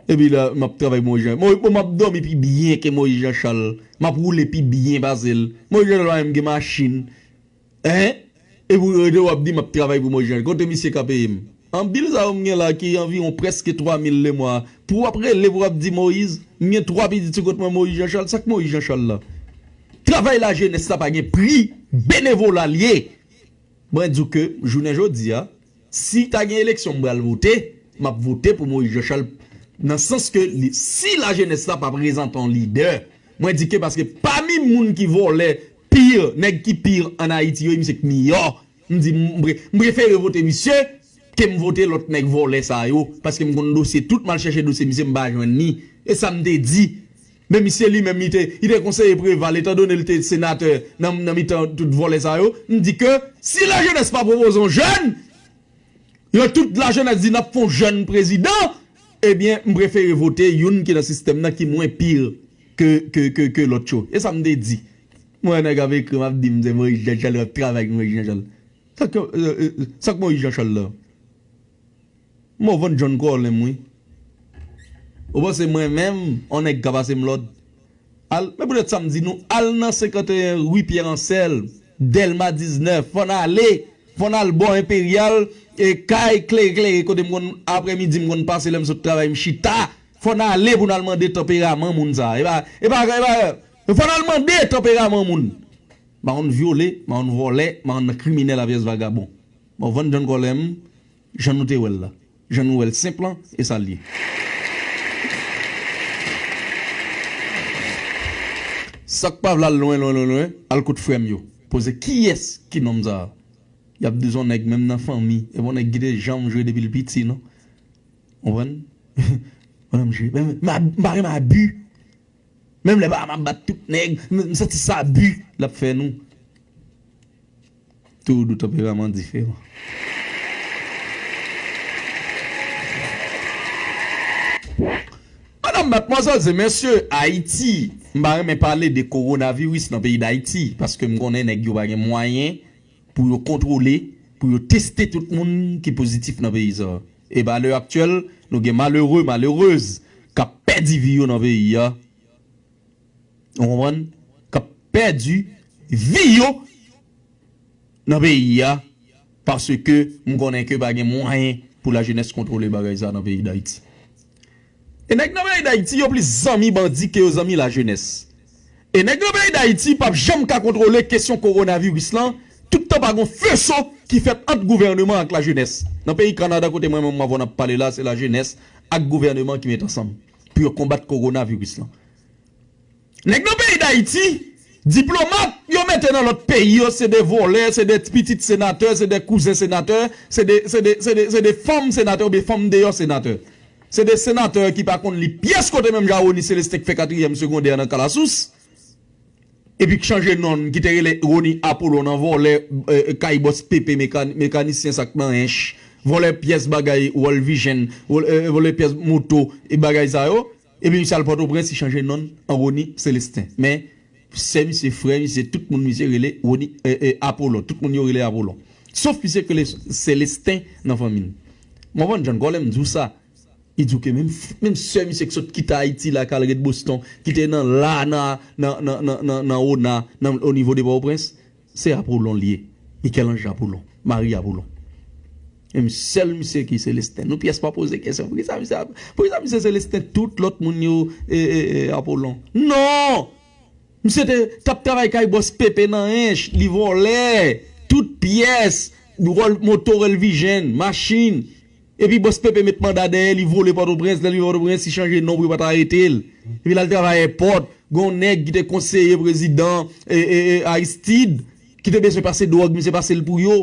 Epi la, m ap travay pou Moyiz Jan. Mo-, bon, m ap dòmi pi byen ke Moyiz Jan Chal. M ap woule pi byen pase l. Moyiz Jan Chal pa menm gen machin. Hein? Epi w rete w ap di m ap travay pou Moyiz Jan. Kote misye ka peye m? An bil sa yo m gen la ki anviwon prèske twa mil lemwa. Pou w ap rele pou w ap di Moyiz, m gen twa pitit sou kont mwen Moyiz Jan Chal. Sa k Moyiz Jan Chal la? Travay lajenès la pa gen pri, benevola l ye. Mwen di w ke jounen jodi a, si ta gen eleksyon m pral vote, m ap vote pou Moyiz Jan Chal nan sans ke li, si lajenès la pa prezante yon lidè, mwen di ke paske pami moun ki vòlè pir, nèg ki pir ann Ayiti yo, e misye k miyò. M di m pre-, m prefere vote misye ke m vote lòt nèg vòlè sa yo, paske m konn dosye tout, m al chèche dosye misye, m pa jwenn li. E sa m te di. Men misye li menm, li te, li te konseye Preval, etandone li te senatè nan, nan mitan tout vòlè sa yo. M di ke si lajenès pa pwopoze yon jèn, yo tout lajenès di n ap fè yon jèn prezidan, ebyen, m prefere vote youn ki nan sistèm nan ki mwen pir ke, ke, ke, ke lòt yo. E sa m te di. M wè nèg ap ekri m, ap di m se Moyiz Jan Chal, w ap travay ak Moyiz Jan Chal. Sa k, e, e, sa k Moyiz Jan Chal la? Morvan John Colem, wi. Ou panse mwen menm, on nèg ka pase m lòd? Al, men poutèt sa m di nou, al nan senkanteyen ri Pyè Ansèl, Dèlma diznèf, fò n ale, fò n al bò Enperyal, e kay klere klere kote m konn, aprèmidi m konn pase lè m sot travay m chita, fò n ale pou n al mande tanperaman moun sa. E pa, e pa, e pa, fò n al mande tanperaman moun. M pa konn vyole, m pa konn vòlè, m pa konn nan kriminèl a pyès vagabon. Bon, vann John Colem, jan nou te wè l la. Jan nou wè l senp lan, e sa l ye. Sa k pa vle al lwen, lwen, lwen, lwen, al kot frè m yo. Poze kiyès ki nonm sa a? Y ap di w se yon nèg menm nan fanmi. E pa yon nèg ki te janm jwe depi l piti, non. Konprann? Yon nonm jwe. Men, men, men, m pa renmen abi. Menm lè pa m ap bat tout nèg, m, m santi se abi l ap fè nou. Tout tanperaman diferan. Madanm, madmwazèl e mesye, Ayiti, m pa renmen pale de kowonaviris nan peyi Dayiti, paske m konnen nèg yo pa gen mwayen pou yo kontwole, pou yo teste tout moun ki pozitif nan peyi sa a. E ba lè aktyèl, nou gen malere, malerez k ap pèdi vi yo nan peyi a. Ou konprann? K ap pèdi vi yo nan peyi a, paske m konnen ke pa gen mwayen pou lajenès kontwole bagay sa nan peyi Dayiti. E nèg nan peyi Dayiti, yo plis zanmi bandi ke yo zanmi lajenès. E nèg nan peyi Dayiti p ap janm ka kontwole kesyon kowonaviris lan, toutan pa gon feso ki fèt ant gouvèneman ak lajenès. Nan peyi Kanada, kote mwen menm m avè w n ap pale la, se lajenès ak gouvèneman ki met ansanm pou yo konbat kowonaviris lan. Nèg nan peyi Dayiti, diplomat yo mete nan lòt peyi yo, se de vòlè, se de pitit senatè, se de kouzen senatè, se de, se de, se de, se de fanm senatè oubyen fanm deyò senatè. Se de senatè ki pa konn li pyès kote menm jan Rony Célestin k fè katriyèm segondè nan Kalasous. Epi k chanje non l, ki te rele Rony Apollon nan vòlè, e, kay bòs Pepe mekani-, mekanisyen sa k nan Ench, vòlè pyès bagay World Vision, vòlè, e, vòlè pyès moto e bagay sa yo. Epi misye al Pòtoprens, li chanje non l an Rony Célestin. Men, sè misye, frè misye, tout moun misye rele Rony, e, e, Apollon. Tout moun yo rele Apollon. Sof misye k rele Célestin nan fanmi l. M konprann, John Colem di w sa. Li di w ke menm, menm sè misye k sot kite Ayiti la, k al ret Boston, ki te nan la, nan, nan, nan, nan, nan, nan ona, nan, o nivo de Pòtoprens, se Apollon l ye. Michel-Ange Apollon, Marie Apollon. Menm sèl misye ki Célestin. Nou pyès pa poze kesyon. Poukisa misye, poukisa misye Célestin, tout lòt moun yo, e, e, e, Apollon? Non! Misye te, t ap travay kay bòs Pepe nan Ench, li vòlè, tout pyès, wòl-, moto World Vision, machin. Epi bòs Pepe met manda dèyè, li vole Pòtoprens, lè l rive Pòtoprens, li chanje non pou yo pa t arete l. Epi l al travay èpòt, gen yon nèg ki te konseye prezidan, e, e, e, Aristide, ki te bezwen pase dwòg, misye pase l pou yo.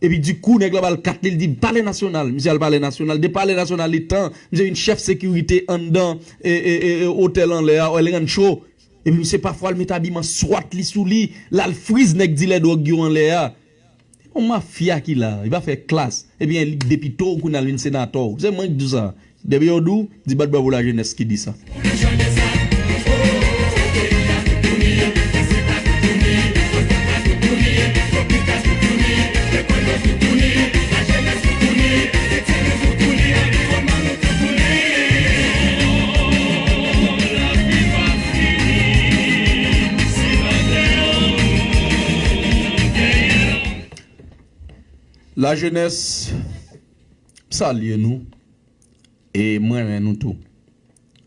Epi dikou, nèg la ba l kat li, l di, Palè Nasyonal. Misye al Palè Nasyonal. De Palè Nasyonal, letan misye vin chèf sekirite anndan, e, e, e, e, otèl anlè a, El Rancho. Epi misye pafwa l met abiman swat li sou li, l al friz nèg dilè dwòg yo anlè a. Yon mafya ki la, li pa fè klas. Ebyen, li depite w, kounye a l vin senatè w. Se mwen ki di w sa. Depi yo di w, di bat bravo lajenès ki di sa. Lajenès, m salye nou e m renmen nou tou.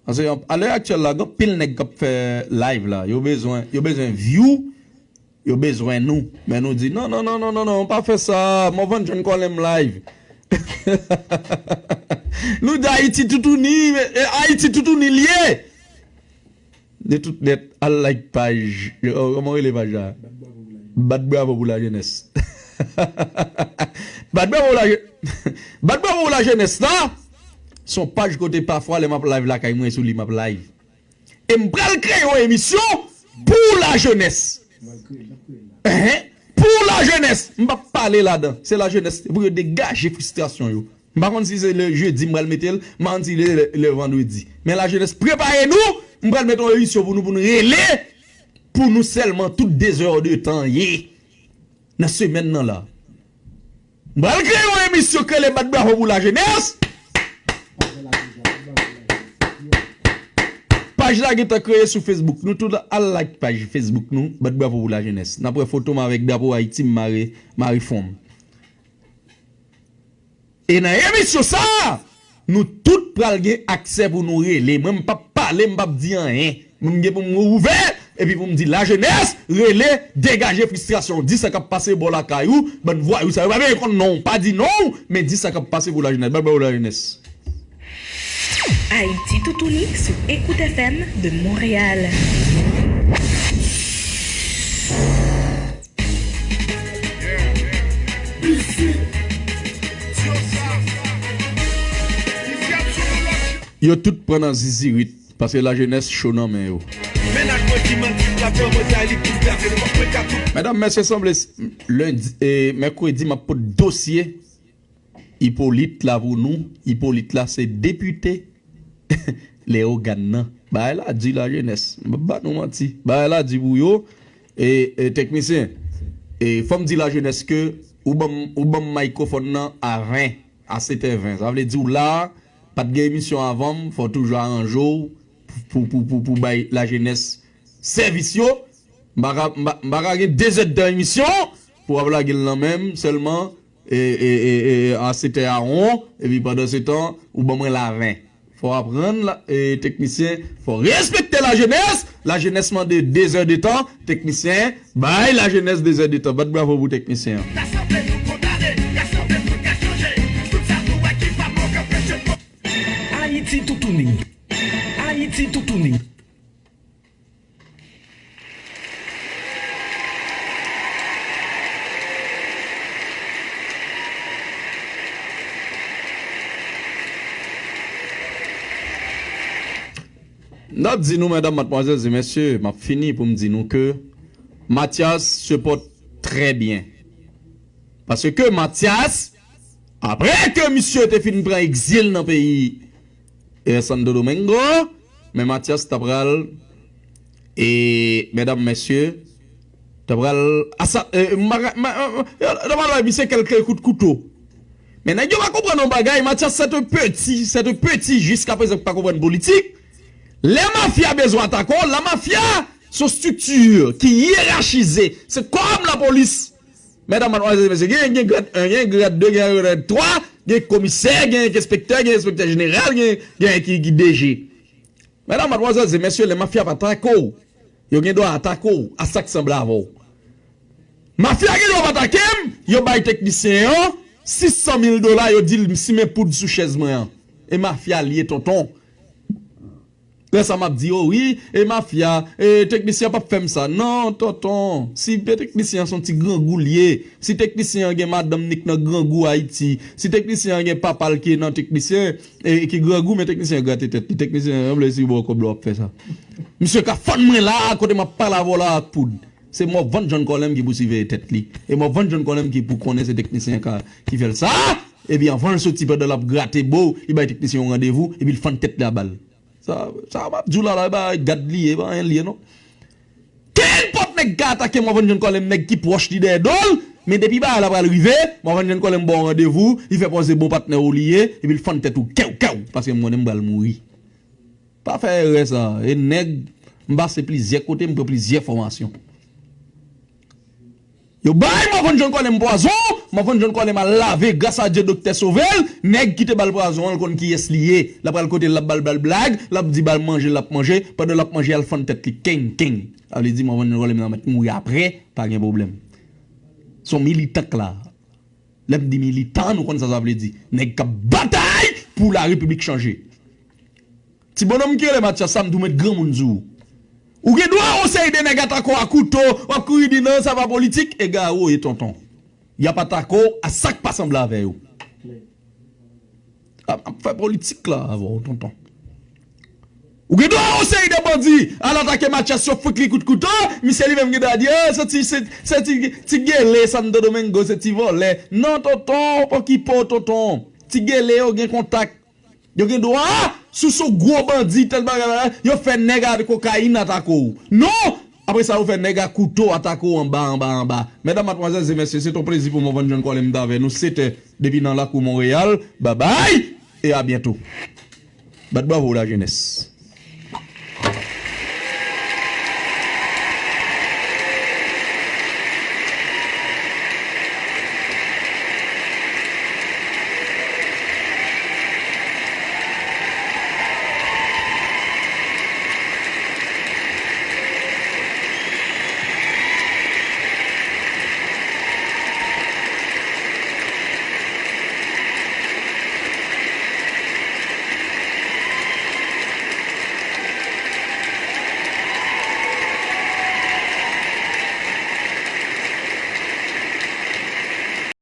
Paske a lè aktyèl la, gen anpil nèg k ap fè live la. Yo bezwen, yo bezwen view, yo bezwen nou. Men nou di, non, non, non, non, non, non, pa fè sa. Morvan John Colem live. Nou di Ayiti toutouni, e Ayiti toutouni l ye. De tout nèt, al like paj, yo, kòman w rele paj la? Bat bravo pou lajenès. Bat bravo pou laje-, bat bravo pou lajenès la. Se yon paj kote pafwa lè m ap live lakay mwen, sou li m ap live. E m pral kreye yon emisyon pou lajenès. Enhen. Pou lajenès. M p ap pale ladan. Se lajenès. Pou yo degaje fristrasyon yo. M pa konn si se le jedi m pral mete l, m pa konn si le, le, le vandredi. Men lajenès, prepare nou, m pral mete yon emisyon pou nou, pou nou rele pou nou sèlman tout de zè de tan ye nan semèn nan la. M pral kreye yon emisyon k rele Bat Bravo pou Lajenès. Paj la gentan kreye sou Facebook. Nou tout al like paj Facebook nou, Bat Bravo pou Lajenès. N ap wè foto m avèk drapo Ayiti, m mare, mare fwon m. E nan emisyon sa a, nou tout pral gen aksè pou nou rele. Mwen, m p ap pale, m p ap di anyen. Mwen, m gen pou m ouvè, epi pou m di lajenès, rele, degaje fristrasyon w. Di sa k ap pase bò lakay ou, bann vwayou sa yo. Pa bezwen konn non w, pa di non w, men di sa k ap pase pou lajenès. Bay, bay, lajenès. Ayiti toutouni sou Écoute F M de Montréal. Yo tout pran nan zizirit, paske lajenès cho nan men yo. Medam, mesye, sanble s-, lendi, e, mèkredi, m ap pot dosye Ipolit la pou nou. Ipolit la se depite Leyogàn nan. Bagay la di lajenès. M p ap ba nou manti. Bagay la di pou yo. E, e, teknisyen, e, fò m di lajenès ke ou ban m, ou ban m mikrofòn nan a ven, a sèt è ven. Sa vle di w la, pa t gen emisyon avan m, fò w toujou aranje w pou, pou, pou, pou bay lajenès sèvis yo. M pa ka, m pa, m pa ka gen de zèdtan emisyon pou w ap lage l nan men m sèlman, e, e, e, e, a sèt è a ven, epi pandan se tan, ou ban mwen la ven. Fò w aprann la, e, teknisyen, fò w respekte lajenès. Lajenès mande de zèdtan, teknisyen, bay lajenès de zèdtan. Bat bravo pou teknisyen an. Ayiti toutouni. Ayiti toutouni. N ap di nou, medam, madmwazèl e mesye, m ap fini pou m di nou ke Mathias se pòte trè byen. Paske Mathias, apre ke misye te fin pran egzil nan peyi, e, Santo Domingo, men Mathias ta pral, e, medam, mesye, ta pral asa-, e, mara-, ma-, e, e, ta pral bay misye kèlke kout kouto. Men nèg yo pa konprann yon bagay, Mathias, c'est un petit, c'est un petit jusqu'à présent ki pa konprann politik. Lè mafya bezwen atake w, la mafya se yon estrikti ki yerachize. Se kòm lapolis. Medam, madmwazèl, mesye, gen, gen grad en, gen grad de, gen grad twa, gen komisè, gen enspektè, gen enspektè jeneral, gen, gen ki, ki D G. Medam, madmwazèl e mesye, lè mafya ap atake w, yo gen dwa atake w a sa k sanble avè w. Mafya gen dwa ap atake m, yo bay teknisyen an sis san mil dola, yo di l simen poud sou chèz mwen an. E mafya l ye, tonton. Lè sa m ap di, o wi, e mafya, e teknisyen an p ap fè m sa. Non, tonton, si pe teknisyen an se yon ti grangou l ye, si teknisyen an gen madanm ni k nan grangou Ayiti, si teknisyen an gen papa l ki nan teknisyen, e ki grangou, men teknisyen an grate tèt li. Teknisyen an sanble si w ba w kòb la w ap fè sa. Misye ka fann mwen la, kote m ap pale avè w la ak poud. Se Morvan John Colem ki pou siveye tèt li. E Morvan John Colem ki pou konnen se teknisyen an ka, ki fè l sa. Epi anvan l soti, pandan l ap grate bo, li bay teknisyen yon randevou, epi l fann tèt li a bal. Sa, sa m ap di w la, la, e pa gad li ye, e pa anyen li ye, non. Kenpòt nèg ka atake Morvan John Colem, nèg ki pwòch li dèyè do l, men depi bagay la pral rive, Morvan John Colem ba w randevou, li fè pòze bon patnè w li ye, epi l fann tèt ou kèw, kèw, paske m konnen m pral mouri. Pa fè erè sa, e nèg, m pase plizyè kote, m pran plizyè fòmasyon. Yo bay Morvan John Colem pwazon, Morvan John Colem al lave, gras a Dye doktè sove l, nèg ki te ba l pwazon an, l konn kiyès li ye. L ap pral kote l, l ap ba l, ba l blag, l ap di ba l manje, l ap manje, pandan l ap manje, al fann tèt li, keng, keng. Sa vle di Morvan John Colem nan mèt mouri apre, pa gen pwoblèm. Se yon militan k la. Lè m di militan, nou konn sa sa vle di. Nèg k ap batay pou larepiblik chanje. Ti bonnonm ki rele Mathias sa, m tou met granmoun sou ou. Ou gen dwa yon seri de nèg atake w a kouto, w ap kouri di non, sa pa politik, egare w ye, tonton. Y ap atake w a sa k pa sanble avè yo. Ap, ap fè politik la avè w, tonton. Ou gen dwa yon seri de bandi al atake Mathias, yo fout li kout kouto, misye li menm gen dwa di, eh, se ti, se, se ti, ti gele Santo Domingo, se ti vòlè. Non, tonton, pa okipe w, tonton. Ti gele yo gen kontak. Yo gen dwa, si w se yon gwo bandi, tèl bagay, bagay, yo fè nèg avèk kokayin atake w. Non, Apre sa, yo fè nèg a kouto atake w anba, anba, anba. Medam, madmwazèl e mesye, se t on plezi pou mwen Van John Colin t avè nou sèt è depi nan lakou Monreyal. Babay! E a byento. Bat bravo la jeunesse.